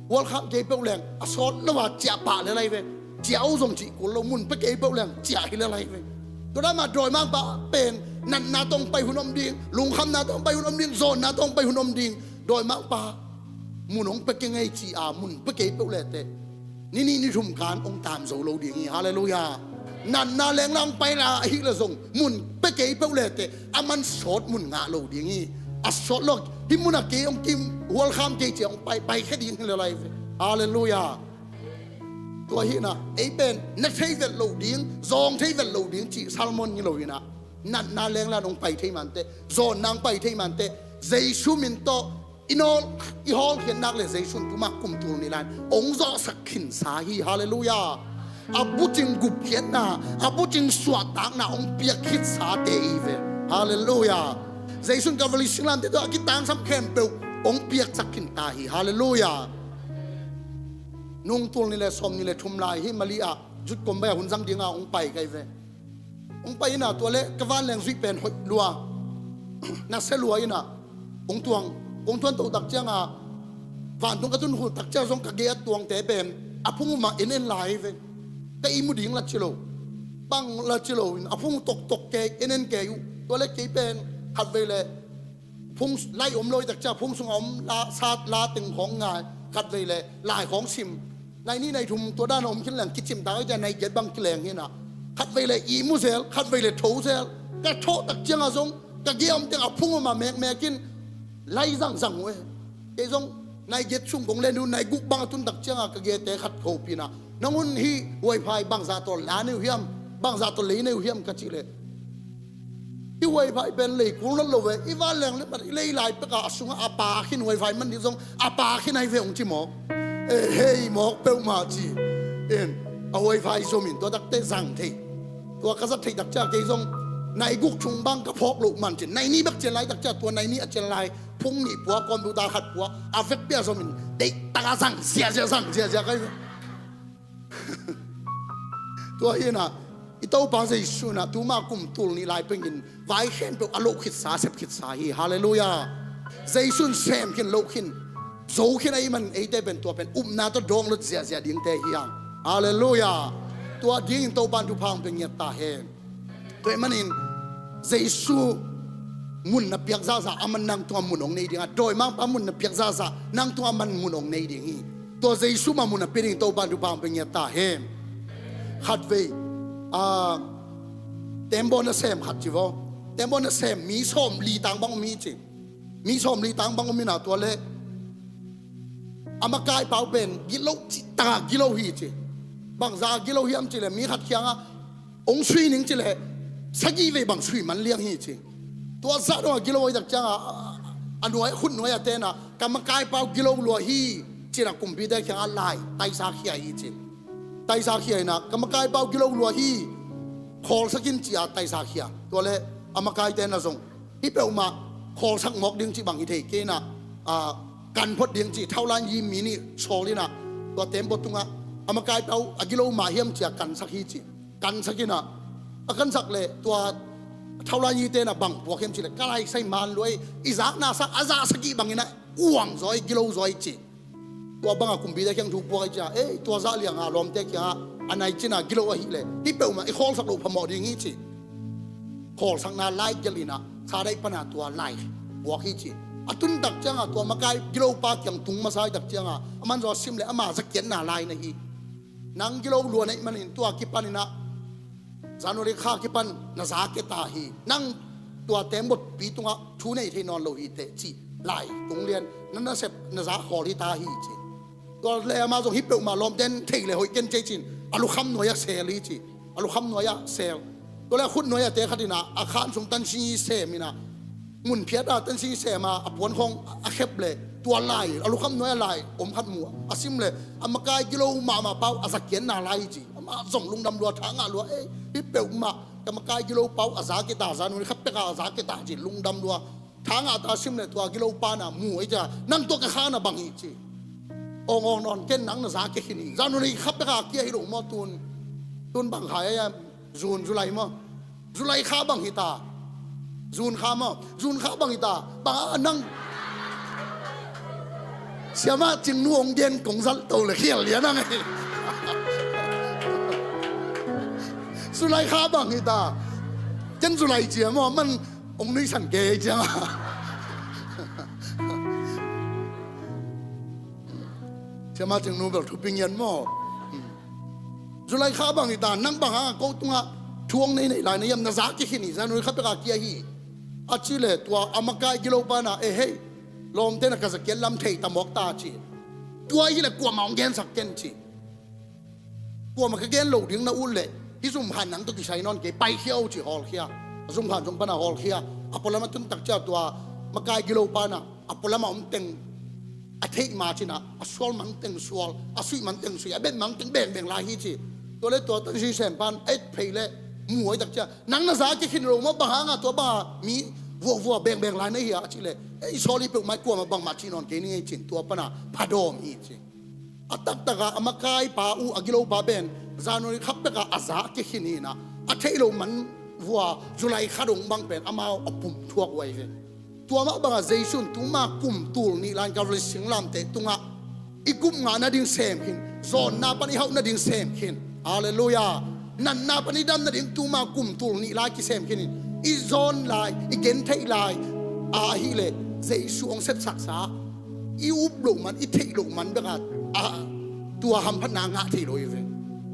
welcome kei peuh leng a sawt lo a ciah pah lel ahi ve. Ciah o zong cih kul lo, mun pia kei peuh leng ciah hi lel ahi ve. Tua dan mah dawimangpa pen natna tawh hong pai hun om ding, lungkhamna tawh hong pai hun om ding, zawnna tawh hong pai hun om ding. Dawimangpa, mun hong pia keng ei ci-a mun pia kei peuh lehteh, ni nih ni thum kan hong taam zo lo ding hi. Halleluiah. Natna lengla hong pai la ahih leh zong mun pia kei peuh lehteh aman sawt mun ngah lo ding hi. A sawt lo, hih munah kei hong kim, welcome kei ci-a hong pai, paikhia ding hi lel ahi ve. Halleluiah. Tua hi-in ah ei pen na thei vet lo ding, zawng thei vet lo ding cih sermon hi lo-in ah, natna lengla hong pai thei manteh, zawnna hong pai thei manteh, Jesu min tawh i nawl, i hawlkhiat nak leh Jesu'n tuma kum tul nih lai-in hong zawhsak khinsa hi. Halleluiah. a bucing gupkhiatna, a bucing suahtakna hong piak khitsate i ve. Halleluiah. Jesu in Calvary singlamteh tawh a kitangsam khempeuh hong piaksak khin ta hi. Halleluiah. Nung tul nih le sawmnih le thum lai hi, Mali ah zutkom bai ah hun zang dinga hong pai ka hi ve. Hong pai in ah tua leh ka vanleng zuih pen hoih lua, nasia lua in ah kong tuang, kong tuang to tak ciangah vantung ka tun khul tak ciang zong ka gei a tuangte pen a phung um ah en en lai hi ve. Ka ihmu ding la ci lo, bang la ci lo in a phung toktok kei, en en kei uh. Tua leh kei pen khatvei leh phung lai om lo i tak ciang phung sungah om la, sat la teng khawng ngai, khatvei leh lai khawng sim. Nai nih nai thum tua dan a om khin leng kicim ta ka hi ciang nai giat bang kileng hi in ah khatvei leh ihmu zel, khatvei leh tho zel. Ka thawh tak ciangah zong ka gei a om teng a phung um ah mekmek in lai zangzang uh e. Kei zong nai giat sung kong len uh, nai guk bang a tun tak ciangah ka geite khat khopih in ah, nang un hih wifi bangzah tawh la nei uh hiam, bangzah tawh lei nei uh hiam ka cih leh, hih wifi pen lei kul nawn lo ve. I vanleng le man i lei lai pekah a sungah a pa khin wifi man ding zong a pa khin ahi ve hong ci mawk. Eh, hei mawk peuhmah ci in a wifi zom in tua takte zang thei. Tua ka zat theih tak ciang kei zong nai guk chung bang ka phawk loh man cin nai nih bek cian lai tak ciang tua nai nih a cian lai phung nih pua, computer khat pua, a vekpi a zom in deihtak a zang ziazia, zang ziazia ka hi ve. Tua hi in ah i Topa Jesu in ah tuma kum tul nih lai pengin vai khempeuh a loh khitsa, a sep khitsa hi. Halleluiah. Jesu in sem khin, loh khin, zo khin ahih manin eite pen tua pen upna tawh dawng lut ziazia dingte hi hang. Halleluiah. Tua dingin Topa in thupha hong pia ngiat ta hen. Tua ahih manin Jesu mun na piak zahzah a man nang tungah mun hong nei ding a, dawimangpa mun na piak zahzah nang tungah a man mun hong nei ding hi. Tua Jesu mah mun a pia ding Topa in thupha hong pia ngiat ta hen. Khatvei, ah, tembaw nasem khat ci vaw. Tembaw nasem mi sawmli tang bang om hi ci. Mi sawmli tang bang om in ah tua leh a makaipa uh pen gilo, cih takah gilo hi ci. Bangzah a gilo hiam cih leh mi khat kiangah hong sui ning cih leh sagih vei bang sui man liang hi ci. Tua zah dong a gilo ahi tak ciangah a nuai, khut nuai a ten ah ka makaipa uh gilo lua hi ci in ah kumpite kiangah lai taisa khia hi ci. Taisa khia in ah ka makaipa uh gilo lua hi, khawlsak in ci a taisa khia. Tua leh a makaite in ah zong hih peuhmah khawlsak mawk ding cih bang hi thei kei in ah, ah, kan phot ding ci, thaulai yi mi nih sawl in ah tua tembaw tungah a makaipa uh a gilo mah hiam ci a kansak hi ci. Kansak in ah a kansak leh tua thaulai yite in ah bang puak hiam cih leh ka lai sai man lua hi, i zakna sang a zah sagih bang in ah kuang zaw hi, gilo zaw hi ci. Tua bangah kumpite kiang thu puak hi ci a, ei, tua zah liangah lawmte kiangah a nai cin a gilo ahih leh hih peuhmah i khawlsak loh phamawh ding hi ci. Khawlsakna lai gelh in ah sa daih pan a tua lai puak hi ci. A tun tak ciangah tua makai gilopa kiang tung masa hi tak ciangah a man zaw a sim leh ama zakiatna lai na hi. Nang gilo lua na hih manin tua kipan in ah January kha kipan na za kia ta hi. Nang tua tembaw pi tungah thu nei thei nawn lo hi teh ci. Lai tung lian na nasep na za khawl hi ta hi ci. Tua leh amah zong hih peuhmah lawmte in thei leh hoih ken ci ei ci in a lukham nuai ah sel hi ci. A lukham nuai ah sel. Tua leh a khut nuai ah te khat in ah a khan sung tansin sem in ah mun phiat a tansin sem a, a puan khawng a khep leh tua lai, a lukham nuai a lai om khat mu a, a sim leh a makai gilo mahmah pa uh a zakiatna lai hi ci. Amah zong lungdam lua, tha ngah lua, ei, hih peuhmah ka makai gilopa uh a za kia ta, January kha pekah a za kia ta ci, lungdam lua. Tha ngah ta, sim leh tua gilopa in ah mu ei ci a, nang tua ka khan ah bang hi ci. Awng awng nawn ken, nang na za kia khin hi. January kha pekah kia hi lo maw tun. Tun bang kha ei a, June, July maw. July kha bang hi ta. June kha maw. June kha bang hi ta. Bang a nang Siamah Cingnu hong gen kong zalh to leh khial lian a ngei. July kha bang hi ta. Ken July cia maw, man hong nuihsan kei ciang a. Siamah Cingnu bel thupi ngian maw. July kha bang hi ta, nang bang hang a ko tungah thu hong nei nei lai na hiam, na za kia khin hi, January kha pekah kia hi. A ci leh tua a makai gilopa in ah, eh hei, lawmte in ah ka zakiat lam thei ta mawk ta ci. Tua hi leh kuamah hong gensak ken ci. Kuamah ka gen lo ding na ut leh hih zumkhan nang tawh kisai nawn kei, paikhia o ci, hawlkhia. A zumkhan zong pan a hawlkhia. A pualam a tun tak ciang tua makai gilopa in ah a pualam a om teng a theih ma cin ah, a sual man teng sual, a suih man teng suih, a bet man teng bengbeng lai hi ci. Tua le tua tan sui sem pan et phei le muai tak cia, nang na za ke khin lo ma bang hanga tua banga mi vua vua beng beng lai na hi a ci le, ei sawli peuh mai kuama bangmah ci nawn kei ni ngei cin tua pana phadawm hi ci. A taktaka a makaipa uh a gilopa pen January khat peka a za ke khin hinah, a theih lo man vua July kha dong bang pen amau a pum thuak uai ve. Tua mah bangah Jesu in tuma kum tul nih lai-in Calvary singlamteh tungah i gupngah nading sem khin, zawnna pan i hauh nading sem khin. Halleluiah. Natna pan i dam nading tuma kum tul nih lai kisem khin in, i zawn lai, i gentheih lai a ahileh Jesu hong sepsaksa i up loh man, i theih loh man bekah a tua hamphatna ngah thei lo hi ve.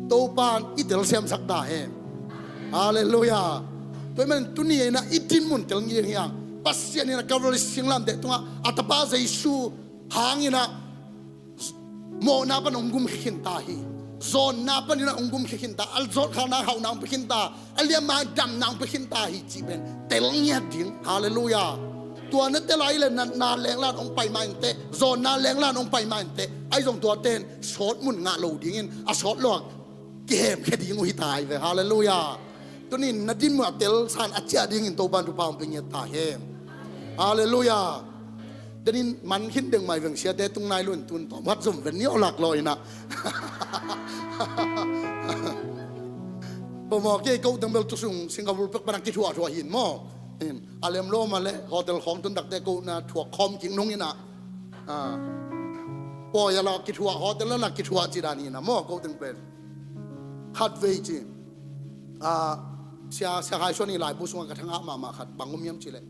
Topan i telsiamsak ta hen. Halleluiah. Tua hi manin tuni inah i dinmun tel ngiang hiang. Pasian inah Calvary singlamteh tungah a tapa Jesu hanginah mawhna pan hong gumkhia khin ta hi. Zawnna paninah hong gumkhia khin ta. A zawhkhalna hauhna hong pia khin ta. A liamma damna hong pia khin ta hi cih pen tel ngiat ding. Halleluiah. Tua na tel a hileh natna lenglan hong pai mah inteh, zawnna lenglan hong pai mah inteh. Ahi zong tuate in sawt mun ngah lo dingin a sawt lo a kihemkhia ding uh hi ta hi ve. Halleluiah. Tunin na dinmun a telsa in a ciah dingin Topan thupha hong pia ngiat ta hen. Halleluiah. Denin man khin deng mai veng siate tung nai lo in tun tawm khat zom ven ni aw lak law inah. Pamaw kei ko teng bel tu sung Singapore pek pana kithuah thuah hin maw. In a lem lo ma le hotel khawng tun takte ko na thuak khawm kik nung inah. Ah. Pawi a la kithuah hotel la la kithuah ci dan hinah maw ko teng pen. Khat vei ci. Ah, sia, sia hai suan i laibu sungah ka thangah mahmah khat bang om hiam ci le.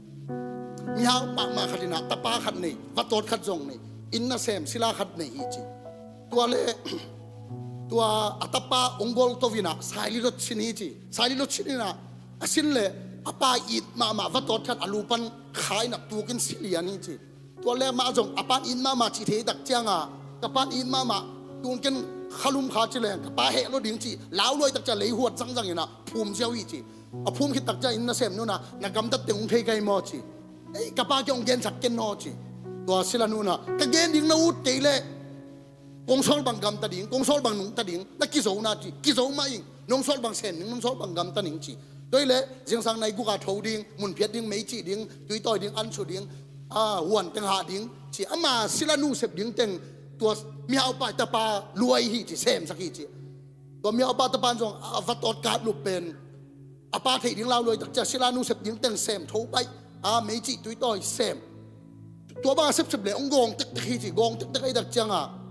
Mihau mahmah khat inah tapa khat nei, vatawt khat zong nei, inn nasem sila khat nei hi ci. Tua le tua a tapa hong gol to inah saili lot sin hi ci. Saili lot sin inah a sin le a pa it mahmah vatawt khat a lupan kha inah tukin silian hi ci. Tua le mah zong a pan it mahmah cih thei tak cianga ka pan it mahmah tun ken khalum kha ci leng ka pa heh lo ding ci. Lau luai tak cia lei huat zangzang inah phum ziau hi ci. A phum khit tak cia inn nasem nunah na gamtat teng hong thei kai maw ci. Ei ka pa kiang hong gensak ken naw ci. Tua sila nunah ka gen ding na ut kei leh kong sawl bang gamta ding, kong sawl bang nungta ding, na kizo na ci, kizo mah ing, nong sawl bang sem ning, nong sawl bang gamta ning ci. Tua hileh zingsang nai guka tho ding, mun phiat ding, mei cih ding, tuitawi ding, ansu ding, a huan teng hah ding ci. Ama sila nu sep ding teng tua mihaupa tapa luai hi ci, semsak hi ci. Tua mihaupa tapan zong a vatawt kap lup pen a pa theih ding lau luai tak cia sila nu sep ding teng sem tho baih a mei cih tuitawi sem. Tua banga sepsep le hong gawng tektek hi ci, gawng tektek ahi tak cianga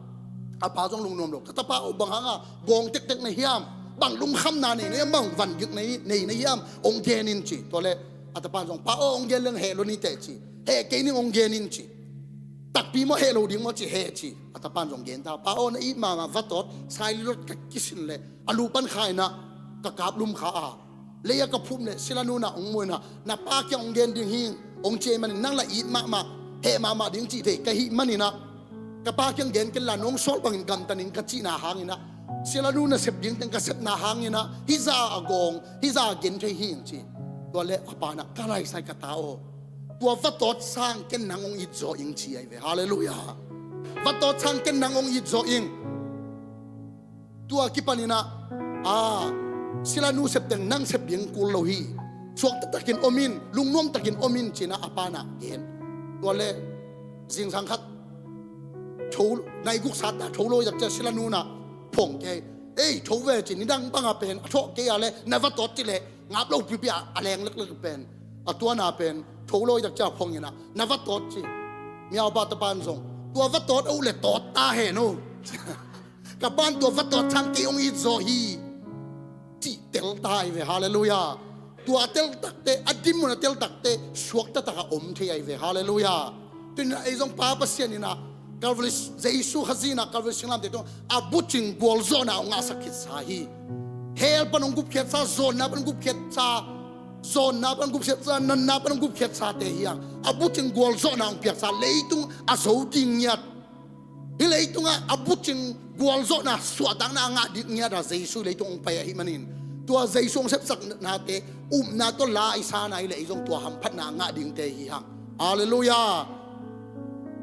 a pa zong lungnuam lo. Ka tapa aw bang hanga gawng tektek na hiam, bang lungkhamna nei na hiam, bang van gik nei na hiam hong gen in ci. Tua le a tapan zong pa aw hong gen leng heh lo ni teh ci. Heh kei ning hong gen in ci. Takpi maw heh lo ding maw ci, heh ci. A tapan zong gen ta. Pa aw na it mahmah vatawt saili lot ka kisin le a lupan kha inah ka kap lum kha a. Lei a ka phum le sila nunah hong mu inah na pa kiang hong gen ding hi hong ci ahih manin nang la it mahmah heh mahmah ding cih thei ka hih maninah ka pa kiang gen ken la nong sawl bangin gamta ning ka cihna hanginah sila nu na sep ding teng ka sepna hanginah hih za a gawng hih za a gen thei hi ing ci. Tua le a panah ka laisai ka ta aw. Tua vatawt sang ken nang hong it zaw ing ci ahi ve. Halleluiah. Vatawt sang ken nang hong it zaw ing. Tua kipaninah a sila nu sep teng nang sep ding kul lo hi. Suak taktakin om in, lungnuam takin om in cinah a panah gen. Tua le zingsang khat tho, nai guksa ta tho lo hi tak cia sila nunah phong kei. Ei tho ve ci, nidang banga pen a thawh kei a le na vatawt ci le ngap lo pipi a leng leklek pen a tuana pen tho lo hi tak cia phong inah na vatawt ci. Mihaupa tapan zong tua vatawt a uh le tawt ta hen uh. Ka pan tua vatawt sang kei hong it zaw hi. Cih tel ta hi ve. Halleluiah. Tua a tel takte, a dinmun a tel takte suakta taka om thei ahi ve. Halleluiah. Tuninah ei zong Pa Pasian inah Calvary, Jesu Khazih inah Calvary singlamteh tungah a bucing gualzawhna hong ngahsak khitsa hi. Hell pan hong gupkhiatsa, zawnna pan hong gupkhiatsa, zawnna pan hong gupkhiatsa, natna pan hong gupkhiatsate hi hang. A bucing gualzawhna hong piaksa, leitung a zo ding ngiat. Hih leitungah a bucing gualzawhna suahtakna a ngah dik ngiata Jesu leitung hong pai ahih manin tua Jesu hong sepsaknate upna tawh laisana hileh ei zong tua hamphatna a ngah dingte hi hang. Halleluiah.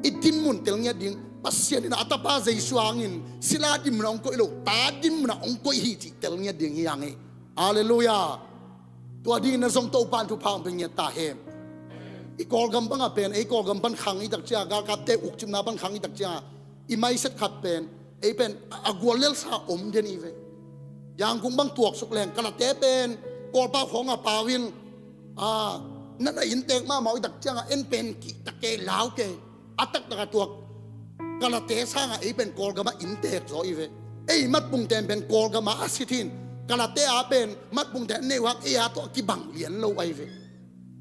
I dinmun tel ngiat ding, Pasian in a tapa Jesu hangin sila dinmun ah hong koih lo, ta dinmun ah hong koih hi cih tel ngiat ding hi hang hi. Halleluiah. Tua dingin na zong Topa in thupha hong pia ngiat ta hen. I Kawlgam bangah pen, ei Kawlgam pan khang i tak ciangah, galkapte ukcipna pan khang i tak ciangah, i mindset khat pen, ei pen a gual lelsa om den hi ve. Yangon bang tuaksuk leng, Kalate pen Kawlpau khawngah pau in, a, na na inntek mahmah uh i tak ciangah, en pen kihta kei, lau kei. A taktak a tuak Kalate sangah ei pen Kawlgamah inntek zaw i ve. Ei matpungten pen Kawlgamah a sit hin, Kalate a pen matpungten a neih uh hang ei a tawh a kibang lian lo ahi ve.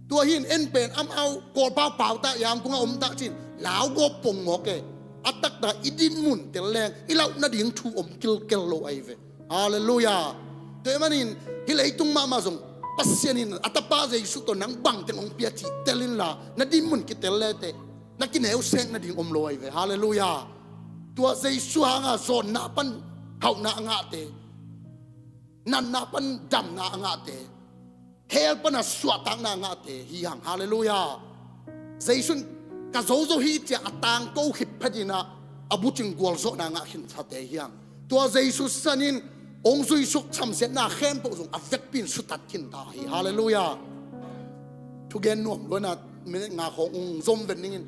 Tua hin en pen amau Kawlpau pau ta, Yangon ah om ta cin, lau gawp pong mawk e. A taktak i dinmun tel leng i lauh nading thu om kilkel lo ahi ve. Halleluiah. Tua ahih manin hih leitung mahmah zong Pasian in a tapa Jesu tawh nang bangteng hong pia cih tel inla, na dinmun kitel leteh na kineu sek nading om lo ahi ve. Halleluiah. Tua Jesu hanga zawnna pan hauhna a ngahte, natna pan damna a ngahte, hell pana suahtakna a ngahte hi hang. Halleluiah. Jesu in ka zozo hi cia a tangko khit phetinah a bucing gualzawhna a ngah khinsate hi hang. Tua Jesu sisan in hong zuisuk samsiatna khempeuh zong a vekpi in sutat khinta hi. Halleluiah. Thugen nuam luanah minute nga khawng hong zom ven ningin.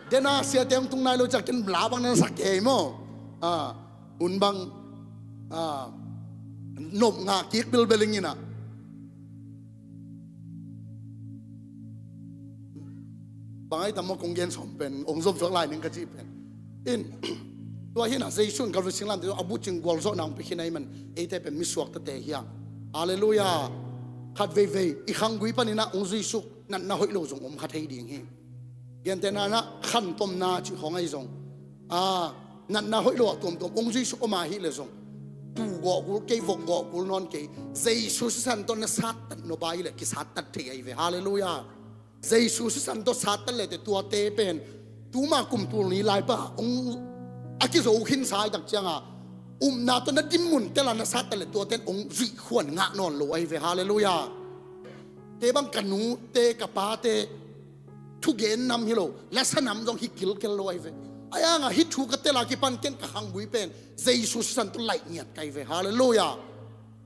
Dena siate hong tung nai lo ciah ken la bang nan sa kei maw? Ah, un bang, ah, nop ngah kik bilbel inginah. Bang ai tam maw kong gen sawm pen, hong zom suak lai ning ka cih pen. In, tua hinah Jesu in Kalvari singlamteh tungah a bucing gualzawhna hong pia khin ahih man, eite pen mi suaktate hi hang. Halleluiah. Khat veivei, i khanggui paninah hong zuisuk, natna hoih lo zong om kha thei ding hi. Gentehna inah khantomna cih khawng ahi zong, a, natna hoih lo ah tuamtuam hong zuisuk om a hih leh zong, tu gawh kul kei, vok gawh kul nawn kei, Jesu sisan tawh na sattat nop a hih leh kisattat thei ahi ve. Halleluiah. Jesu sisan tawh sattat leteh tuate pen tuma kum tul ni lai pa hong a kizo khinsa i tak cianga, upna tawh na dinmun tela na sattat leh tuate in hong zuih khuan ngah nawn lo ahi ve. Halleluiah. Te bang ka nute ka pate thugen nam hi lo, lasa nam zong hi kilkel lo ahi ve. Ahi hanga hih thu ka tela kipan ken ka khanggui pen Jesu sisan tawh laih ngiat ka hi ve. Halleluiah.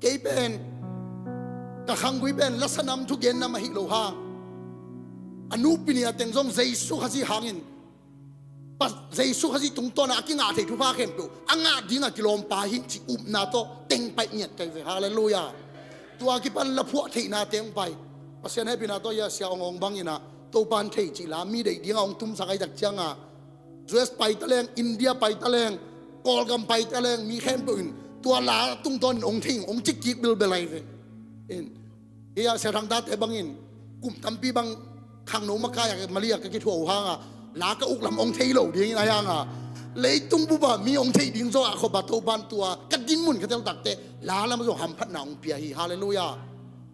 Kei pen ka khanggui pen lasa nam thugen nam ahi lo hang, a nupi ni a teng zong Jesu Khazih hangin, Pa, Jesu Khazih tungtawnah a kingah thei thupha khempeuh a ngah dinga kilawmpa hi cih upna tawh tengpaih ngiat ka hi ve. Halleluiah. Tua kipan laphuah theihnate hong pai. Pasian hehpihna tawh hia sia awngawng banginah Topa in thei cih la mi deih dinga hong tumsak ahi tak cianga, U S pai ta leng, India pai ta leng, Kawlgam pai ta leng, mi khempeuh in tua la tungtawnin hong thei, hong cikkik bilbel ahi ve. In, hia sia thangtate bangin kum tampi bang khangno makai a mali a ka kithuah uh hanga la ka uk lam hong thei lo dingin ahi hanga, leitung bupa mi hong thei ding zawh a khop a Topa in tua ka dinmun ka teltakte la lam zong hamphatna hong pia hi. Halleluiah.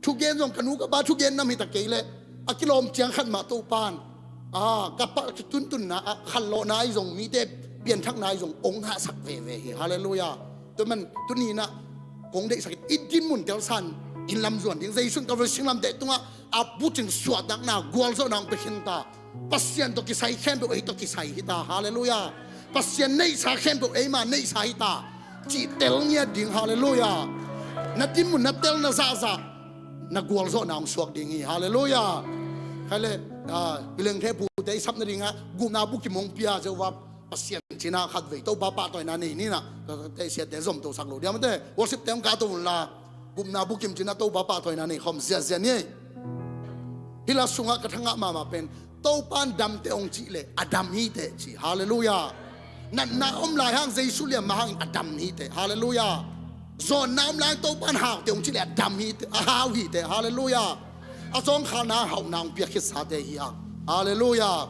Thugen zong ka nu ka pa thugen nam hi ta kei leh a kilawm ciang khat mah Topa in, a, ka pa tuntunna a khanlawhna ahi zong mite pianthakna ahi zong hong hahsak veve hi. Halleluiah. Tua man tuninah kong deihsak in i dinmun telsan in lam zuan ding. Jesu in Kalvari singlamteh tungah a bucing suahtakna gualzawhna hong pia khinta. Pasian tawh kisai khempeuh ei tawh kisai hita. Halleluiah. Pasian neihsa khempeuh eima neihsa hita cih tel ngiat ding. Halleluiah. Na dinmun na tel na zahzah na gualzawhna hong suak ding hi. Halleluiah. Khai le, ah, i lengthe pute i sap nadingah gupna bukim hong pia Jehovah Pasian cinah khatvei Topa pahtawina nei ninah, te siate zomtosak lo diam te, worship te hong kahto unla, gupna bukim cinah Topa pahtawina nei khawm ziazia ni. Hih la sungah ka thangah mahmah pen, Topa in damte hong cih leh a dam hiteh ci. Halleluiah. Natna om lai hang Jesu liamma hangin a dam hiteh. Halleluiah. Zawnna om lai hang Topa in haute hong cih leh a dam hiteh, a hau hiteh. Halleluiah. A zawngkhalna hauhna hong piak khitsate hi hang. Halleluiah.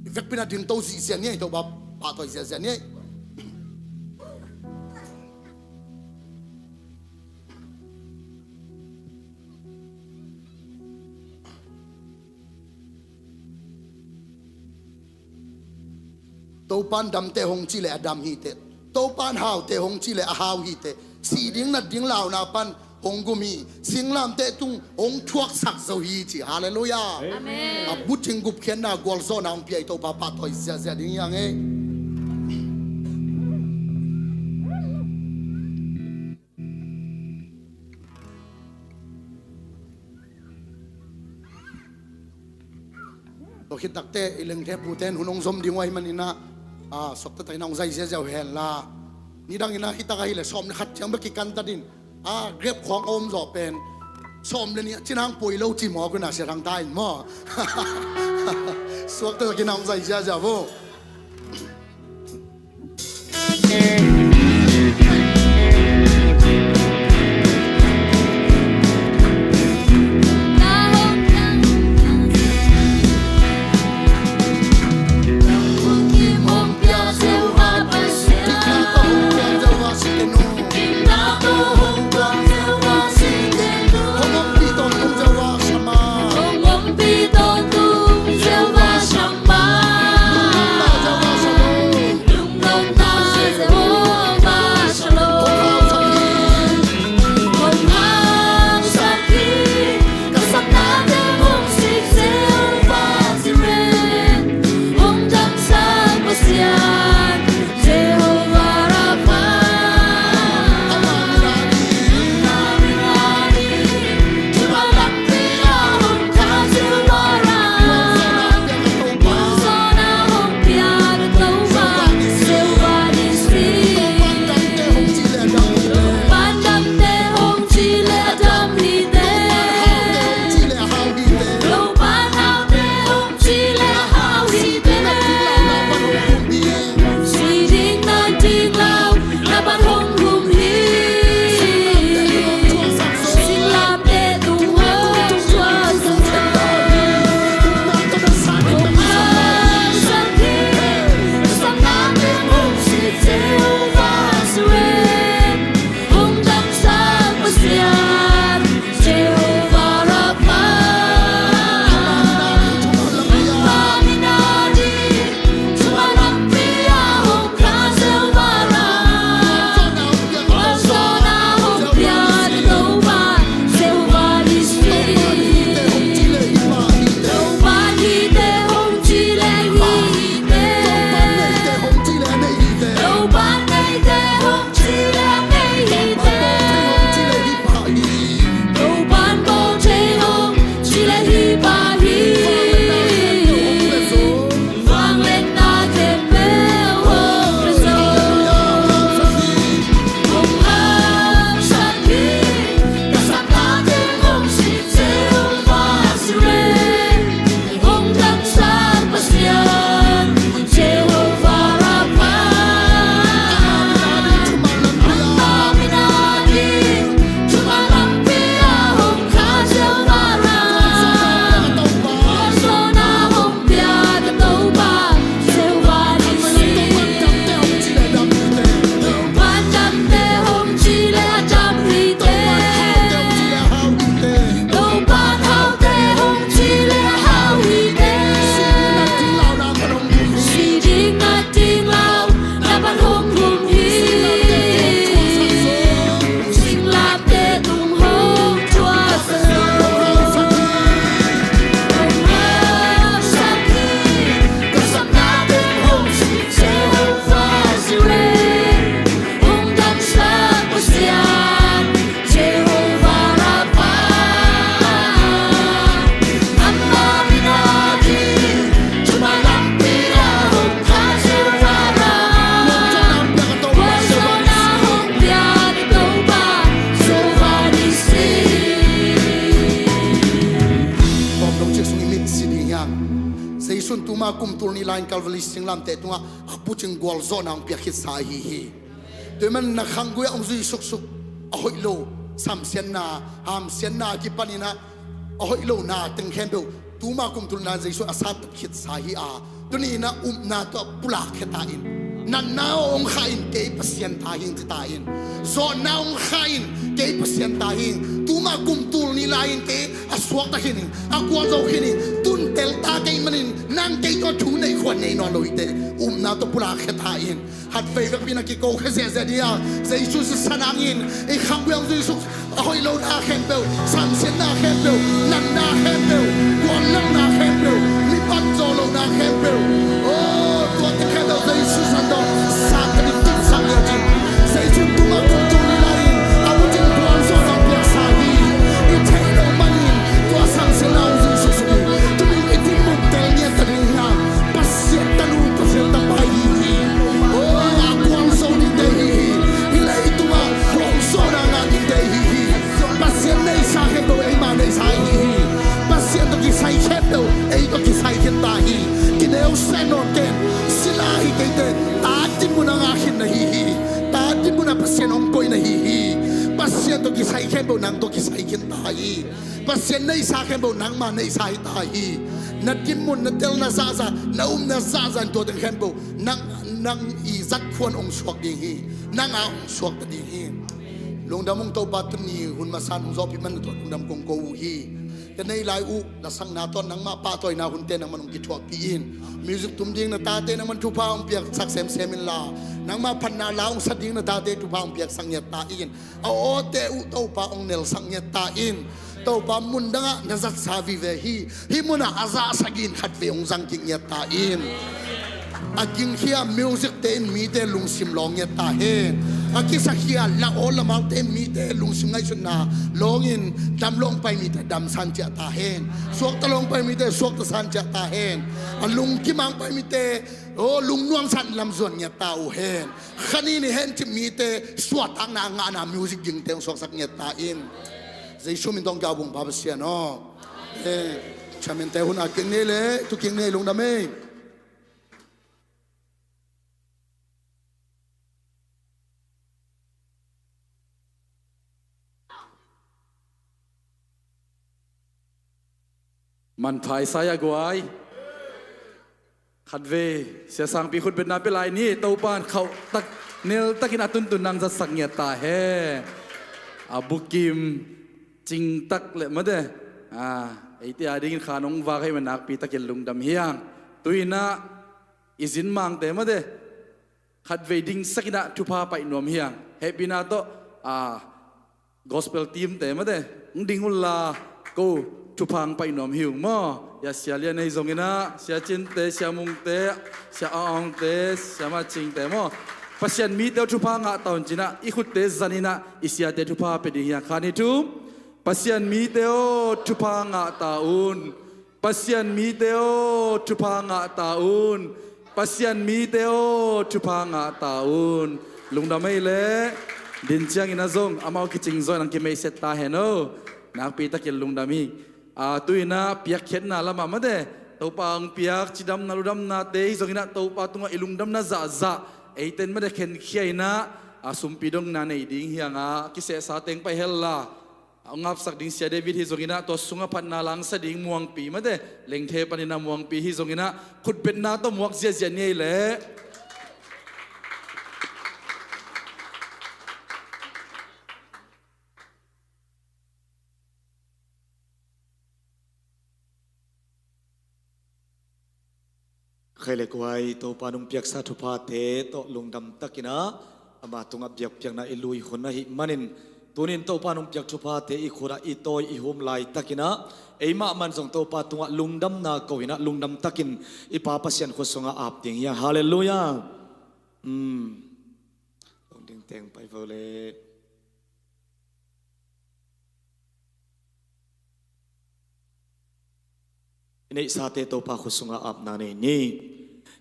I vekpi-in a dingto zihziah ni ei, Topa pahtawi ziahziah ni ei. Topa in damte hong cih leh a dam hiteh. Topa in haute hong cih leh a hau hiteh. Sih ding nat ding launa pan hong gum hi, singlamteh tung hong thuaksak zo hi ci. Halleluiah. Amen. A bucing gupkhiatna gualzawhna hong pia i Topa pahtawi ziahziah ding hi hang ei. Tua khit takteh i lengthe pute in hun hong zom ding uh ahih manin ah, a, suakta takin ah hong zai ziahziah uh hen la. Nidangin ah hi tak ahih leh sawm le khat ciang bek kikan ta ding. A, Grab khawng a om zawh pen sawm le nih ah cin hang poi lo ci mawk un ah, sia thangta in maw. Suakta takin ah hong zai ziahziah uh. Jesu in tuma kum tul nih lai-in Calvary singlamteh tungah a bucing gualzawhna hong piak khitsa ahi hi. Tua ahih manin na khanggui ah hong zui suksuk a hoih lo samsiatna, hamsiatna a kipanin ah a hoih lo na teng khempeuh tuma kum tul nih lai-in Jesu in a sattat khitsa hi a, tuni-in ah upna tawh pulak khia ta in. Natna aw hong khah in, kei Pasian ta hi ing, ci ta in. Zawhna aw hong khah in, kei Pasian ta hi ing. Tuma kum tul nih lai-in kei a suakta khin ing, a gualzo khin ing. Tun telta kei manin nang kei tawh thu nei khuan nei nawn lo hite. Upna tawh pulak khia ta in. Khatvei vekpi-in a kiko khia ziahziah ding a, Jesu sisan hangin i khangbuk Jesu a hoih lohna khempeuh, samsiatna khempeuh, natna khempeuh, guallelhna khempeuh, mi pan zawh lohna khempeuh, aw, tua teng khempeuh Jesu san tawh Satan in titsak leh cin, Jesu tungah kum tul nih lai-in a ut in gualzawhna piaksa hi. I theih loh manin tua samsiatna hong zui suksuak hi. Tuni-in i dinmun tel ngiat ta ding hiam? Pasian tanu, Pasian tapa i hi hi. Aw, a gualzo dingte i hi hi. Hih leitungah gualzawhna ngah dingte i hi hi. Pasian neihsa khempeuh eima neihsa i hi hi. Pasian tawh kisai khempeuh ei tawh kisai khin ta hi. Kineu seh nawn ken, sila hi kei teh, ta dinmun a ngah khin na hi hi. Ta dinmun ah Pasian hong koih na hi hi. Pasian tawh kisai khempeuh nang tawh kisai khin ta hi. Pasian neihsa khempeuh nangma neihsa hi ta hi. Na dinmun, na telna zahzah, na upna zahzah in tua teng khempeuh nang, nang i zat khuan hong suak ding hi. Nang a hong suakta ding hi. Lungdam ung Topa, tuni hun masa in hong zawhpih man na tawh lungdam kong ko uh hi. Ka nei lai uh lasakna tawh nangmah pahtawina hunte nangman hong kithuahpih in. Music tum ding na tate nangman thupha hong piaksak semsem inla, nangmah phatna la hong sa ding na tate thupha hong piaksak ngiat ta in. A awte uh Topa hong nelsak ngiat ta in. Topa, mun dangah na zatsa vive hi. Hih munah a zahsa gin khatvei hong zang kik ngiat ta in. A gingkhia music-te in mite lungsim lawng ngiat ta hen. A kisakhia la aw lamaute in mite lungsim ngaihsutna lawngin damlawh hong pai mite damsa in ciah ta hen. Suakta lawh hong pai mite suakta sa in ciah ta hen. A lungkim a hong pai mite, aw, lungnuamsa in lamzuan ngiat ta uh hen. Kha nih ni hen cih mite suahtakna a ngahna music gingte hong suaksak ngiat ta in. Jesu min tawh hong kiap ung Pa Pasian aw. Eh, chairman-te hun a kik ni leh, tu kik ni, lungdam ei. Manpha i sa hia guai? Khatvei Sia Sangpi khutbetna pia lai ni. Topa in khauhtak, neltakin a tuntun nang zatsak ngiat ta hen. A bukim cingtak leh mate, a, eite a dingin kha nong vak ahih man nakpitakin lungdam hi hang. Tu-in ah i zin mangte mate, khatvei dingsakin ah thupha paih nuam hi hang. Hehpihna tawh, a, gospel team-te mate, hong ding unla, ko, thupha hong paih nuam hi ung maw. Hia Sia Lian ahi zongin ah, Sia Cinte, Sia Mungte, Sia Aung Aungte, Sia Ma Cingte maw. Pasian mite aw, thupha ngah ta un ci-in ah i khutte zanin ah i siate thupha pia ding hi hang. Khat, nih, thum. Pasian mite aw, thupha ngah ta un. Pasian mite aw, thupha ngah ta un. Pasian mite aw, thupha ngah ta un. Lungdam ei leh. Din ciangin ah zong amau kicing zaw in hong kimeihset ta hen aw. Nakpitakin lungdam hi. A, tu-in ah piakkhiatna lamah mate, Topa hong piak cidamna ludamnate hi zongin ah Topa tungah i lungdamna zahzah eite in mate khenkhia in ah, a, sumpi dongna nei ding hi hang a, kisehsa teng pai hel la. A hong apsak ding Sia David hi zongin ah tua sungah phatna la hong sa ding Muangpi mate, Lengthe panin ah Muangpi hi zongin ah khutbetna tawh muak ziahziah ni ei leh. Khaile kuai Topa nong piaksa thuphate tawh lungdam takin ah ama tungah biakpiakna i lui hun ahih manin, tuni-in Topa nong piak thuphate i khutah i tawi i hum laitakin ah eimah man zong Topa tungah lungdamna ko-in ah lungdam takin i Pa Pasian khut sungah ap ding hi hang. Halleluiah. Um. Hong ding teng pai vo le. I neihsate Topa khut sungah apna nei ni.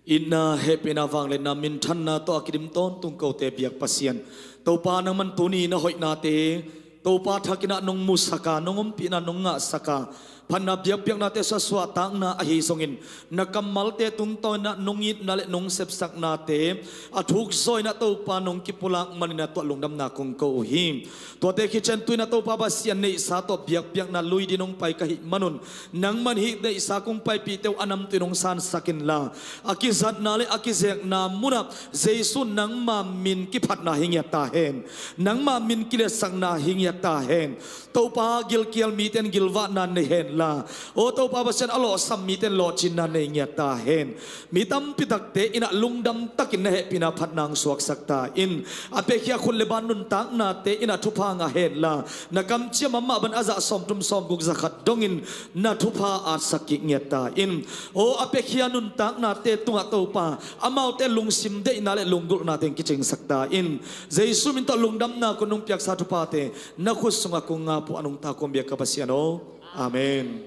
Itna, hehpihna, vangliatna, minthanna tawh a kidim tawntung kote biak Pasian Topa, nangman tuni na hoihnate Topa thakin ah nong musak a, nong ompihna nong ngahsak a, phatna biakpiaknate suahsuahtakna ahi zongin, na kammalte tungtawnin ah nong itna le nong sepsaknate a thukzaw in ah Topa nong kipulak manin ah tua lungdamna kong ko uh hi. Tuate khit ciang tu-in ah Topa Pasian, neihsa tawh biakpiakna lui dingin hong pai ka hih manun, nangman hih neihsa kong paipihte uh a namtui in hong sansak inla, a kizatna le a kizekna munah Jesu, nangma min kiphatna hi ngiat ta hen. Nangma min kiletsakna hi ngiat ta hen. Topa, gilkial mite in gilvahna nei henla, aw Topa Pasian, a lawhsam mite in lawhcinna nei ngiat ta hen. Mi tampi takte in ah lungdam takin na hehpihna phatna hong suaksak ta in. A piakhia khut le ban nuntaknate in ah thupha ngah henla, na kamciam a mah bang a zah sawmthum sawmguk za khat dongin na thupha atsak kik ngiat ta in. Aw, a piakhia nuntaknate tungah Topa, amaute lungsim deihna le lunggulhnate in kicingsak ta in. Jesu min tawh lungdamna kong nong piaksa thuphate na khut sungah kong ap uh a nungta kong biak ka Pasian aw. Amen.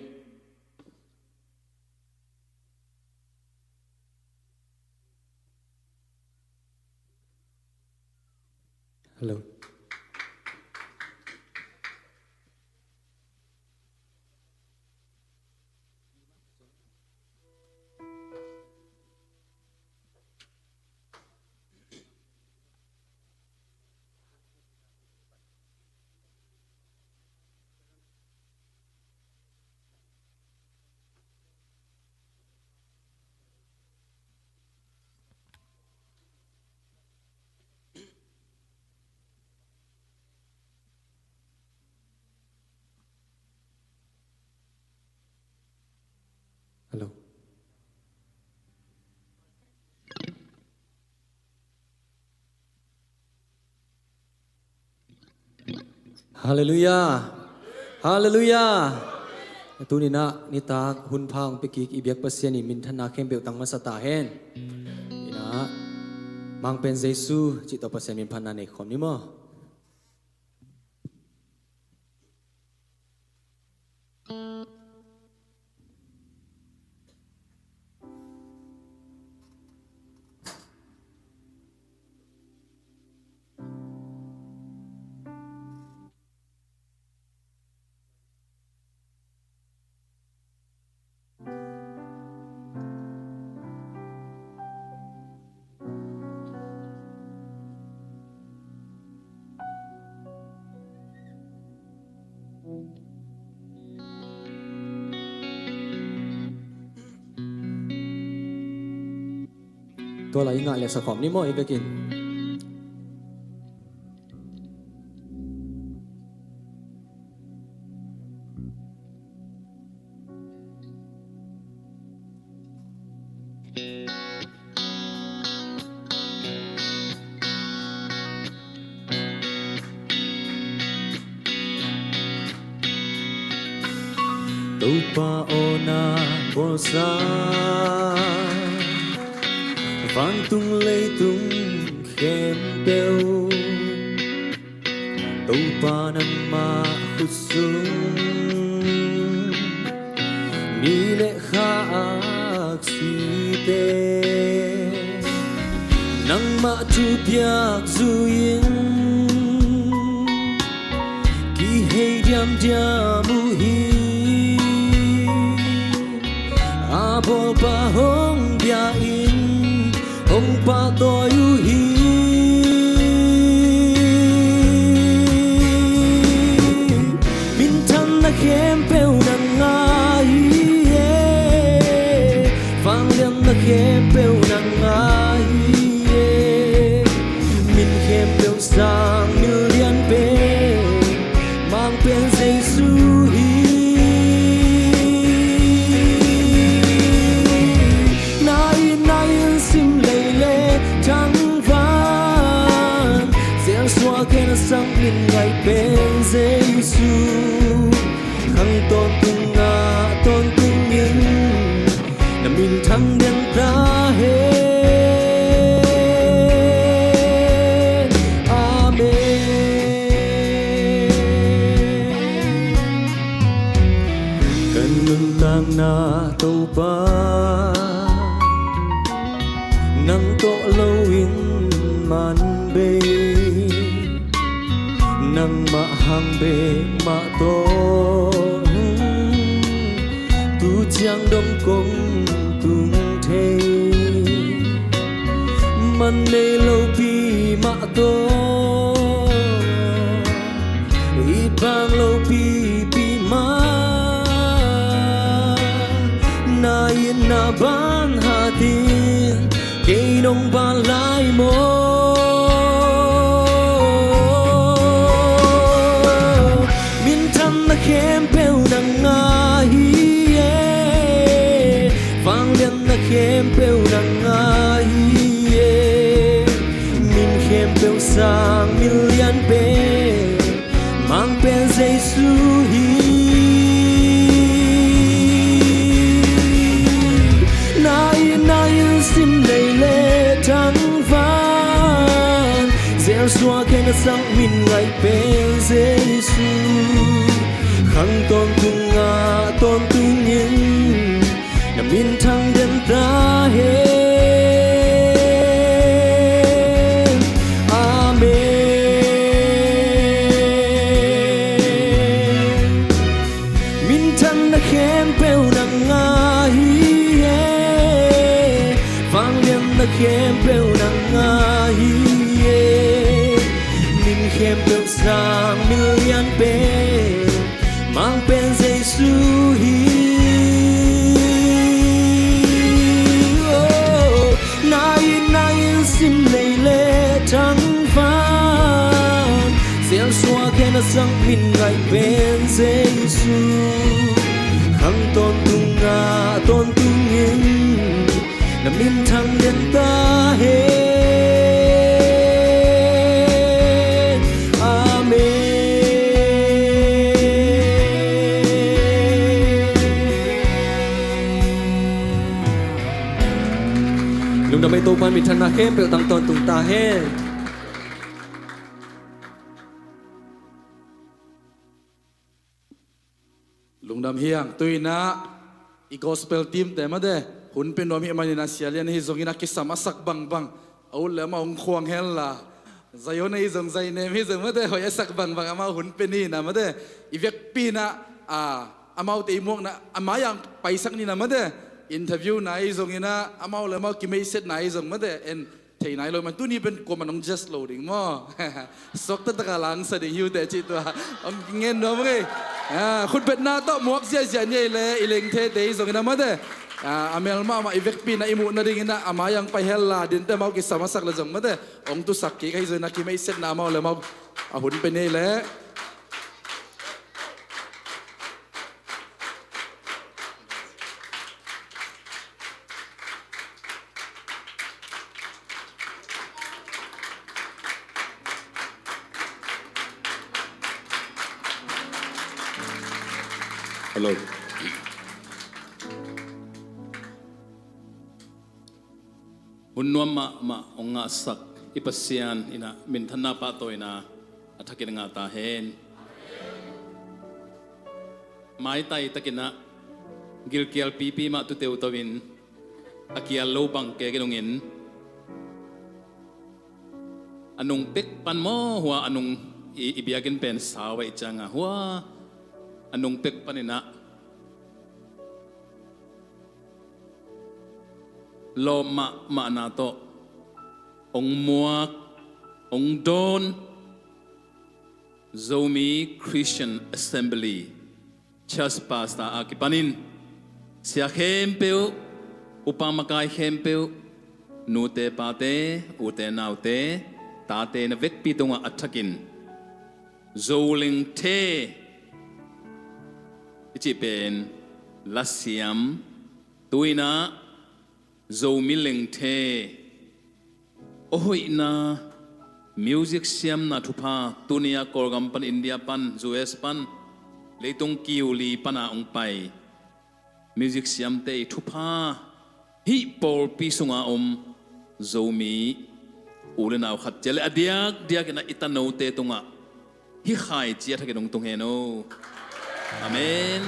Hello. Hello. Halleluiah. Halleluiah. Tuni-in ah nitak hun pha hong pia kik i biak Pasian in minthanna khempeuh tang masa ta hen. Ina, Mangpen Jesu cih tawh Pasian min phatna nei khawm ni maw. Tua lai i ngah leh sa khawm ni maw, i vekin. Topa aw, na bawlsa vantung leitung khempeuh, Topa nangmah khutsung ni le kha aksite, nangmah thupiak zui-in kihei diamdiam uh hi. A bawlpa hong bia-in hong pahtawi uh hi. Minthanna khempeuh nang a hi e, vangliatna khempeuh nang a hi e. Min khempeuh sang min lian pen Mangpen Jesu hi. Na itna in sim lei le thangvan, zelsuak hen a sang min ngai pen Jesu, khang tawntung ah tawntungin na minthang den ta hen. Amen. Ka nuntakna Topa, nang tawh loin man bei, Nangmah hang bek mah tawh tu ciang dong kong tung thei. Man nei lopi mah tawh it bang lopipi mah. Na itna ban hatin kei nong ban lai maw? Minthanna khempeuh nang a hi e, vangliatna khempeuh nang a hi e. Min khempeuh sang min lian pen Mang pen Jesu hi. Na itna in sim lei le thangvan, zelsuak hen a sak min ngaih pen Jesu. Khang tawntung ah tawntungin na minthang den ta hen. Amen. Minthanna khempeuh nang a hi e, vangliatna khempeuh nang a hi e. Min khempeuh sang min lian pen Mang pen Jesu hi. Oh, na itna in sim lei le thangvan, zelsuak hen a sak min ngaih pen Jesu. Khang tawntung ah tawntungin na minthang den ta hen. Amen. Lungdam ei, Topa'n minthanna khempeuh tang tawntung ta hen. Lungdam hi hang. Tu-in ah i gospel team te mate hun pia nuam hi manin ah, Sia Lian ahi zongin a kisam a sak bangbang, a ut le amah hong khuang hen la, Zion ahi zong, Zainem ahi zong mate hoih a sak bangbang amau hun pia ni na mate. I vekpi-in ah, a, amaute i muakna a mai-ah paisak ni na mate. Interview na ahi zongin ah, amau le amau kimeihsetna ahi zong mate, en thei nai lo man, tuni pen kuamah nong judge lo ding maw? Suakta takin langsa ding hi uh teh cih tua hong ngen nuam ing ei. Ah, khutbetna tawh muak ziahziah ni ei leh, i lengthe te ahi zongin ah mate, ah, a mel mahmah, i vekpi-in ah i muh nadingin ah a mai-ah pai hen la, dinte amau kisam a sak le zong mate, hong tusak kik ahi zongin ah kimeihsetna amau le amau a hun pia ni ei leh. Hello. Hun nuam mahmah hong ngahsak i Pasian in ah minthanna pahtawi-in ah a thakin ngah ta hen. Maitai takin ah gilkial pipi mah tu teuto-in, a kial lo bang kei nungin, a nung pek pan maw, hua a nung, i, i biakinn pen sau ahih ciangin hua a nung pek panin ah lawp mahmahna tawh hong muak, hong dawn Zomi Christian Assembly Church Pastor a kipanin sia khempeuh, upa makai khempeuh, nute pate, ute naute, tate na vekpi tungah a thakin Zo Lengthe i cih pen lasiam, tu-in ah Zomi Lengthe, a hoihna, music siamna thupha, tuni-a Kawlgam pan, India pan, U S pan, leitung kiu li pana hong pai music siamte i thupha, hih pawlpi sunga om Zomi u le nau khat ciat le a diakdiakin ah i tanote tungah hih khaici a thakin hong tung hen aw. Amen.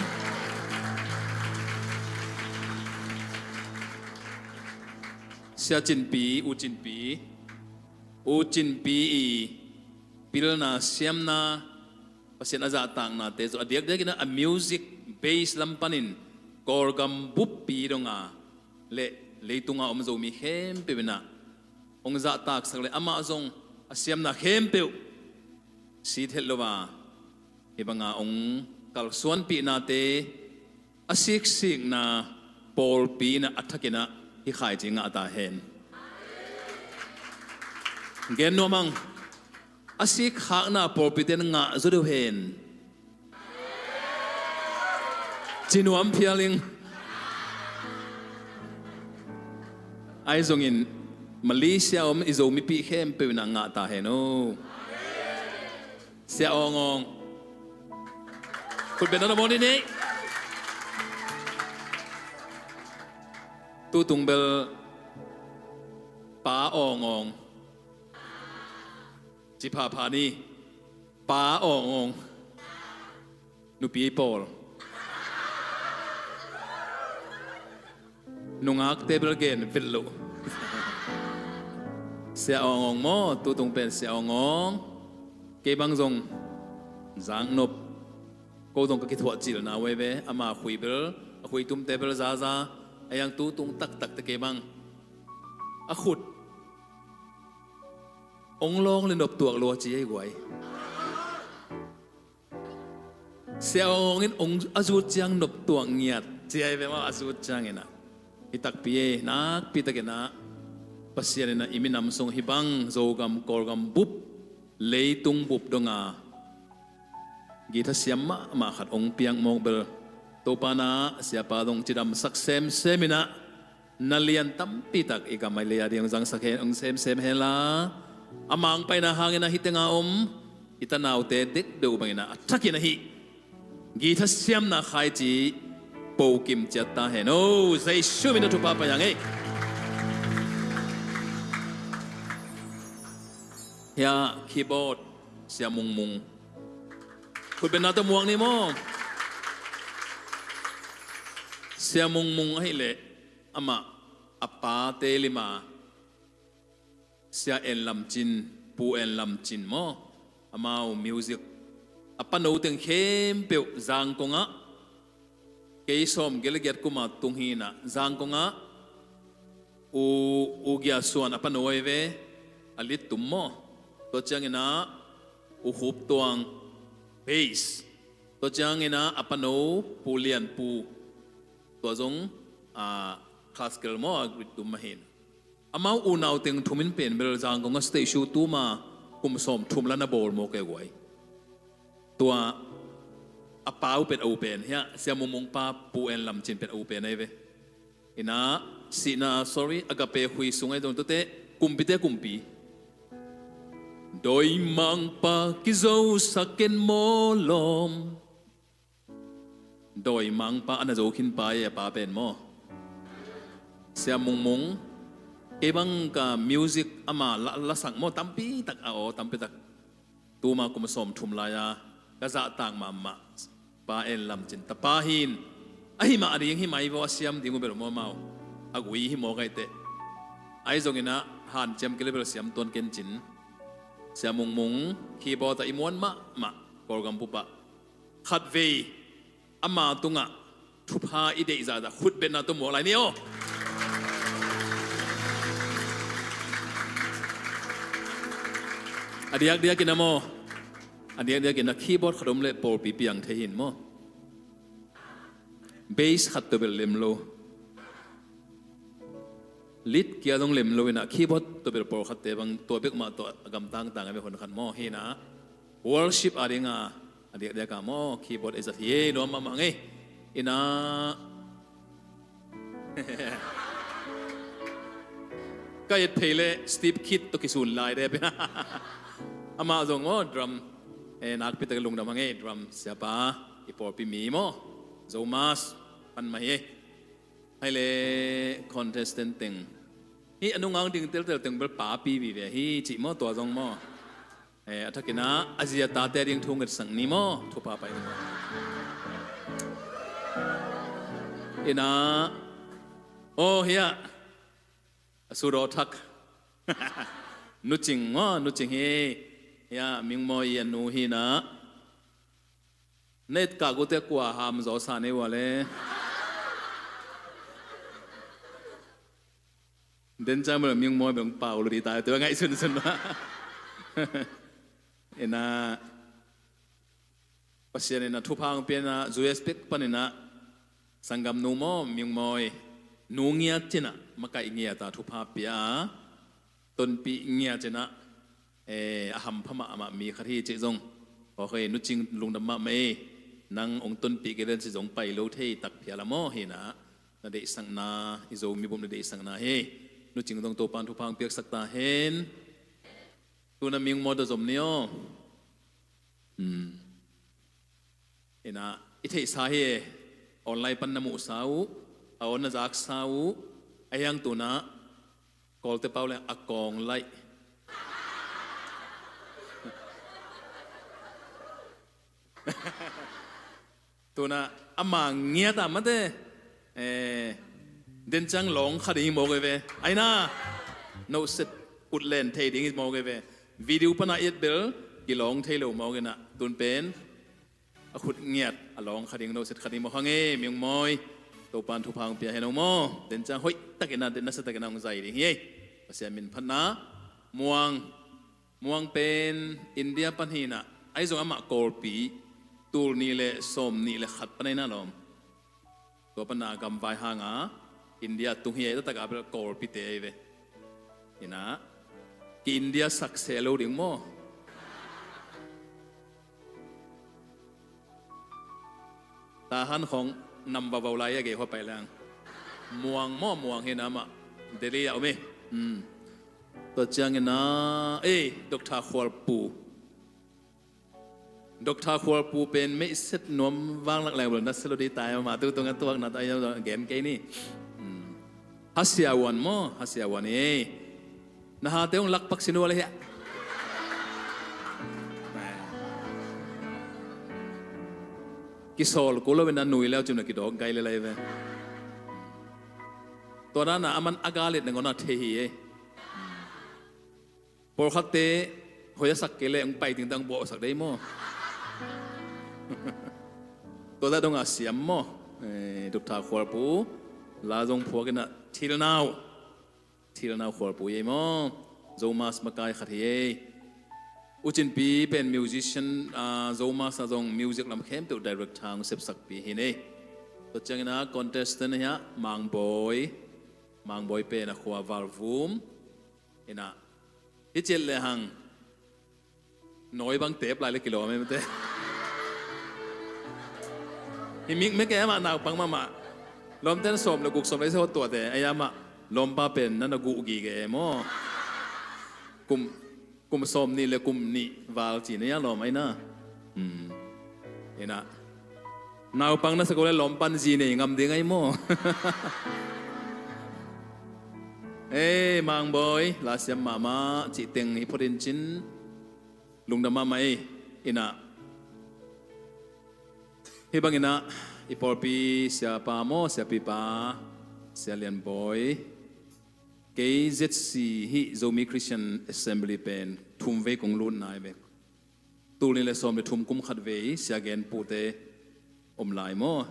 Sia Cinpi, U Cinpi, U Cinpi i pilna, siamna, Pasian a zahtaknate zong a diakdiakin a music base lam panin Kawlgam buppi donga le leitunga om Zomi khempeuh in a hong zahtaksak le amah zong a siamna khempeuh sit het lo a, hih banga hong kalsuanpihnate a siksikna pawlpi in a thakin a hih khaici ngah ta hen. Gen nuam hang, a sikkhakna pawlpite in ngah zaw deuh hen. Ci nuam phial ing. Ahi zongin Malaysia om i Zomipih khempeuh in a ngah ta hen o. Sia Awng Awng. Khutbetna na bawl ni. Tutung bel Pa Awng Awng ci phapha ni. Pa Awng Awng. Nupi pawl. Nungakte bel gen vet lo. Sia Awng Awng maw, tutung pen Sia Awng Awng. Kei bang zong zaknop. Ko zong ka kithuah cilna uh ahi ve, ama khui bel, a khui tumte bel zaza, a yang tutung taktakte kei bang. A khut hong lawng le nop tuak lo a ci ei guai. Sia Awng Awng in hong a zut ciang nop tuak ngiat ci ei ve maw, a zut ciangin a. Hi takpi ei, nakpi takin a Pasian in a i minam sung hih bang Zogam, Kawlgam bup, leitung bup donga guitar siam mahmah khat hong piak mawk bel Topa in a siapa zong cidamsak semsem in a, na lian tampi tak i gam a lei a ding hong zangsak hen, hong semsem hen la. A mangpaina hangin a hih tenga om i tanaute dekdeuh bangin a, a thakin a hih guitar siamna khaici pokim ciat ta hen o. Jesu min a thupha pia ing ei. Hia keyboard Sia Mung Mung. Khutbetna tawh muak ni maw. Sia Mung Mung ahih leh amah a pate lima Sia En Lam Cin, Pu En Lam Cin maw, amau music a pano teng khempeuh Zangkong ah, kei sawm gel giat kuma tung hi in a, Zangkong ah U, U Gia Suan a pano ahi ve, a lead tum maw. Tua ciangin a U Khup Tuang bass. Tua ciangin a a pano Pu Lian Pu. Tua zong a classical maw, a lead tum mah hi in. Amau unau teng thum in pen bel Zangkong ah stage show tuma kum sawm thum la na bawl mawk e guai. Tua a pa uh pen a u pen hia, Sia Mung Mung pa Pu En Lam Cin pen a u pen ahi ve. In a sihna, sorry, Agape Khui sung ahi zong tuate kumpite kumpi. Dawimangpa kizosak ken maw lawm. Dawimangpa a na zo khin pa e, a pa pen maw. Sia Mung Mung, kei bang ka music ama la, lasak maw tampi tak a aw, tampi tak. Tuma kum sawm thum lai-a ka zahtak mahmah Pa En Lam Cin tapa hi in, ahi mah a ding hi mai vaw a siam ding uh bel maw amau a gui hi mawk ahi teh. Ahi zongin a hanciam kei le bel siam tuan ken cin. Sia Mung Mung keyboard ah i muan mahmah Kawlgam bup ah. Khatvei ama tungah thupha i deih zahzah khutbetna tawh muak lai ni aw. A diakdiakin a maw, a diakdiakin a keyboard khat om leh pawlpi piang thei hi in maw. Bass khat tawh bel lem lo. Lead kia zong lem lo in a keyboard tawh bel pawlkhatte bang tua bek mah tawh a gamtang tang a bek hon khat maw hi in a. Worship a dinga a diakdiak a maw keyboard ei zat hi e, nuam mahmah ngei. In a ka et phei le Steve Kidd tawh kisun lai dep. Amah zong maw drum, eh, nakpi tak lungdam a ngei, drum siapa i pawlpi mi maw. Zomas pan mah hi e. Hai le contestant teng hi, a nungang ding teltel teng bel papi vive hi cih maw, tua zong maw. Eh, a thakin a, a zi a tate a ding thu ngetsak ni maw, thupha pai ni maw. In a, aw, hiah a sut aw thak. Nu Cing maw, Nu Cing hi. Hia, Mingmawi i a nu hi na. Na et kak uh teh kua ham zaw sa nei uh a le. Den ciang bel Mingmawi bel pau lo ding ta, tua ngaihsun sun ba. Ina, Pasian in a thupha hong pia na, U S pek panin a, sanggamnu maw, Mingmawi, nu ngiat cin a, makaih ngiat a thupha pia a, tonpih ngiat cin a, eh, a hampha mahmah mi khat hi cih zong. Aw, hei, Nu Cing, lungdam mahmah ei. Nang hong tonpih kei leh cih zong pai lo thei tak phial a maw hi na. Na deihsakna, i Zomi bup na deihsakna hi. Nu Cing zong Topa'n thupha hong piaksak ta hen. Tu-in a Mingmawi tawh zom ni aw. Hmm. Ina, i theihsa hi e, online pan na muhsa uh, a awn na zaksa uh, a hiang tu-in a, Kawlte pau leng a kawng laih. Tu-in a, a mang ngiat a mate, eh, den ciang lawng kha ding hi mawk e ve. Ai na, no set ut len thei ding hi mawk e ve. Video pan a i et bel, kilawng thei lo mawk ina, tu-in pen, a khut ngiat, a lawng kha ding, no set kha ding maw hang e, Mingmawi. Topa'n thupha hong pia hen aw maw. Den ciang hoih takin a, den nasa takin a hong zai ding hi e. Pasian min phatna, Muang, Muang pen India pan hi na, ahi zong amah Kawlpi, tul nih le sawm nih le khat pan ahi na lawm. Tua pan a gamvai hang a, India tung hi e, taktak a bel Kawlpite ahi ve. Ina, ki-India sak seh lo ding maw. Tahan khawng nam vavau lai a gei hua pai leng. Muang maw, Muang hi na mah. Delhi a om e. Hmm. Tua ciangin a, eh, Doctor Khualpu. Doctor Khualpu pen meihset nuam vanglak leng bel na selo di tai mah, tu tung a tuak na ta gen kei ni. Hmm. Hasia Wan maw, Hasia Wan e. Na hate hong lakpak sin uh a le hia. Kisawl kul lo in a nui leu cin a kidawk gai le lai ve. Tua dan a aman a galet na ngawna thei hi e. Pawlkhatte hoih a sak kei leh hong pai ding tang bawhsak dei maw. Tua dah dong a siam maw. Eh, Doctor Khualpu la zong phuak in a thil nau. Thil nau Khualpu ei maw. Zomus makai khat hi ei. U Cin Pi pen musician, ah, Zomus a zong music lam khempeuh director hong sepsakpi hi nei. Tua ciangin a contestant hi a Mang Bawi. Mang Bawi pen a khua Valvum. Ina, hi ciat le hang nawi bang tep lai le kilawm e mate. Hi mik mek e amah naupang mahmah. Lawmten sawm le guk sawm le se hot tuate, ei amah lawmpa pen na na guh gige e maw. Kum, kum sawm nih le kum nih val ci na ia lawm aina. Hmm. Ina. Naupang na sa ko le lawmpan zi nei ngam ding ai maw. Ei, Mang Bawi, la siam mahmah, cih teng hi phot in cin. Lungdam mahmah ei, ina. Hih bangin a, i pawlpi siapa maw, siapipa, Sia Lian Bawi. Kei Z C hih Zomi Christian Assembly pen thum vei kong lut nai ve. Tul nih le sawm le thum kum khat vei Sia Gen Pu te om lai maw.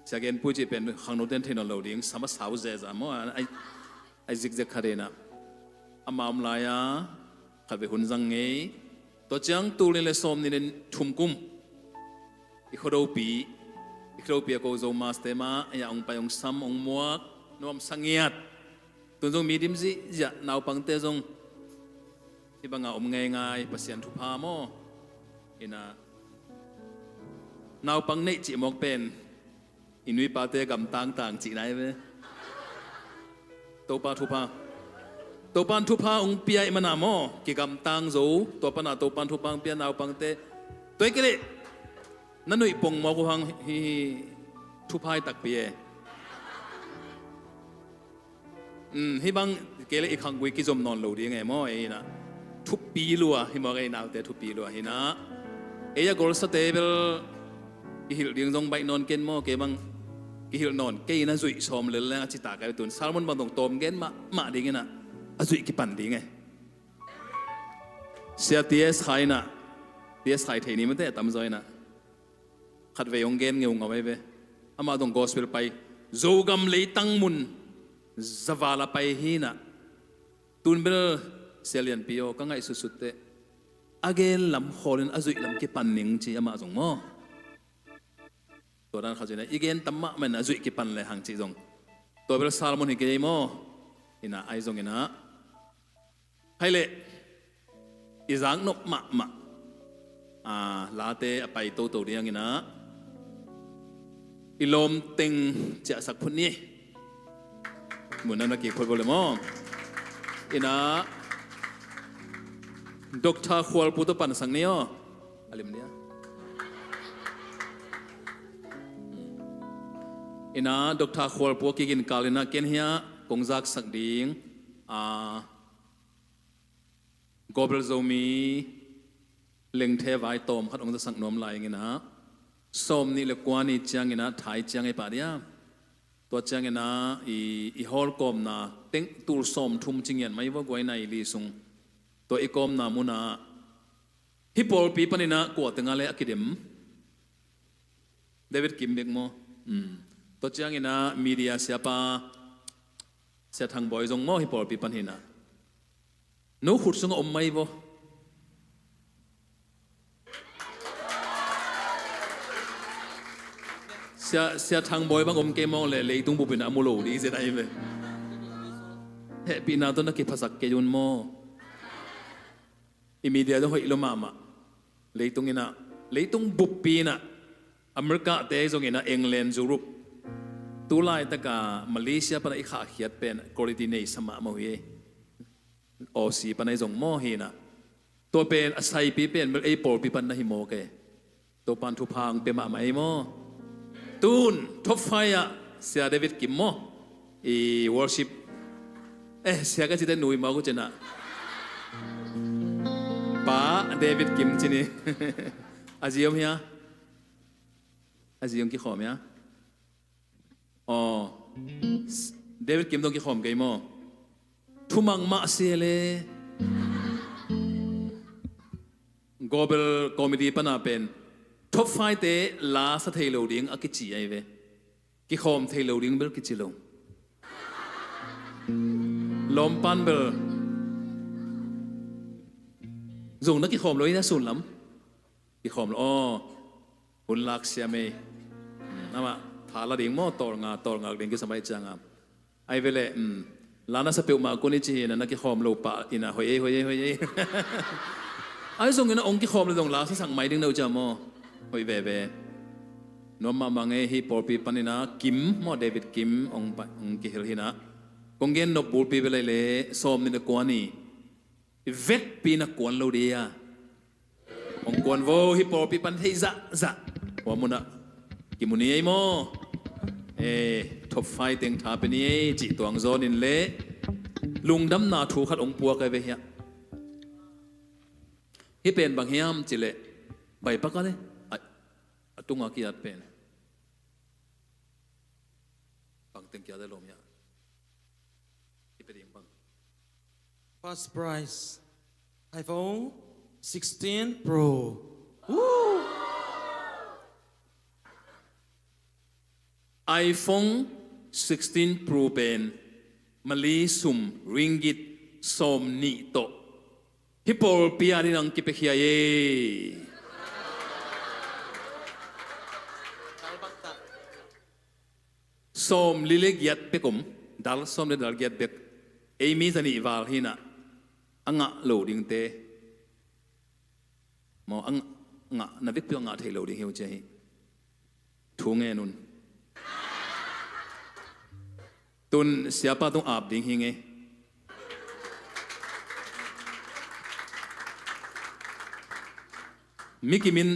Sia Gen Pu cih pen khangnoten thei nawn lo ding, sam a sau zeza maw. Ai, ai zikzek khat ina. Ama om lai a, khat vei hun zang ngei. Tua ciang tul nih le sawm nih le thum kum. I Khuadopi, i Khuadopi a ko Zomus te mah, a ia ong pai ong sam ong muak, nuam sa ngiat. Tun zong mi dim zihziah, naupangte zong hih banga om ngeingai, Pasian thupha maw. Ina, naupang neih cih mawk pen i nuipate gamtang tang cihna hi ve. Topa thupha. Topa in thupha ong pia i mana maw, kigamtang zo, tua pana Topa in thupha ong pia naupangte. Tua hi kei leh na nuih pong mawk uh hang hi, hi thupha hi takpi e. Um, hih bang kei le i khanggui kizom nawn lo ding e maw, ei ina. Thupi lua, hih mawk ei naute thupi lua hi na. Ei a golsate bel i hilh ding zong baih nawn ken maw, kei bang kihilh nawn kei ina zuih sawm lel leng a cita kai tun. Salmon bang dong tawm gen mahmah ding ina. A zuih kipan ding e. Sia T S Khai inah, T S Khai thei ni mate a tamzaw inah khatvei hong gen ngeungau ahi ve. Amah dong gospel pai, Zogam leitang mun zavala pai hi inah, tun bel Sia Lianpi aw ka ngaihsutsut teh a gen lam khawlin a zuih lam kipan ning ci amah zong maw. Tua dan khat zong inah i gen tam mahmah inah a zuih kipan le hang cih zong tua bel sermon hi kei maw. Inah ahi zong inah hai leh i zaknop mahmah a late a pai toto ding inah i lawmteng ciahsak phut ni. Mun na na kik phot bo le maw. Inah Doctor Khualpu tawh pansak ni aw. A lim dia. Inah Doctor Khualpu a kikin kal inah ken hiah kong zaksak ding a Global Zomi lengthe vai tawm khat hong zasak nuam lai inginah sawm nih le kua ni cianginah thai ciang ei pah dia. Tua cianginah i, i hawlkawmna teng tul sawm thum ci ngiat mai vua guai nai li sung. Tua i kawmna munah hih pawlpi paninah kua tengah le a kidem. David Kim bek maw. Tua cianginah media siapa Sia Thang Bawi zong maw hih pawlpi pan hinah. No khut sungah om mai vua. Sia, Sia Thang Bawi bang om kei mawng le leitung bupin a mu lo dih zet ahi ve. Hehpihna tawh na kiphasak kei un maw. I media zong hoih lo mahmah. Leitung inah, leitung buppi inah, America te zong inah, England, Europe, tu laitaka Malaysia pana i khahkhiat pen quality nei sa mahmah uh hi. Aussie pana i zong maw hinah. Tua pen a saipi pen bel ei pawlpi pan na hi maw kei. Topan thupha hong pia mahmah ei maw. Tun top five ah Sia David Kim maw. I worship, eh, sia ka cite nui maw ku cinah. Pa David Kim cini. A zi om hia? A zi om kikhawm hia? Aw, David Kim dong kikhawm kei maw. Thumang mah sia le. Global Committee pana pen top five te la sa thei lo ding a kici ahi ve. Kikhawm thei lo ding bel kici lo. Lawmpan bel zong na kikhawm lo hi na sun lam. Kikhawm lo aw. Hun lak siam ei. Amah tha la ding maw tawlnga tawlngak ding kisam ahi cianga. Ai vele, um, la na sa peuhmah kun i ci hi na na kikhawm lo pah ina hoi ei, hoi ei, hoi ei. Ai zong ina ong kikhawm lo zong la sa sak mai ding no cia maw. Hoi veve. Nuam mahmah ngei hi pawlpi pan ina Kim maw David Kim ong pa, ong kihil hi na. Kong gen nop bulpi vele le sawm ni na kua ni. I vekpi na kuan lo dia. Hong kuan vo hi pawlpi pan thei zahzah. Hua munah kimu ni ei maw. Eh, top five teng tha pe ni ei cih tuang zawnin le lungdamna thu khat hong puak ai ve hiah. Hi pen bang hiam cih leh bai baka le a, a tunga kiat pen. Bang teng kiat le lawm hiah. Hi pe ding bang. First prize, iPhone sixteen Pro. Woo! iPhone sixteen Pro pen Mali sum ringgit sawm nih tawh hi pawlpi a ding ang kipekhia ei. Sawm li le giat bek om, dal sawm le dal giat bek. Ei mi zanih val hinah a ngah lo dingte. Maw a ngah, ngah na vekpi a ngah thei lo ding hi uh cia hi. Thu ngen un. Tun siapa tung ap ding hi ngei. Mi kimin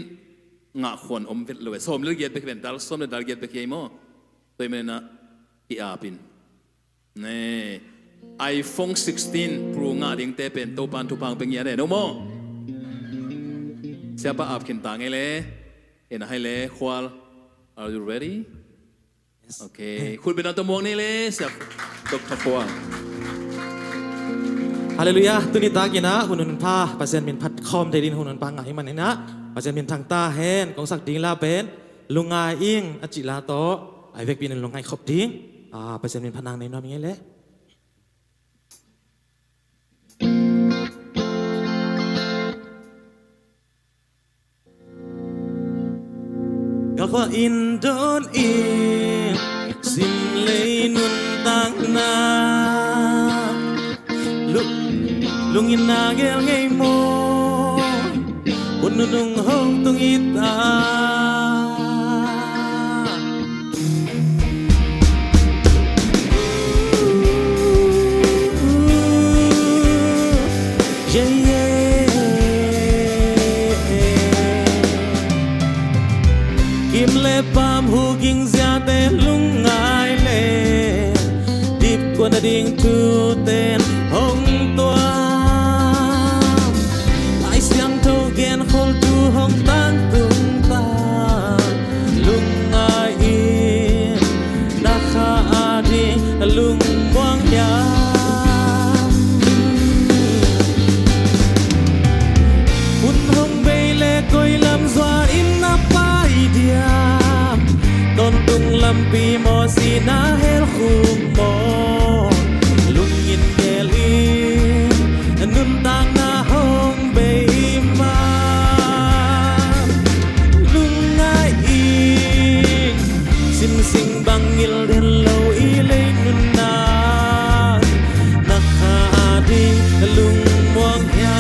ngah khuan om vet lo e. Sawm le giat bek hi ven, dal sawm le dal giat bek hi ei maw. Toi menena i apin. Ne, iPhone sixteen Pro ngah dingte pen Topan thupha hong pe ngiat e no maw. Siapa ap khin ta ngei le. Ena hai le khual. Are you ready? Yes. Okay. Khut bena tawh muang ni le siap Doctor Khual. Halleluiah. Tuni takin ah hun hun pha, Pasian min phat khawm thei dingin hun hun pha ngah ahih manin ah, Pasian min thang ta hen. Kong sak ding la pen Lungngai ing a cih la tawh, a vekpi in lungngai khop ding. Ah, Pasian min phat nang nei nuam ing ei leh. Galkhuain dawn ing, sim lei nuntakna, lung, lungin na gel ngei maw? Hun nunung hong tung hi ta. Yeah, yeah. Kim le pam, hu ging ziate lungngai le, dip kuan a ding thute hong tuam. Lai Siangtho gen khol thu hong tangtung ta. Lungngai in, na kha a ding lungmuang hiam? Hun hong bei le koi lam zuan in na pai diam? Tawntung lampi maw, si na hel khuk maw? Lungin gel in, nuntakna hong bei ma. Lungngai in, simsing bang ngil den lo i lei nunna, na kha a ding lungmuang hiam?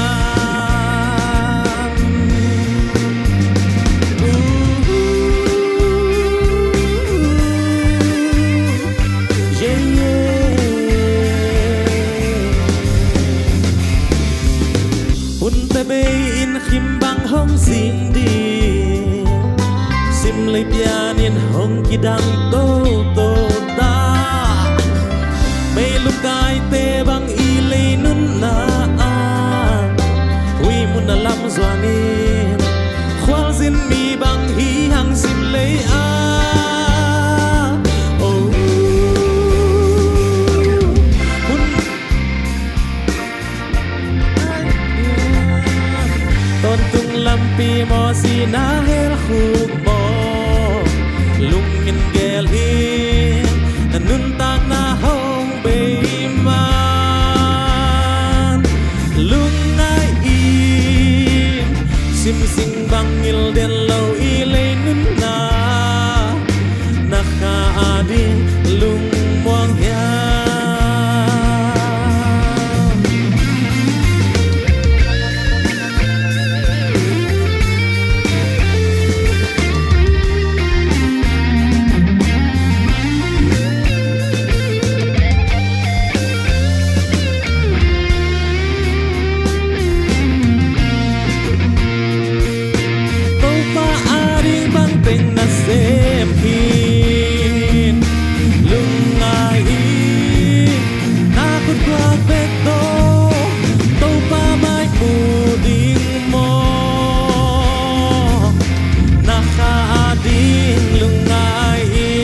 Uh, uh, uh, yeah, yeah. Hunte bei in khim bang hong zing ding, sim lei pian in hong kidang toto ta. Meilung kaite bang i lei nunna ah, hui mun a lam zuan in, khualzin mi bang hi hang sim lei ah. Oh, hun Tawntung lampi maw, si na hel khuk maw? Lungin gel in, nuntakna hong bei man. Lungngai in, simsing bang ngil den lo i lei nunna, na kha a ding lungmuang hiam? Topa a ding bang teng na sem hi. Lungngai in, na khut guak bek tawh Topa mai mu ding maw? Na kha a ding lungngai in.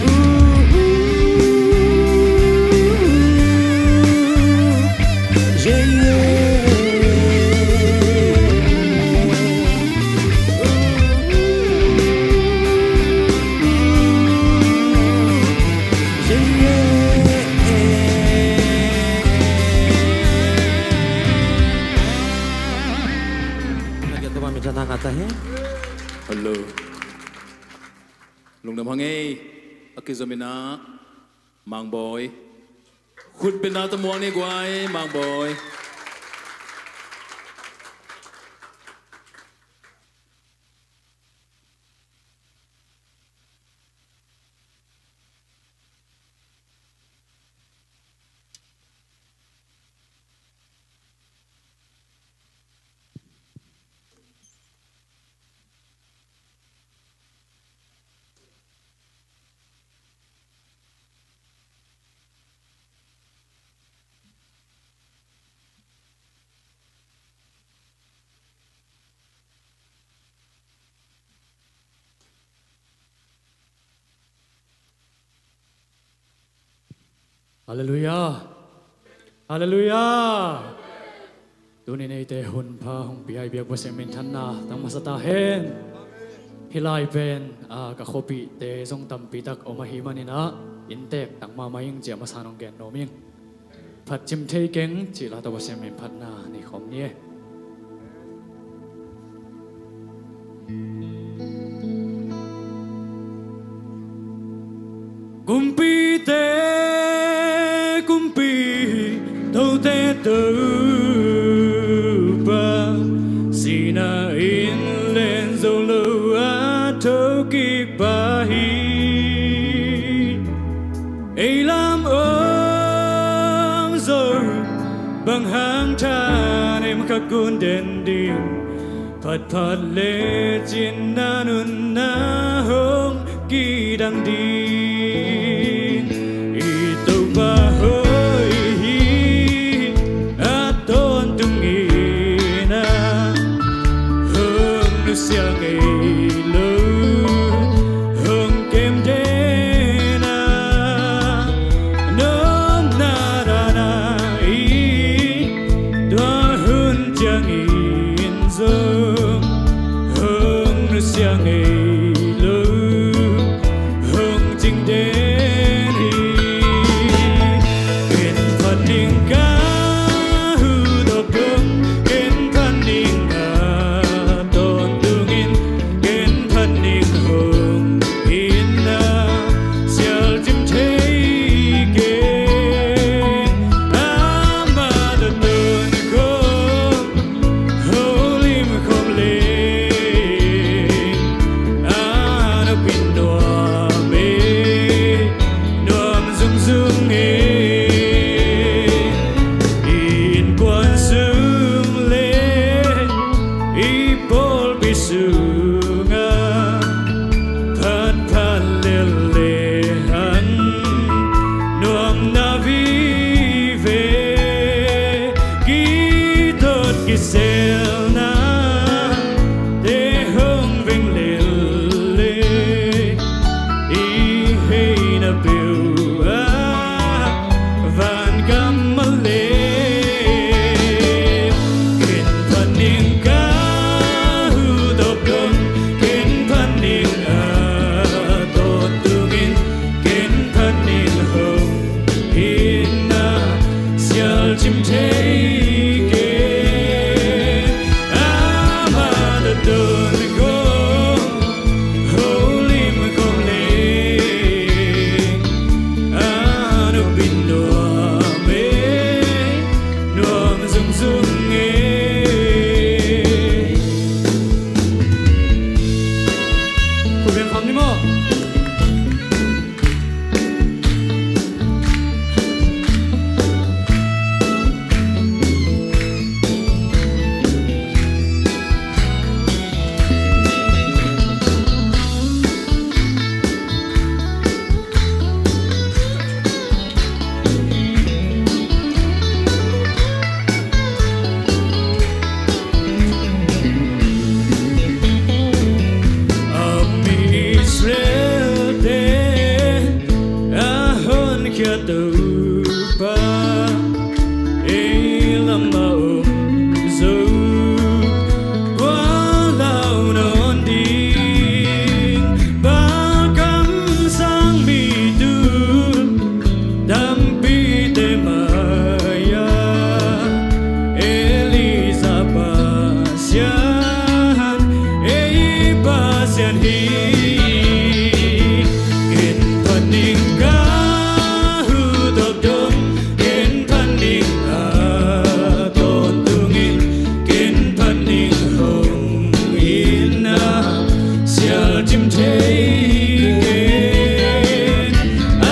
Uh, uh, uh, uh. Yeah, yeah. Yeah, yeah. Hello. Lungdam hang ei, a kizom in ah, Mangbawi. Khut beng na tawh muang ni guai, Mangbawi. Halleluiah. Halleluiah. Tuni neite hun pha hong pia i biak Pasian minthanna tang masa ta hen. Hih lai pen, a, ka khuapihte zong tampi tak om ahih manin ah, inntek tang mahmah ing, ciah masa nong gen nuam ing. Phat cim thei keng cih la tawh Pasian min phatna nei khawm ni e. Kumpite kumpi, tote Topa, sihna in len zo lo a thokik pa hi. Ei lam om zo, bang hang thanem khat gun den ding, phatphat le cinna nunna hong kidang ding. I Topa hoih hi, a tawntung in ah, hong nusia ngei lo, hong kem den ah, nopna dan ah i, tua hun ciangin zong hong nusia ngei lo, hong cing den hi. Ken phat ning ka hu dop dong, ken phat ning a tawntungin, ken phat ning hong in ah, sial cim thei keng, amah tawh tun khawm, holim khawm leng, a nopin nuam e, nuam zungzung e. I innkuan sung le i pawlpi sungah phatphat lel le hang, nuamna vive, kitot kiselna te hong veng lel le, i heina peuh ah van kammal le. Ken phat ning ka hu dop dong, ken phat ning a tawntungin, ken phat ning hong in ah, sial cim thei keng, amah tawh tun khawm, holim khawm leng, a nopin nuam e, nuam zungzung e. Khubiang kham ni maw? A mi Israel te a honkhia Topa, ei lam a om zo, kua lau nawn ding, Baal kamsang mi tu tampite mai-ah, Elijah Pasian, ei Pasian hi. Ken phat ning ka hu dop dong, ken phat ning a tawntungin, ken phat ning hong in ah, sial cim thei keng,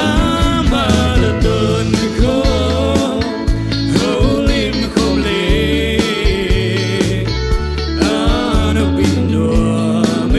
amah tawh tun khawm, holim khawm leng, a nopin nuam e,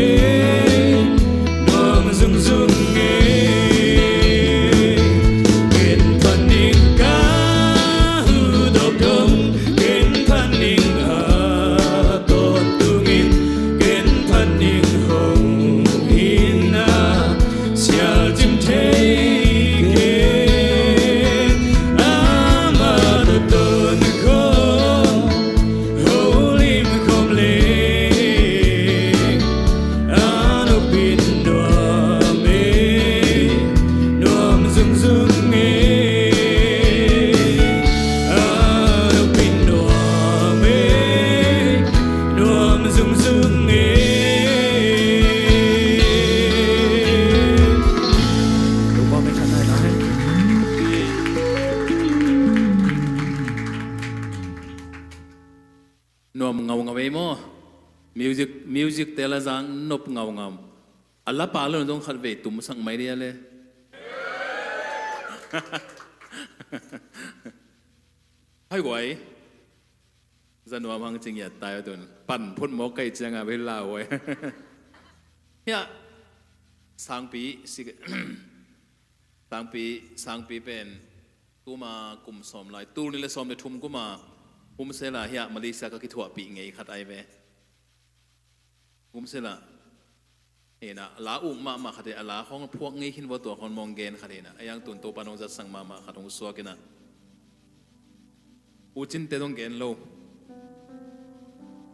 Tikte la zang nop ngaungau. A la pa lo zong khat vei tumsak mai dia le. Hai guai. Zanuam hang cing ya tai tun. Pan phut mawk kai cianga vei la huai. Hiah. Sangpi si. Sangpi, sangpi pen tuma kum sawm lai, tul nih le sawm le thum kuma, kum sela hiah Malaysia ka kithuahpih ngei khat ai ve. Kum sela. Hina, la uk mahmah khat hi, a la khong phuak ngei khin vua tua khong mong gen khat hina. A yang tun Topa nong zatsang mahmah khat hong suak hina. U Cinte dong gen lo.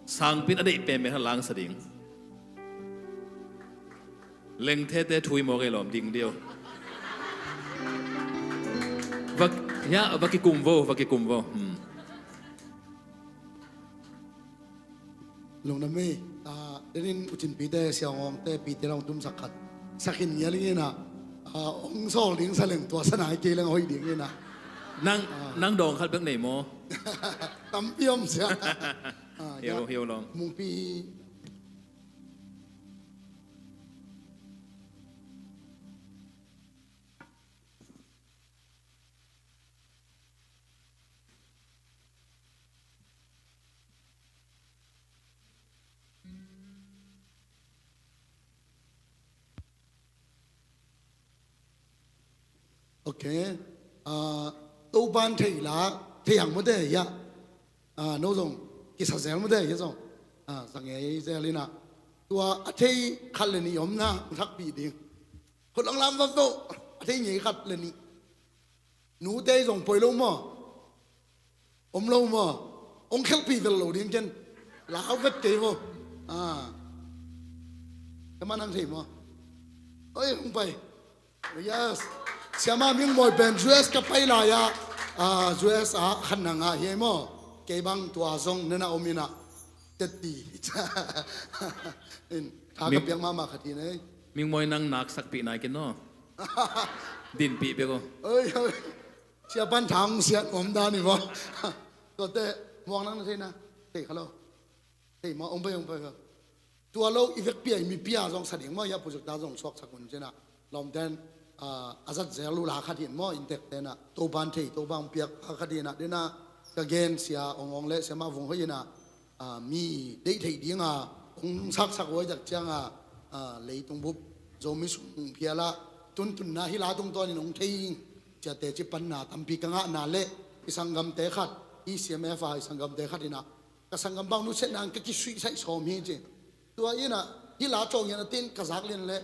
Sangpin a deih pen pen ha langsa ding. Lengthete thui mawk ei lawm ding dio. Vak, ya, vak kikum vo, vak kikum vo. Hmm. Lungdam ei, ah, denin U Cin pite, Sia Ngawngte, pite long tumsak khat. Sakhin ngial ing ina, ah, ong sawl ding sa leng tua sa nai kei leng hoih ding ina. Nang, ah, nang dawng khat bek nei maw? Tampi om sia. Ah, hiau, ya, hiau long. Mungpi. Ok. Ah, Topan thei la, thei ang mawte, ya. Ah, no zong, kisa zel mawte, ya zong. Ah, sa ngei zel ina. Tua a thei khat le nih om na, thakpih ding. Khut lang lam vap vo, a thei ngei khat le nih. Nute zong poi lo maw? Om lo maw? Ong khelhpih vel lo ding ken. Lau vet kei vo. Ah. Kama nang thei maw? Oi, ong pai. Yes. Siama Ming Mawi pen U S ka pai lai-ah, ah, U S ah khan nang ah hi ei maw? Kei bang tua zong nena om ina. Tetti. In, tha ka piak mahmah khat hi nei. Ming Mawi nang nak sakpih nai ken no. Dinpih bek aw. Oi, oi. Sia pan thang sia nuam dan i maw. Tuate muang nang na thei na. Thei kha lo. Thei maw, ong pai, ong pai kha. Tua lo i vekpi a i mipi a zong sa ding maw, ya projector zong suaksak un cina. Lawmten, ah, a zat zel uh la khat hi in maw, inntek tena. Topan thei, Topan piak a khat hi na. Dena ka gen sia ong ong le sia mah vung hoih ina. Ah, mi deih theih dinga ong saksak huai tak cianga, ah, leitung bup Zomi sung phiala tuntunna hi la tungtawnin ong thei ing. Ciate ci panna tampi ka ngahna le i sanggamte khat, i C M F a i sanggamte khat ina ka sanggam bang nusiatna in ka kisuihsaih sawm hi ci. Tua ina hi la cawng hian a tin ka zak lian le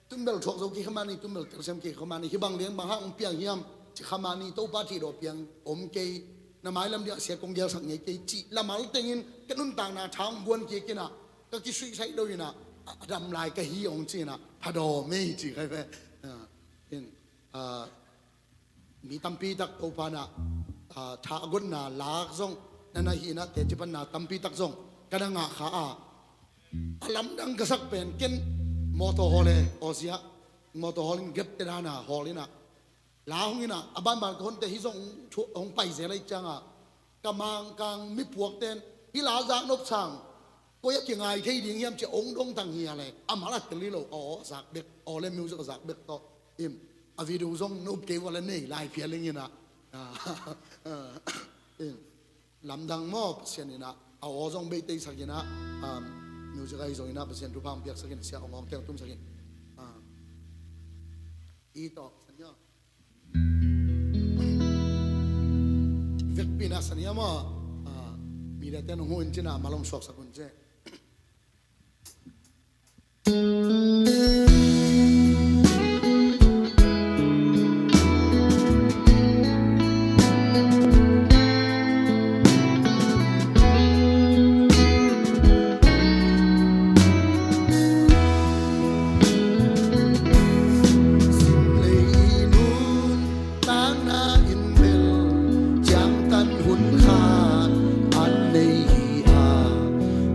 Tumbel thuak zo kei kha mah ni, tumbel telsiam kei kha mah ni, hih bang lian bang hang ong piang hiam, ci kha mah ni, Topa thei dawh piang om kei, na mailam dingah sia kong gelsak ngei kei, cih lamal tengin ka nuntakna tha ong guan kik ina, ka kisuihsaih lo ina, a dam lai ka hi ong ci ina, pha dawm ei ci khai ve. Ah, in, ah, mi tampi tak Topa na, ah, tha a gotna lak zong, na na hi ina teci panna tampi tak zong, ka na ngah kha a, a lamdang ka sak pen ken mawtaw hawl e, awsia, mawtaw hawl in gep te dana hawl ina, la hong ina, a banban ka honte hi zong hong pai zel ahi cianga, ka mangkang mi puak ten, hi la zak nop sang, koi a kingai thei ding hiam cia ong dong tang hi a le, a mal a tel hi lo, aw, a zak bek, aw le music a zak bek tawh, im, a video zong nop kei ua le nei lai phial ing ina, ah, im. Lamdang maw Pasian ina, a aw zong beitei sak ina, um, music ahi zong ina, Pasian thupha ang piak sak ina, sia ong ong teng tum sak in. Um, i tawh, sania. Vekpi na sania maw, uh, mi date nung hu in cina, malong suak sak un ce. Tangna in bel ciangtan hun khat an nei hi a,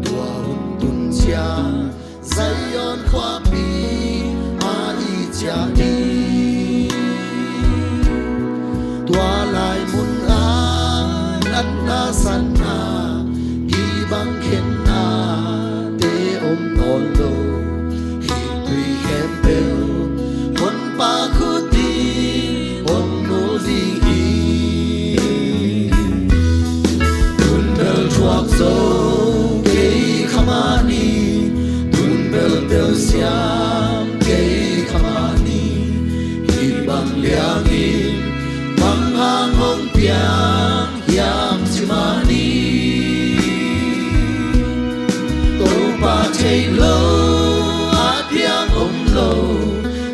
tua hun tun ciang Zion khua Siam kei kha mah ni. Hih bang liangin bang hang hong piang hiam ci mah ni. Topa thei lo a piang om lo,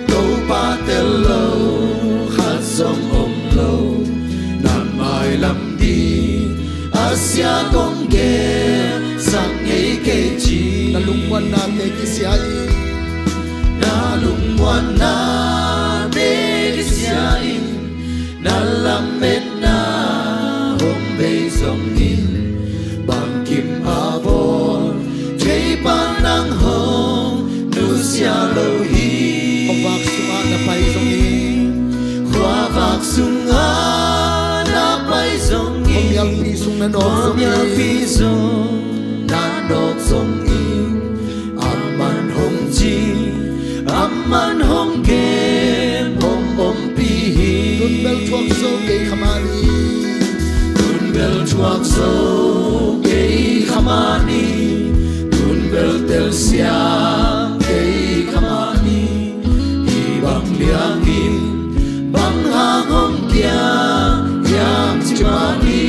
Topa tel lo khat zong om lo. Na mailam ding a sia kong gelsak ngei kei ci. Na lungmuannate kisia in, na lungmuannate kisia in, na lametna hong bei zongin, bangkim a bawl thei pa nang hong nusia lo hi. Khuavak sungah na pai zongin, khuavak sungah na pai zongin, khuamialpi sung na nawk zongin, khuamialpi sung na nawk zongin, aman hong ci, aman hong kem, hong ompih hi. Tun bel thuak zo kei kha mah ni. Tun bel thuak zo kei kha mah ni. Tun bel telsiam kei kha mah ni. Hih bang liangin bang hang hong piang hiam ci mah ni.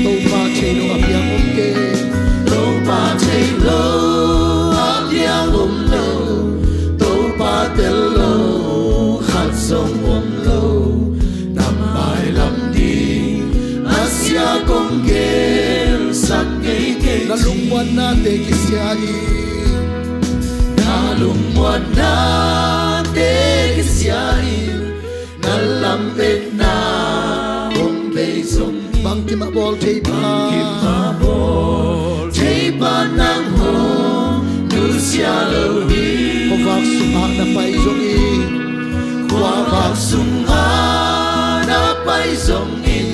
Topa thei lo a piang om kei. Topa thei lo a piang om lo, Topa tel lo khat zong om lo. Na mailam ding a sia kong gelsak ngei kei ci. Na lungmuannate kisia in, na lungmuannate kisia in, na lametna hong bei zongin, bangkim a bawl thei pa, bangkim a bawl thei pa nang hong nusia lo hi. Khuavak sungah na pai zongin, khuavak sungah na pai zongin,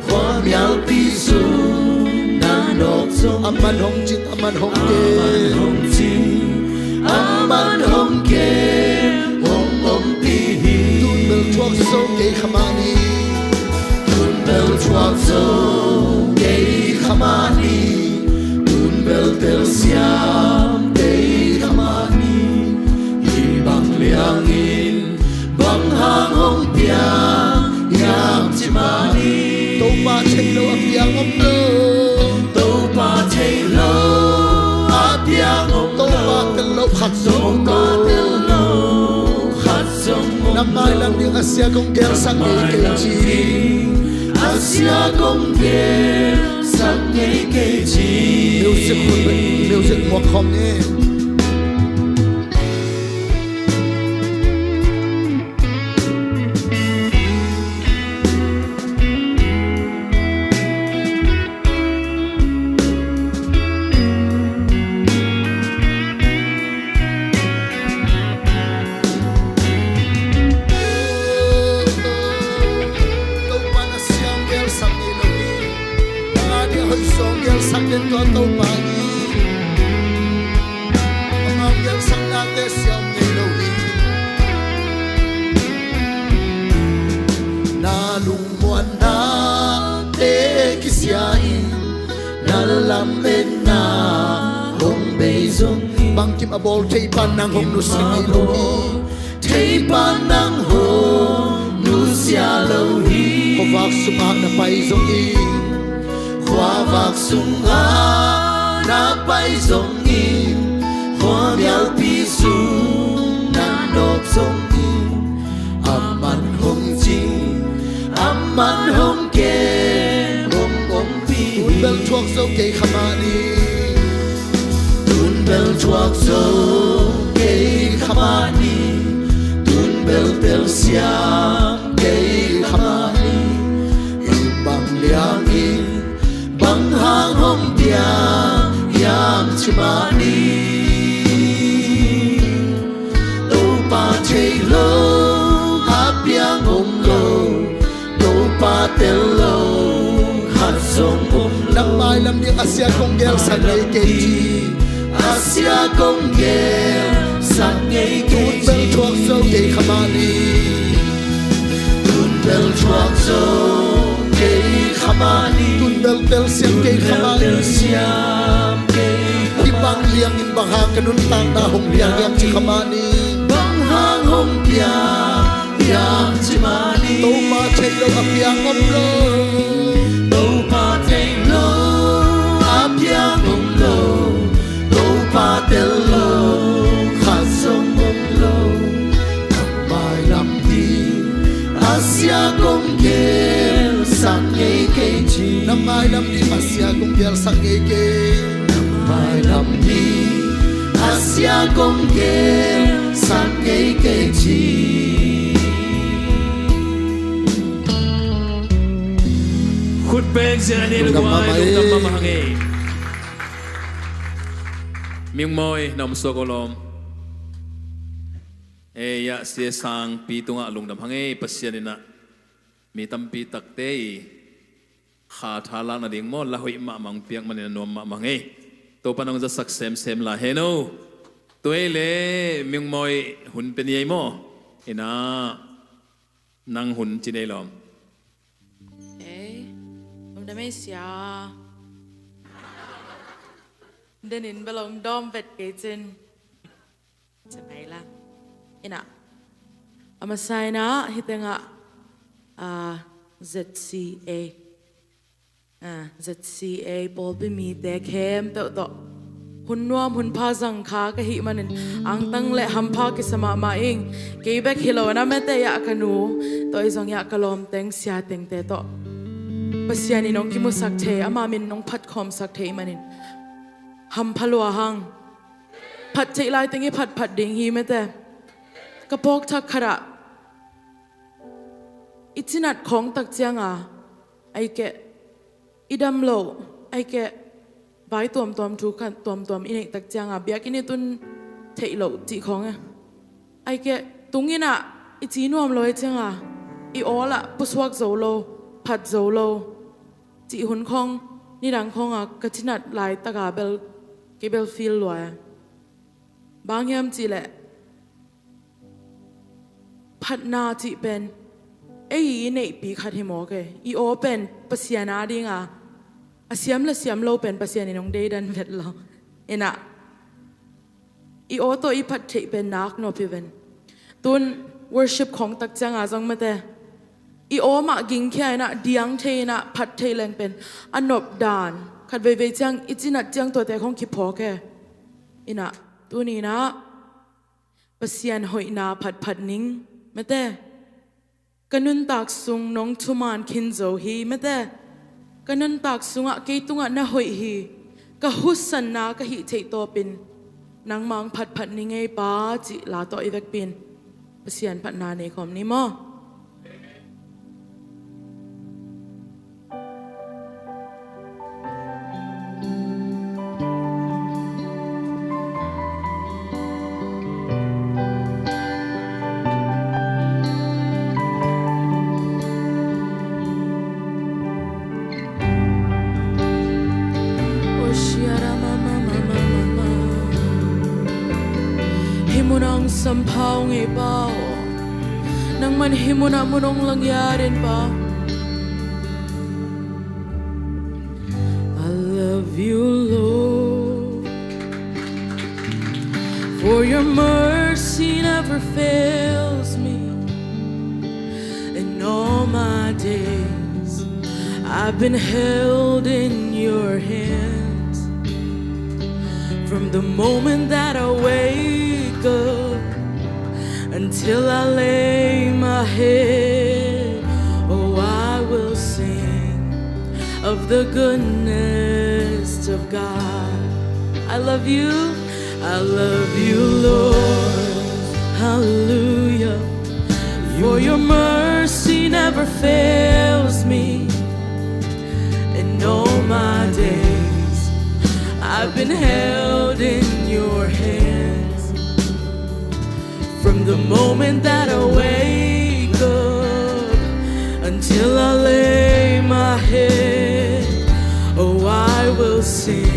khuamialpi sung na nawk zong, aman hong ci, aman hong kem, aman hong ci, aman hong kem, hong ompih hi. Tun bel thuak zo kei kha mah ni. Tun bel thuak zo kei kha mah ni. Tun bel telsiam kei kha mah ni. Hih bang liangin bang hang hong piang hiam ci mah ni. Topa thei lo a piang om lo, Topa thei lo a piang om lo, Topa tel lo khat zong om lo, Topa tel lo khat zong om lo. Na mailam ding a sia kong gelsak ngei kei ci. A sia kong gelsak ngei kei ci. Music hun, music muak khawm ni. Topa na siam gelsak ngei lo hi. Nang a dia hoih sawm gelsak den tua Topa hi. Amau gelsaknate siam ngei lo hi. Na lungmuannate kisia in, na lametna hong bei zong hi. Bangkim a bawl thei pa nang hong nusia ngei lo hi. Thei pa nang hong nusia lo hi. Khuavak sungah na pai zongin, khuavak sungah na pai zongin, khuamialpi sung na nawk zongin, aman hong ci, aman hong kem, hong om. Tun bel thuak zo kei kha mah ni. Tun bel thuak zo kei kha mah ni. Tun bel telsiam kei kha mah ni. Hih bang liangin bang hang hong piang hiam ci mah ni. Topa thei lo a piang om lo, Topa tel lo khat zong om lo. Nang mailam ding a sia kong gelsak ngei kei ci. A sia kong gelsak ngei kei ci. Tun bel thuak zo kei kha mah ni. Tun bel thuak zo kei kha mah ni. Tun bel telsiam kei kha mah ni. Tun bel telsiam kei kha mah ni. Hih bang Piang in bang hang ka nuntakna hong piang hiam ci kha mah ni. Bang hang hong piang hiam ci mah ni. Topa theih loh a piang om lo. Topa theih loh a piang om lo. Topa tel loh khat zong om lo. Nang mailam ding a sia kong gelsak ngei kei ci. Nang mailam ding a sia kong gelsak ngei kei. Nang mailam ding a sia kong gelsak ngei kei ci. Khut beng zia ni. Lungdam mahmah ei. Lungdam mahmah hang ei. Mingmawi, na om suak uh lawm. Ei, a sia sangpi tungah lungdam hang ei. Pasian in ah mi tampi takte i kha tha lak nading maw, la hoih mahmah hong piak manin a nuam mahmah hang ei. Topa nong zatsak semsem lai hen aw. Tua ei le Mingmawi hun pia ni ei maw. In ah nang hun ci ni ei lawm. Ei, lungdam ei sia. Den in bel hong dawm vet kei cin. Sia pai la. In ah, a masa in ah hih tengah, ah, Z C A, ah, Z C A pawlpi mite khempeuh tawh hun nuam hun pha zang kha ka hih manin angtang le hampha kisa mahmah ing. Kei bek hi lo na, mete ah ka nu tawh i zong ah ka lawmteng sia tengte tawh Pasian in hong kimusak thei, ama min hong phatkhawmsak thei manin hampha lua hang. Phat theih lai teng i phatphat ding hi, mete. Ka pawkthak khatah i cinat khawng tak cianga, ai keh, i dam loh, ai keh, vai tuamtuam, thu khat tuamtuam i neih tak cianga biakinn i tun theih loh cih khawng e. Ai keh, tung in ah i ci nuam lo i cianga, i awl ah pusuak zo lo, phat zo lo cih hun khawng, nidang khawng a ka cinat laitaka bel, kei bel feel lua e. Bang hiam cih leh, phatna cih pen ei i neihpi khat hi mawk e. I aw pen Pasian a dinga, a siam le siam lo pen Pasian in hong deidan vet lo. In ah, i aw tawh i phat theih pen nak nop hi ven. Tun worship khawng tak cianga zong, mete, i aw mah gingkhia in ah, diang thei in ah, phat theih leng pen a nop dan. Khat veivei ciang i cinat ciang tuate khawng kiphawk e. In ah, tuni in ah Pasian hoihna phatphat ning, mete. Ka nuntak sung nong thuman khin zo hi, mete. Ka nuntak sungah kei tungah na hoih hi. Ka husanna ka hih theih tawpin nangmah hong phatphat ning ei Pa, cih la tawh i vekpi in Pasian phatna nei khawm ni maw. Hih munah hong sampha ung ei Pa aw. Nangman hih munah mun hong langiat in Pa. I love you, Lord, for your mercy never fails me. In all my days, I've been held in your hands. From the moment that I wake up until I lay my head, oh, I will sing of the goodness of God. I love you. I love you, Lord. Hallelujah. For your mercy never fails me. In all my days, I've been held in your hands. From the moment that I wake up until I lay my head, oh, I will sing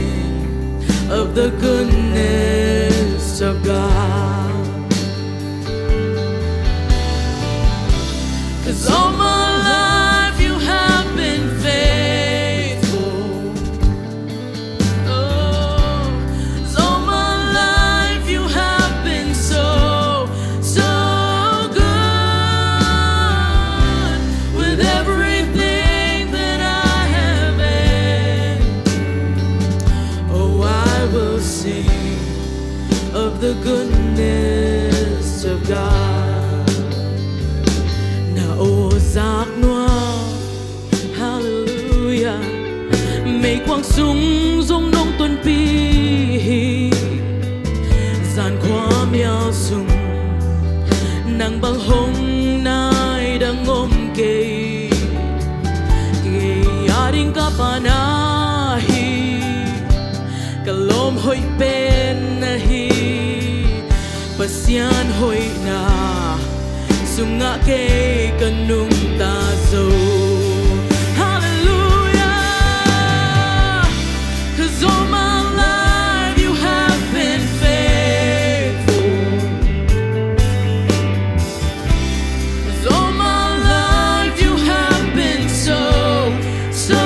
of the goodness of God. 'Cause all my life you have been faithful. Oh, 'cause all my Sung zong nong tonpih hi. Zan khuamial sung nang bang hong nai dang om kei. Kei a ding ka Pa na hi. Ka lawm hoih pen na hi. Pasian hoihna sungah kei ka nungta zo. Hallelujah. 'Cause all my life you have been faithful. 'Cause all my life you have been so, so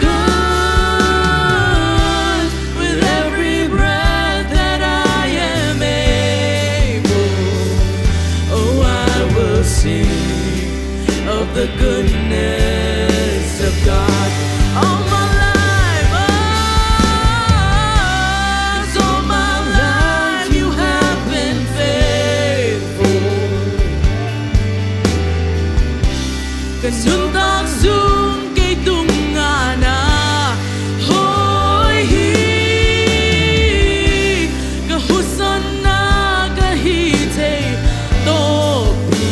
good. With every breath that I am able, oh, I will sing of the goodness of God. All my life, oh, all my life you have been faithful. Ka nuntak sung kei tungah na hoih hi. Ka husanna ka hih thei tawp hi.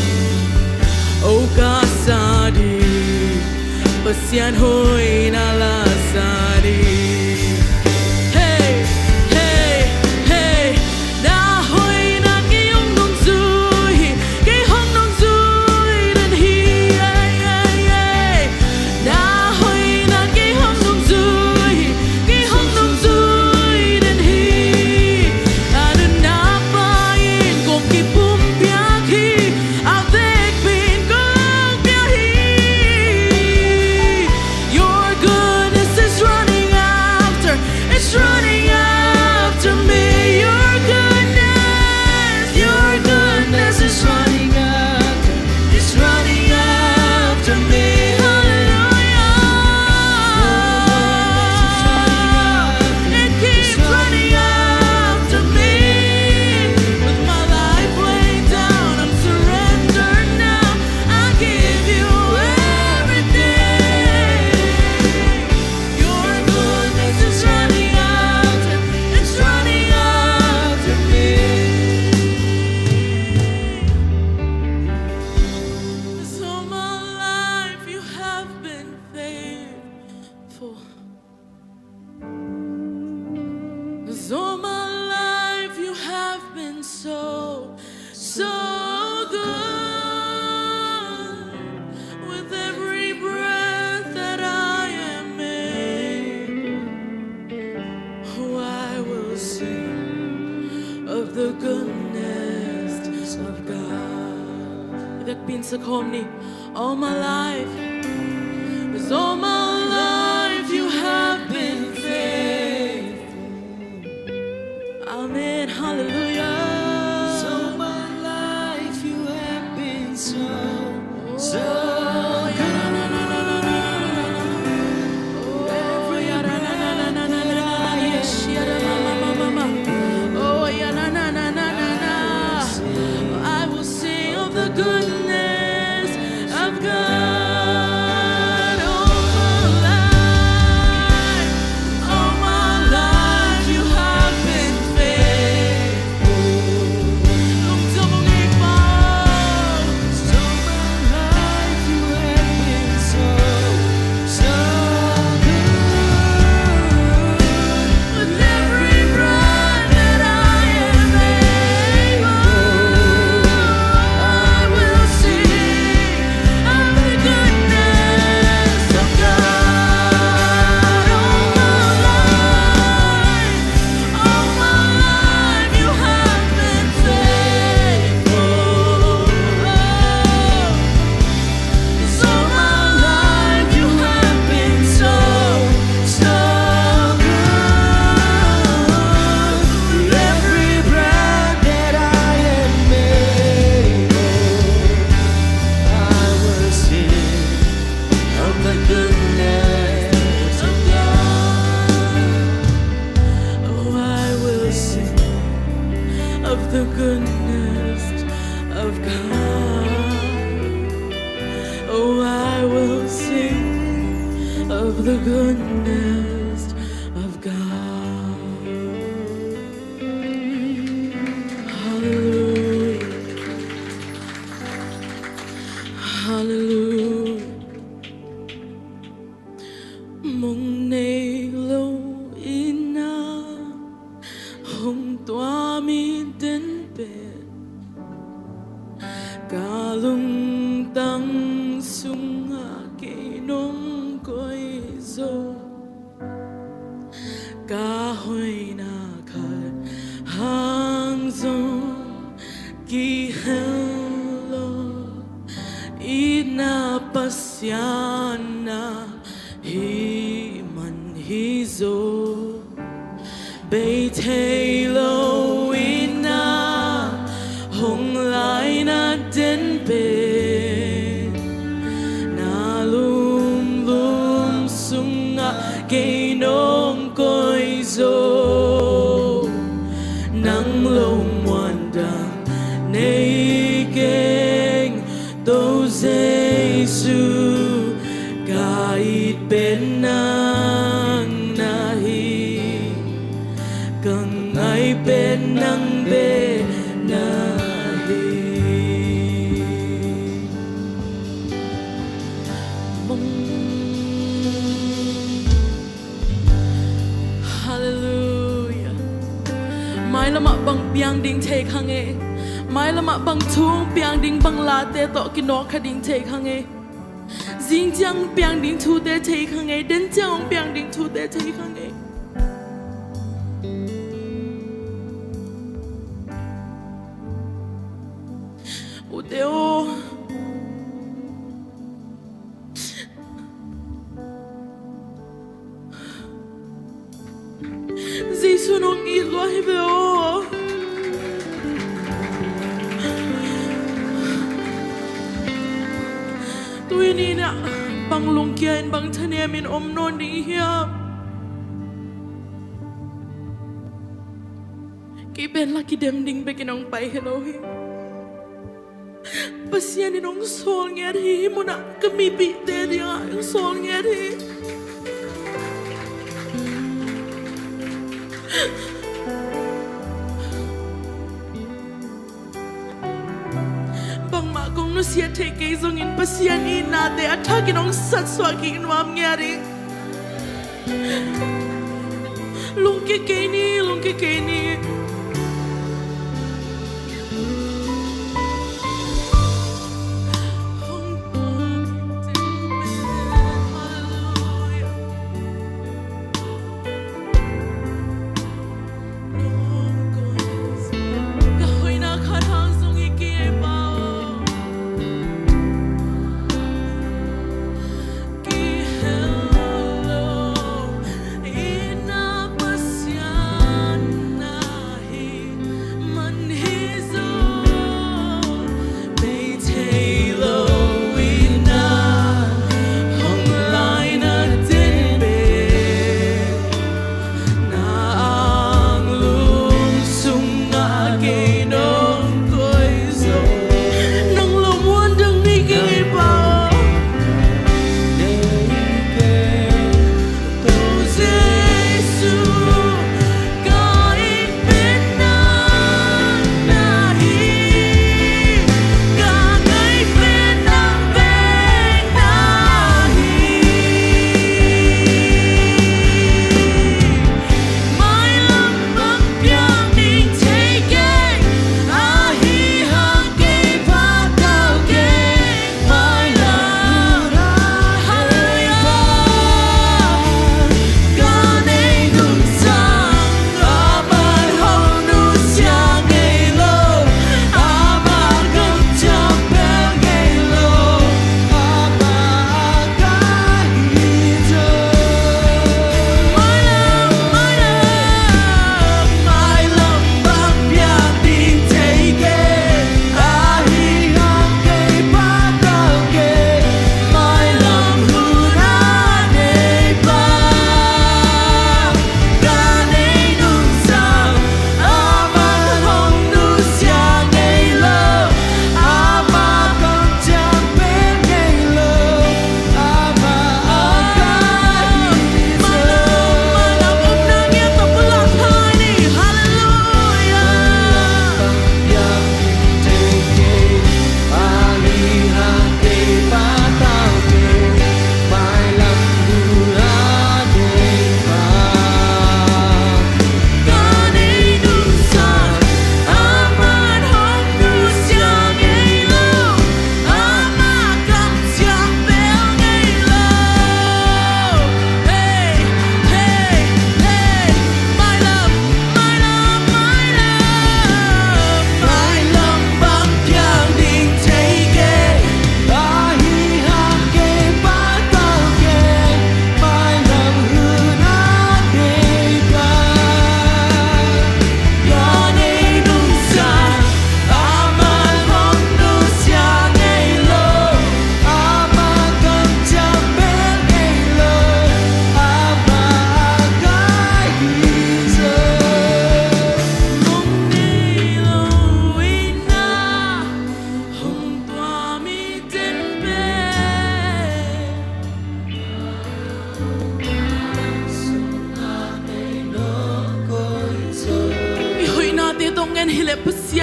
Oh, ka sa ding Pasian hoihna la sa ding. Hey, hey, hey. Na hoihna kei hong nungzui hi. Kei hong nungzui den hi. Hey, hey, hey. Na hoihna kei hong nungzui hi. Kei hong nungzui den hi. A nunna Pa in kong kipumpiak hi. A vekpi in kong pia hi. Your goodness is running after, it's running after me. Your goodness, your goodness is running after, it's running after me. Hallelujah. It keeps running after me. With my life laid down, I'm surrendered now. I give you everything. Your goodness is running after, it's running after me. 'Cause all my life you have been faithful. 'Cause all my life you have been so, so good. With every breath that I am able, oh, I will sing of the goodness of God. Vekpi in sa khawm ni. All my life, 'cause all my life you have been faithful. Amen. Hallelujah. 'Cause all my life you have been so, so good. Every breath that I am, oh, yeah, na, na, na, na, na, na. I will sing of the goodness of God. All my life, all my life you have been faithful. Lungdam ung ei Pa. All my life you have been so, so good. With every breath that I am able, I will sing of the goodness of God. All my life, all my life you have been faithful. 'Cause all my life you have been so, so good. With every breath that I am able, I will sing of the goodness of God. Oh, I will sing of the goodness of God. Oh, I will sing of the goodness Ka lungtang sungah kei nong koih zo, ka hoihna khat hang zong kihel lo. Itna Pasian na hih man hi zaw, bei thei lo itna hong laina den pen, na lumlum sungah kei nong koih zo. Nang lo muan dang nei keng, Topa Jesu, ka it pen nang na hi, ka ngai pen nang bek na hi. Mong. Halleluiah. Mailamah bang piang ding thei kha ngei. Mailamah bang thu piang ding, bang late tawh kinawk kha ding thei kha ngei. Zing ciang piang ding thute thei kha ngei. Den ciang hong piang ding thute thei kha ngei. Ute aw. Jesu nong it lua hi ve aw. Tuni in ah bang lungkia in, bang thanem in om nawn ding hiam? Kei pen la kidem ding bekin hong pai hi lo hi. Pasian in hong sawlngiat hi, hih munah ka mipihte dingah hong sawlngiat hi. Bangmah kong nusiat theih kei zongin Pasian itnate a thakin hong satsuah kik nuam ngiat hi. Lungkia kei ni, lungkia kei ni. Ka hoihna khat hang zong hi kei, Pa aw. Kihel lo itna Pasian na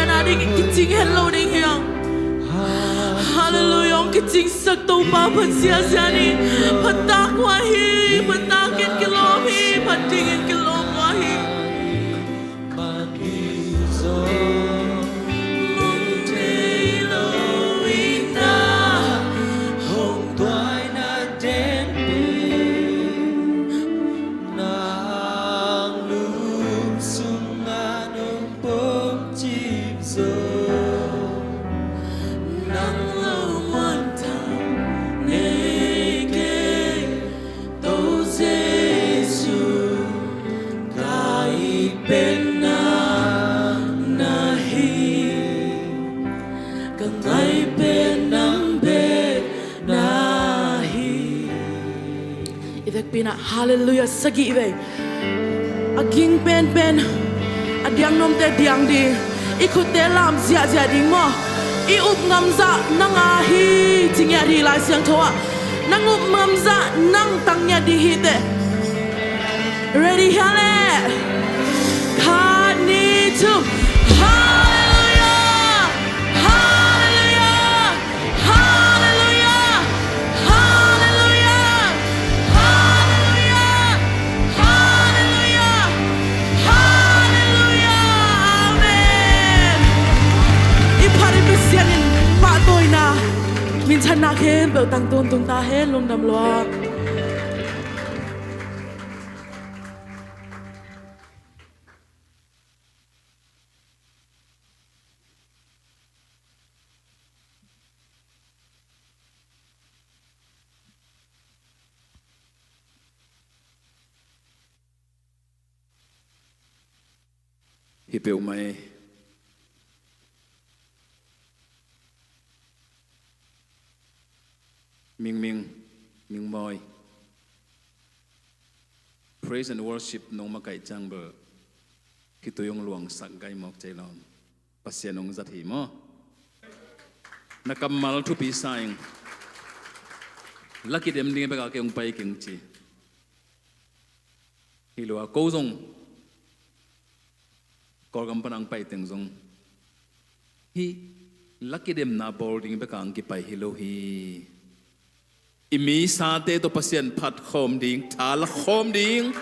Na ding kicing het lo ding hi hang. Halleluiah, hong kicingsak Topa phat ziahziah ni. Phat tak uh ahi, phat takin kilawm hi, phat dingin kilawm uh ahi. I vekpi-in ah halleluiah sagih vei. A ging penpen a diang nuamte diang ding, i khutte lam ziahziah ding maw. I up ngamzah nang a hi ci ngiat hi, Lai Siangtho ah. Nang up ngamzah nang tang ngiat ding hi teh. Ready hia leh? Khat, nih, thum. Halleluiah! Halleluiah! Halleluiah! Halleluiah! Halleluiah! Halleluiah! Halleluiah! Amen. I phat i Pasian in pahtawina, minthanna khempeuh tang tawntung ta hen, lungdam lua. Hi peuhmah e. Mingming, Mingmawi. Praise and worship nong makaih ciang bel khitui hong luangsak gai mawk cei lawm. Pasian hong zat hi maw. Na kammal thupi sa ing. La kidem ding bekah kei hong pai keng ci. Hi lo a ko zong Kawlgam pan a hong pai teng zong hih la kidemna bawl ding bekah hong kipai hi lo hi. I misate tawh Pasian phat khawm ding, tha la khawm ding.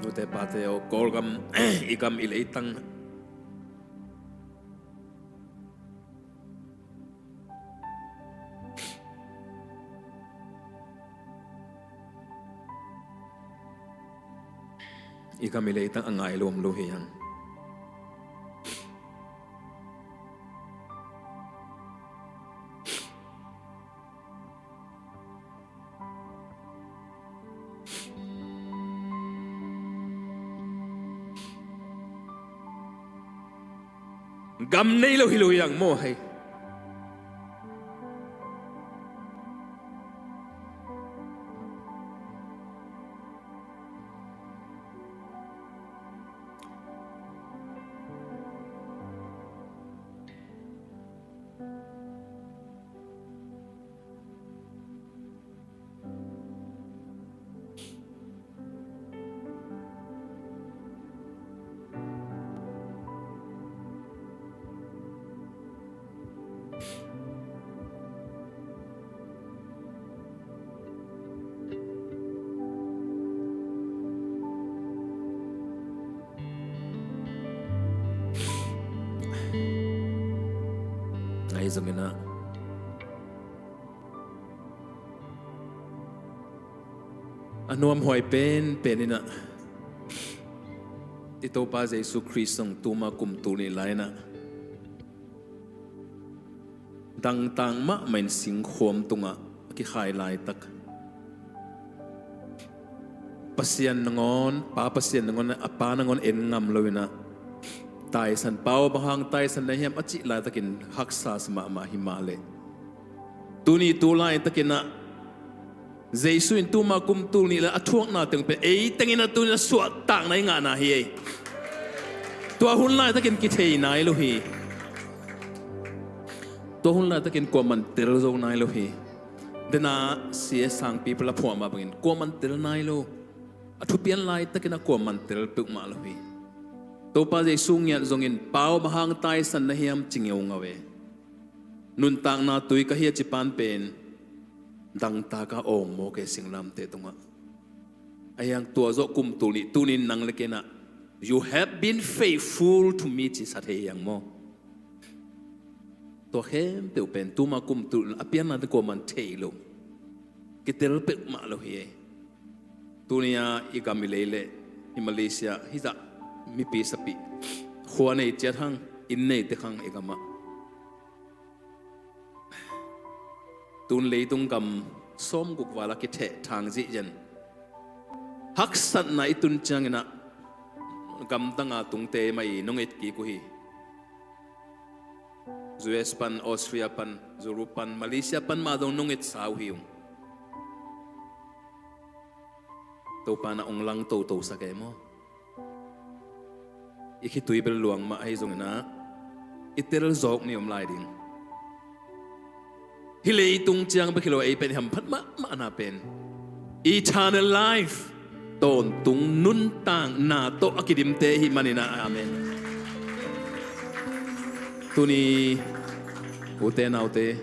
Nute pate aw, Kawlgam i gam i leitang i gam i leitang a ngai lawm lo hi hang. Gam nei lo hi lo hi ang maw hei. Zongin ah a nuamhuai penpen in ah i Topa Jesu Khrist zong tuma kum tul nih lai-in ah dangtak mahmah in singkhuam tungah a kikhai laitak, Pasian nangawn, Pa Pasian nangawn, a Pa nangawn en ngam lo in ah, taisan, Pa aw, bang hang taisan na hiam a cih laitakin haksa sa mahmah hi mah leh, tuni tu laitakin ah Jesu in tuma kum tul nih lai-in a thuakna teng pen ei tengin ah tuni-in ah suahtakna i ngahna hi ei. Tua hun laitakin kithei nai lo hi. Tua hun laitakin kuaman tel zo nai lo hi. Dena C S Sangpi pala phuah mah bangin kuaman tel nai lo. A thupian laitakin ah kuaman tel peuhmah lo hi. Topa Jesu ngiat zongin, Pa aw, bang hang taisan na hiam, ci ngeungau e. Nuntakna tui ka hi a ci pan pen dangtak a awng mawk e singlamteh tungah. Ahi hang tua zawh kum tul nih, tuni-in nang le kei in ah, "You have been faithful to me," ci sa thei hi hang maw? Tua khempeuh pen tuma kum tul nih a pianna teng kuaman thei lo. Kitel peuhmah lo hi ei. Tuni-a i gam i lei leh i Malaysia hizah mipi sapih, khua nei ciat hang, inn nei tek hang i gamah. Tun leitung gam sawmguk val a kitheh thang zihzian, haksatna i tun ciangin ah gamdang a tungte mah i nong it kik uh hi. U S pan, Austria pan, Europe pan, Malaysia pan mah zong nong it sa uh hi ung. Topa in ah hong lang toto sak e maw? I khitui bel luang mah ahi zongin ah i tel zawk ni om lai ding. Hih leitung ciang bek hi lo, ei pen i hamphat mahmahna pen eternal life, tawntung nuntakna tawh a kidimte i hih manin ah. Amen. Tuni, ute naute,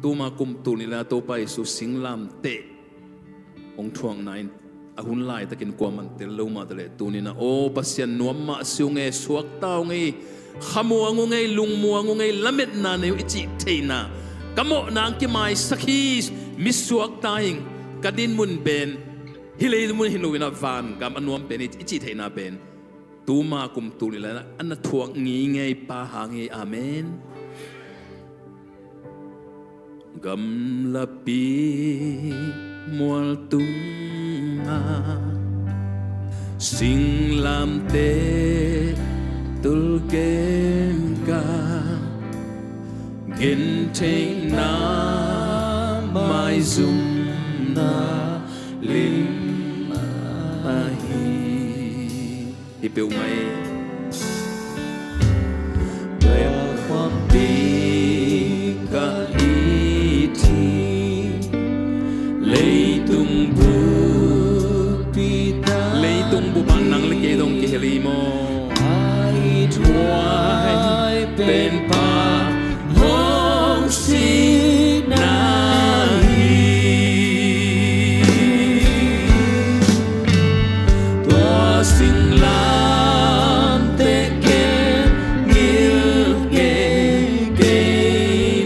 tuma kum tul nih lai-a Topa Jesu singlamteh hong thuakna in a hun laitakin kuaman tel lo mah taleh, tuni-in ah, aw Pasian, nuam mah si ung e, suakta ung e, khamuang ung e, lungmuang ung e, lametna nei ung i cih theihna, ka mawhna hong kimaisak hi, mi suakta ing, ka dinmun pen hih leimun hi lo-in ah vangam a nuam pen hi i cih theihna pen tuma kum tul nih lai-in ah na thuak ngingei pa hang hi. Amen. Gamlapi mualtung ah singlamteh tulkem ka, gentheihna maizumna lim ahi. Hi peuhmah hi. Tua khuampi ka it hi. Leitung bup i ta. Leitung bup ah nang le kei dong kihel hi maw? Ai thuai pen Pa hong sihna hi. Tua singlamteh ken ngilh kei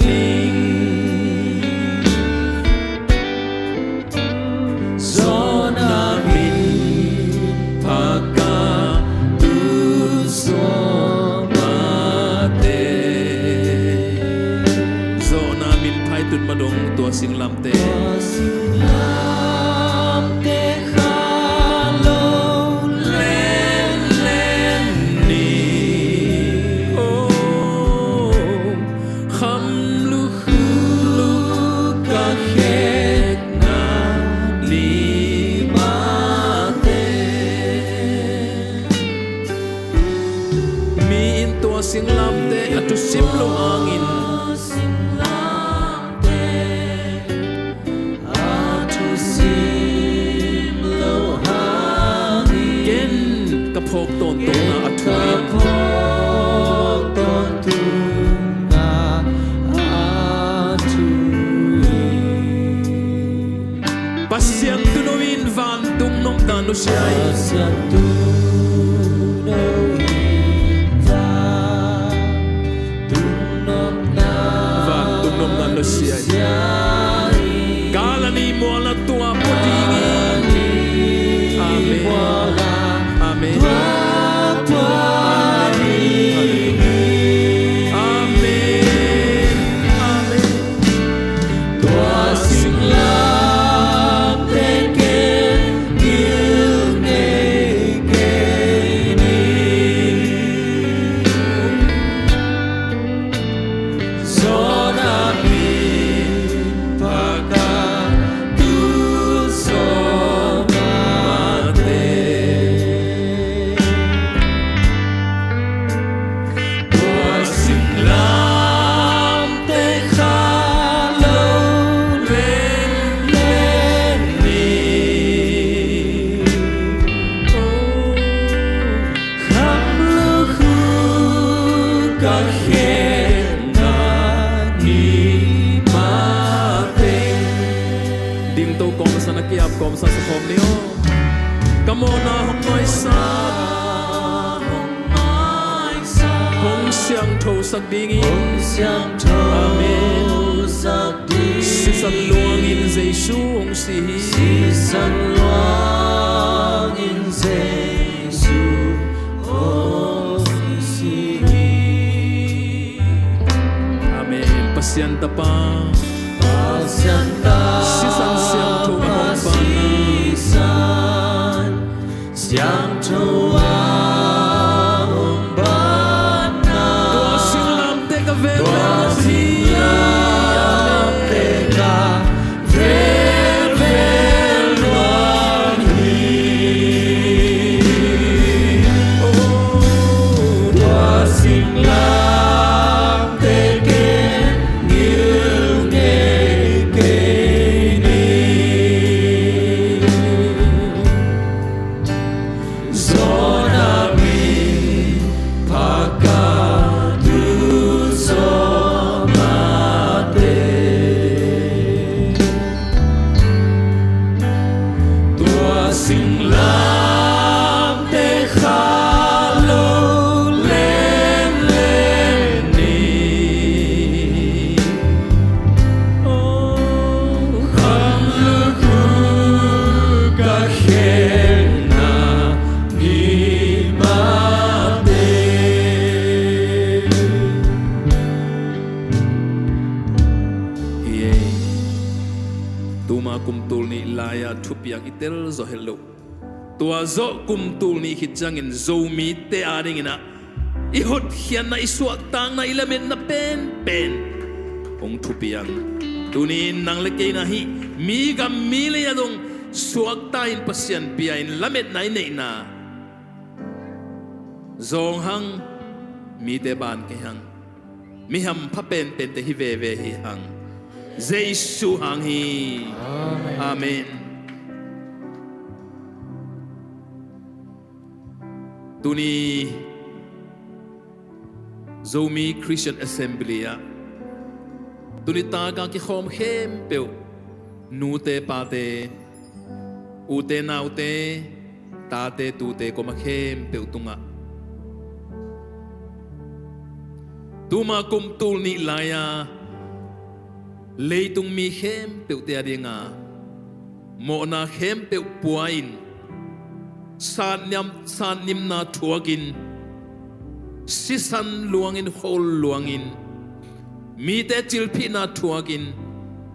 ning. Zawhna min pha ka tut suak mah teh. Zawhna min pha i tut mah dong tua singlamteh. Tua singlamteh kha lo lenlen ni. Oh. Kham lukhluk ka khekna ni mah teh. Mi in tua singlamteh a thusim lo hangin, a thusim lo hangin, ken ka phawk tawntungna a thu in, ka phawk tawntungna a thu in. Pasian tuuno in, vantung nopna nusia in. Pasian tuuno in, vantung Pasian, gal a ni mualna tua pua ding hi. Amen. Amen. Amen. Amen. Tua singlamteh ken gil ngei kei ni. Zawn a min pha ka tu sawm mate. Tua singlamteh kha lo lenlen ni. Kham lukhu ka khenna ni mate. Dingto kawmsa na kiap kawmsa sa khawm ni aw. Ka mawhna hong nuaisa, hong siangthosak ding hi. Amen. Sisan luangin Jesu hong si hi. Sisan luangin Jesu hong si hi. Amen. Pasian Tapa, Pasian Tapa, sisan siangtho a hong bang na. Sisan siangtho a hong bang na. Tua singlamteh ka velvel, tua singlamteh ka velvel luang hi. Oh, tua singlamteh ken gil ngei kei ni. Zawn a min pha ka tu sawm mate. Tua singlamteh kha lo lenlen ni. Kham lukhu ka khenna ni mate. Hi e. Tuma kum tul nih lai-a thupiang i tel zawh het loh. Tua zawh kum tul nih khit ciangin Zomite adingin ah i hotkhiatna, i suahtakna, i lametna penpen hong thupiang. Tuni-in nang le kei na hih mi gam mi lei ah zong suakta-in Pasian bia-in lametna i neihna zawng hang, mite ban kei hang. Mi hampha penpente hi veve hi hang. Jesu hang hi. Amen. Amen. Tuni Zomi Christian Assembly ah tuni taka kikhawm khempeuh, nute pate, ute naute, tate tute kuama khempeuh tungah tuma kum tul nih lai-a leitung mi khempeuhte adinga mawhna khempeuh pua-in, satniam, satnimna thuakin, sisan luangin, khol luangin, mite cilphihna thuakin,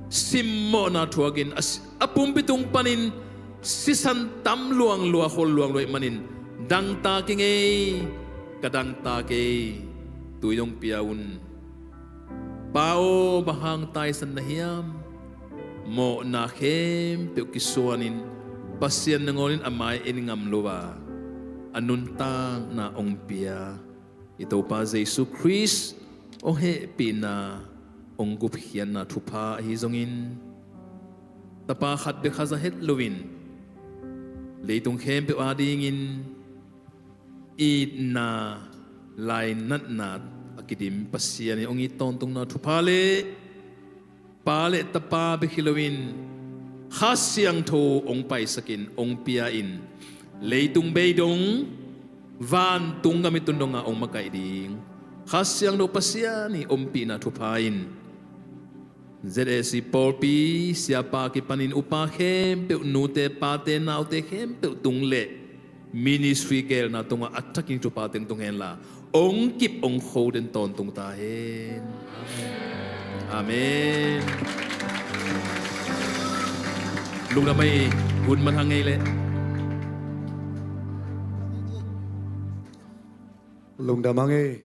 simmawhna thuakin, a si-, a pumpi tung panin sisan tam luang lua, khol luang lua ih manin dangtak ing ei, ka dangtak ei, tu-in hong pia un. Pa aw, bang hang taisan na hiam? Mawhna khempeuh kisuanin Pasian nangawnin a mai en ngam lo a, a nuntakna hong pia i Topa Jesu Khrist hong hehpihna, hong gupkhiatna thupha ahi zongin, Tapa khat bek kha za het loin leitung khempeuh adingin itna, lainatna a kidim Pasian in hong it tawntungna thupha le Pa le Tapa bek hi loin Kha Siangtho hong paisakin, hong pia-in, leitung bei dong vantung gam i tun dongah hong makaih ding Kha Siangtho Pasian i ompihna thupha in Z A C pawlpi siapa kipanin upa khempeuh, nute, pate, naute khempeuh tung le ministry gelna tungah a thakin thupha teng tung henla, ong kip ong kho den tawntung ta hen. Amen. Lungdam ei, hun man hang ngei le. Lungdam hang ei.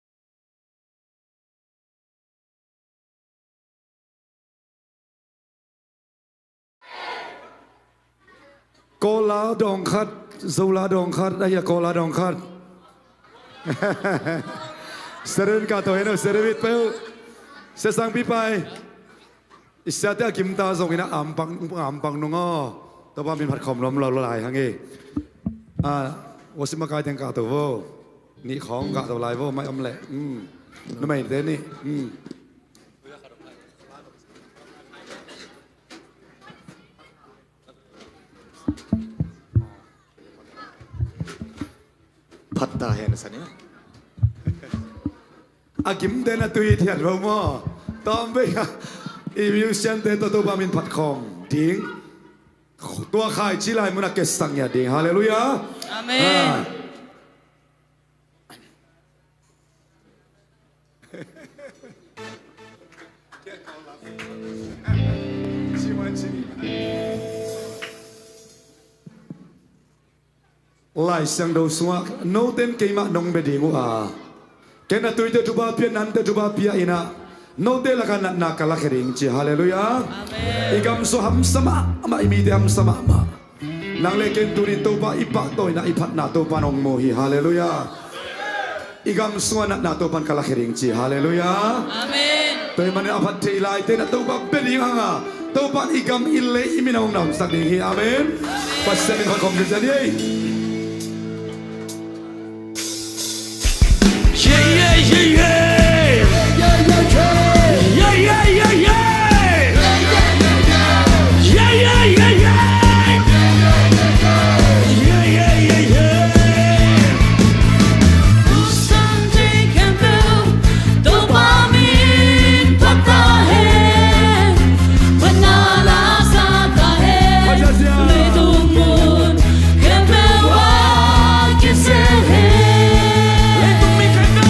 Kawla dawng khat, Zola dawng khat, a hia Kawla dawng khat. Seren ka to heno, seren mit peuh. Sesang pi pai. I siate a gimta zongin a ampang, ampang nung aw. Topa min phat khawm lom lo lai hang e. A, worship makai teng ka to vo. Nih khawng ka to lai vo, mai om leh. Mm. Numei te nih. Mm. Phat ta hen sa ni. A gimte na tui thiat lo maw? Tawm vei a. I musician te tawh Topa min phat khawm ding. Tua khaici lai mun a ketsang ya ding. Halleluiah. Amen. Ah. Lai Siangtho sungah note in keimah nong bia ding uh a, ken a tuite thupha pia, nante thupha pia in a, note lakah natna ka lakhia ding ci. Halleluiah. Amen. I gam sung hamsa mahmah, i mite hamsa mahmah. Nang le ken tuni Topa i pahtawi in a, i phatna Topa in hong mu hi. Halleluiah. I gam sungah natna Topa in ka lakhia ding ci. Halleluiah. Amen. Tua ahih manin a phat thei laite in a Topa bia ding hang a, Topa in i gam, i lei, i minam hong na honsak ding hi. Amen. Pasian min phat khawm ding ci ni ei. Yeah, yeah, yeah, yeah. Yeah, yeah, yeah, yeah. Yeah, yeah, yeah, yeah. Yeah, yeah, yeah, yeah. Tusan ci khempeuh Topa min phat ta hen. Phatna la sa ta hen. Leitung mun khempeuh ah kisia hen. Leitung mi khempeuh.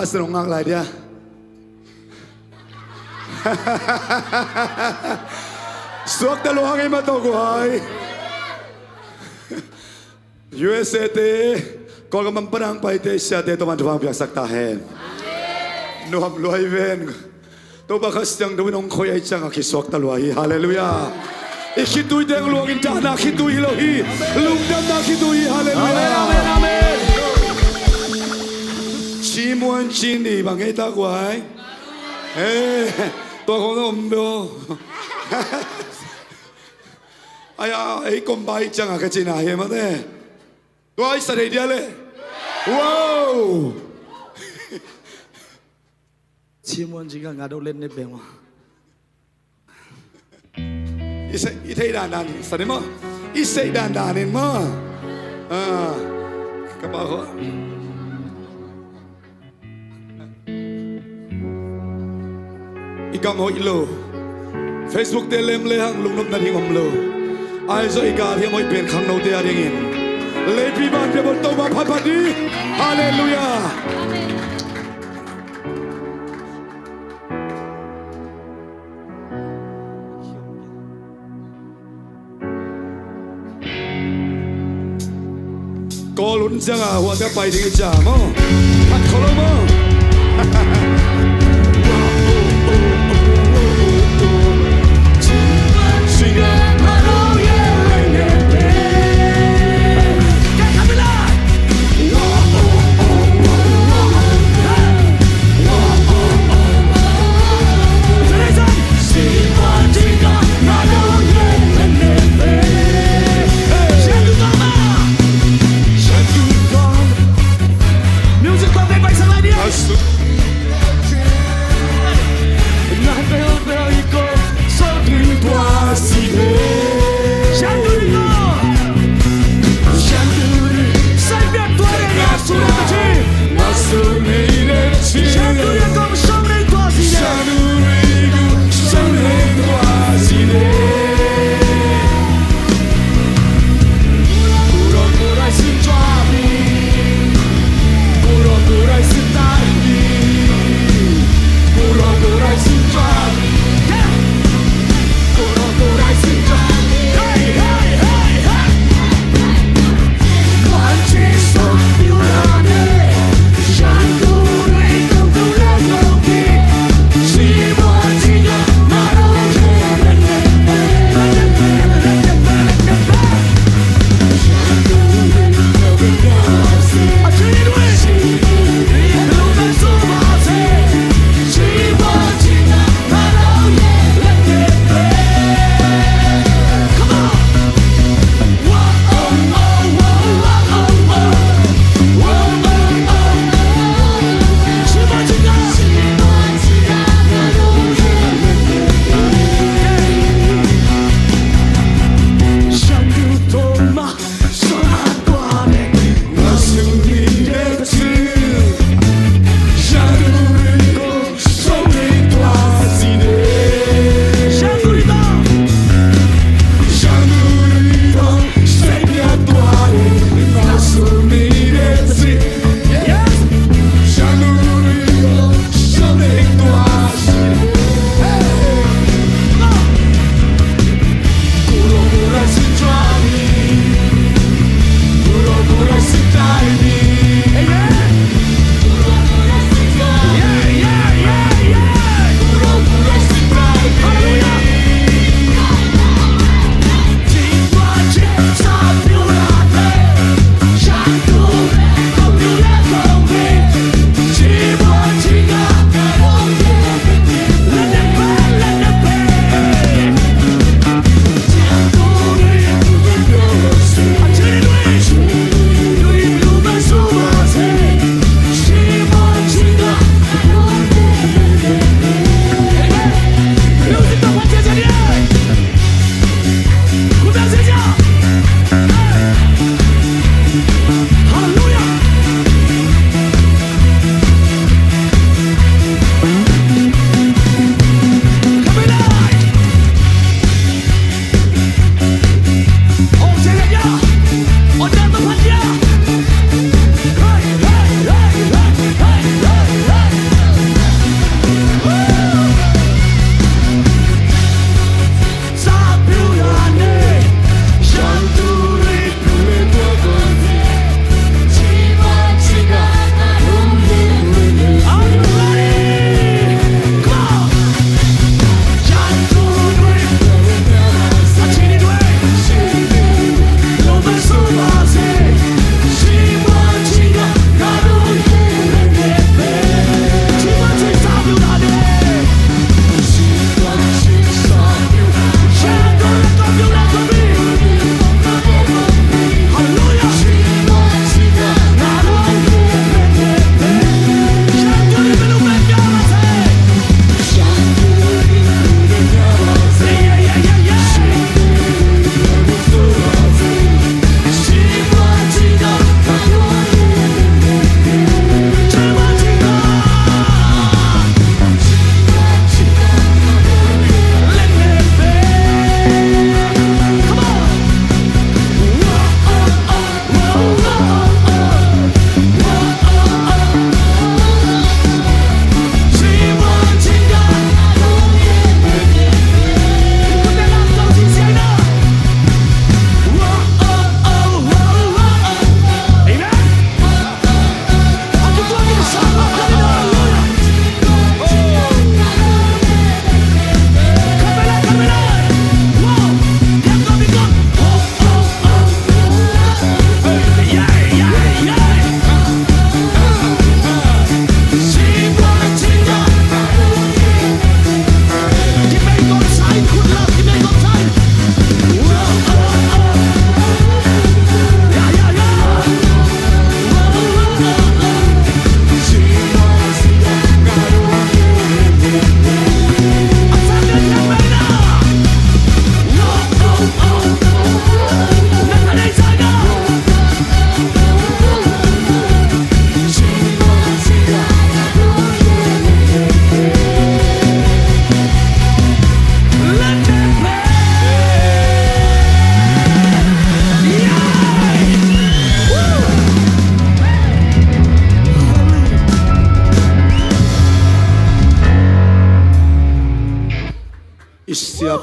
Pastor hong ngak lai dia. Suakta lua hang ei mah tawh guai. U S A te, Kawlgam pan a hong paite, siate, Topa'n thupha hong piaksak ta hen. Nuam lua hi ven. Topa Kha Siangtho in hong khoi ahih ciangin kisuakta lua hi. Halleluiah. I khitui teng luang in, dahna khitui hi lo hi. Lungdamna khitui hi. Halleluiah. Amen, amen, amen. Ci muan ci ni bang hei ta guai. Eh, tua khong om beo. Ai a, ei kom bai ciang a ka cina hi mate. Tua i sa dei dia le. Wow. Ci muan ci ka nga do len ne beng wa. I sei, i thei dan dan sa ni ma. I sei dan dan in ma. Ah, ka ba ho. I gam hoih lo. Facebook te lem le hang lungnopna ding om lo. Ahi zong i gal hiam hoih pen khangnote a dingin leipi ban pia bol Topa phat phat ding. Halleluiah. Kawl hun ciang a huate pai ding hi cia maw? Phat khol lo maw?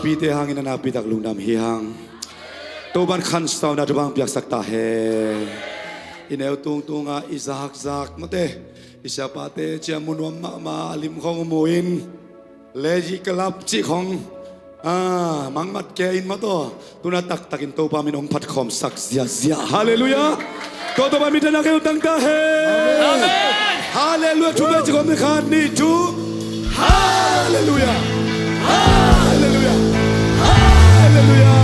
Mite hangin a nakpi tak lungdam hi hang. Topan khansauna Topan piaksak ta hen. I neu tungtunga i zakzak mate, i siapate ciah mu nuam mahmah a lim khong mu in, lei kalap cih khong, ah, mangmat kei in mataw. Tuna taktakin Topa min hong phatkhawmsak ziazia. Halleluiah. Tua Topa min thanak heuh tang ta hen. Halleluiah. Thu bai cih khong ni, khat, nih, thu. Halleluiah. Halleluiah. Halleluiah.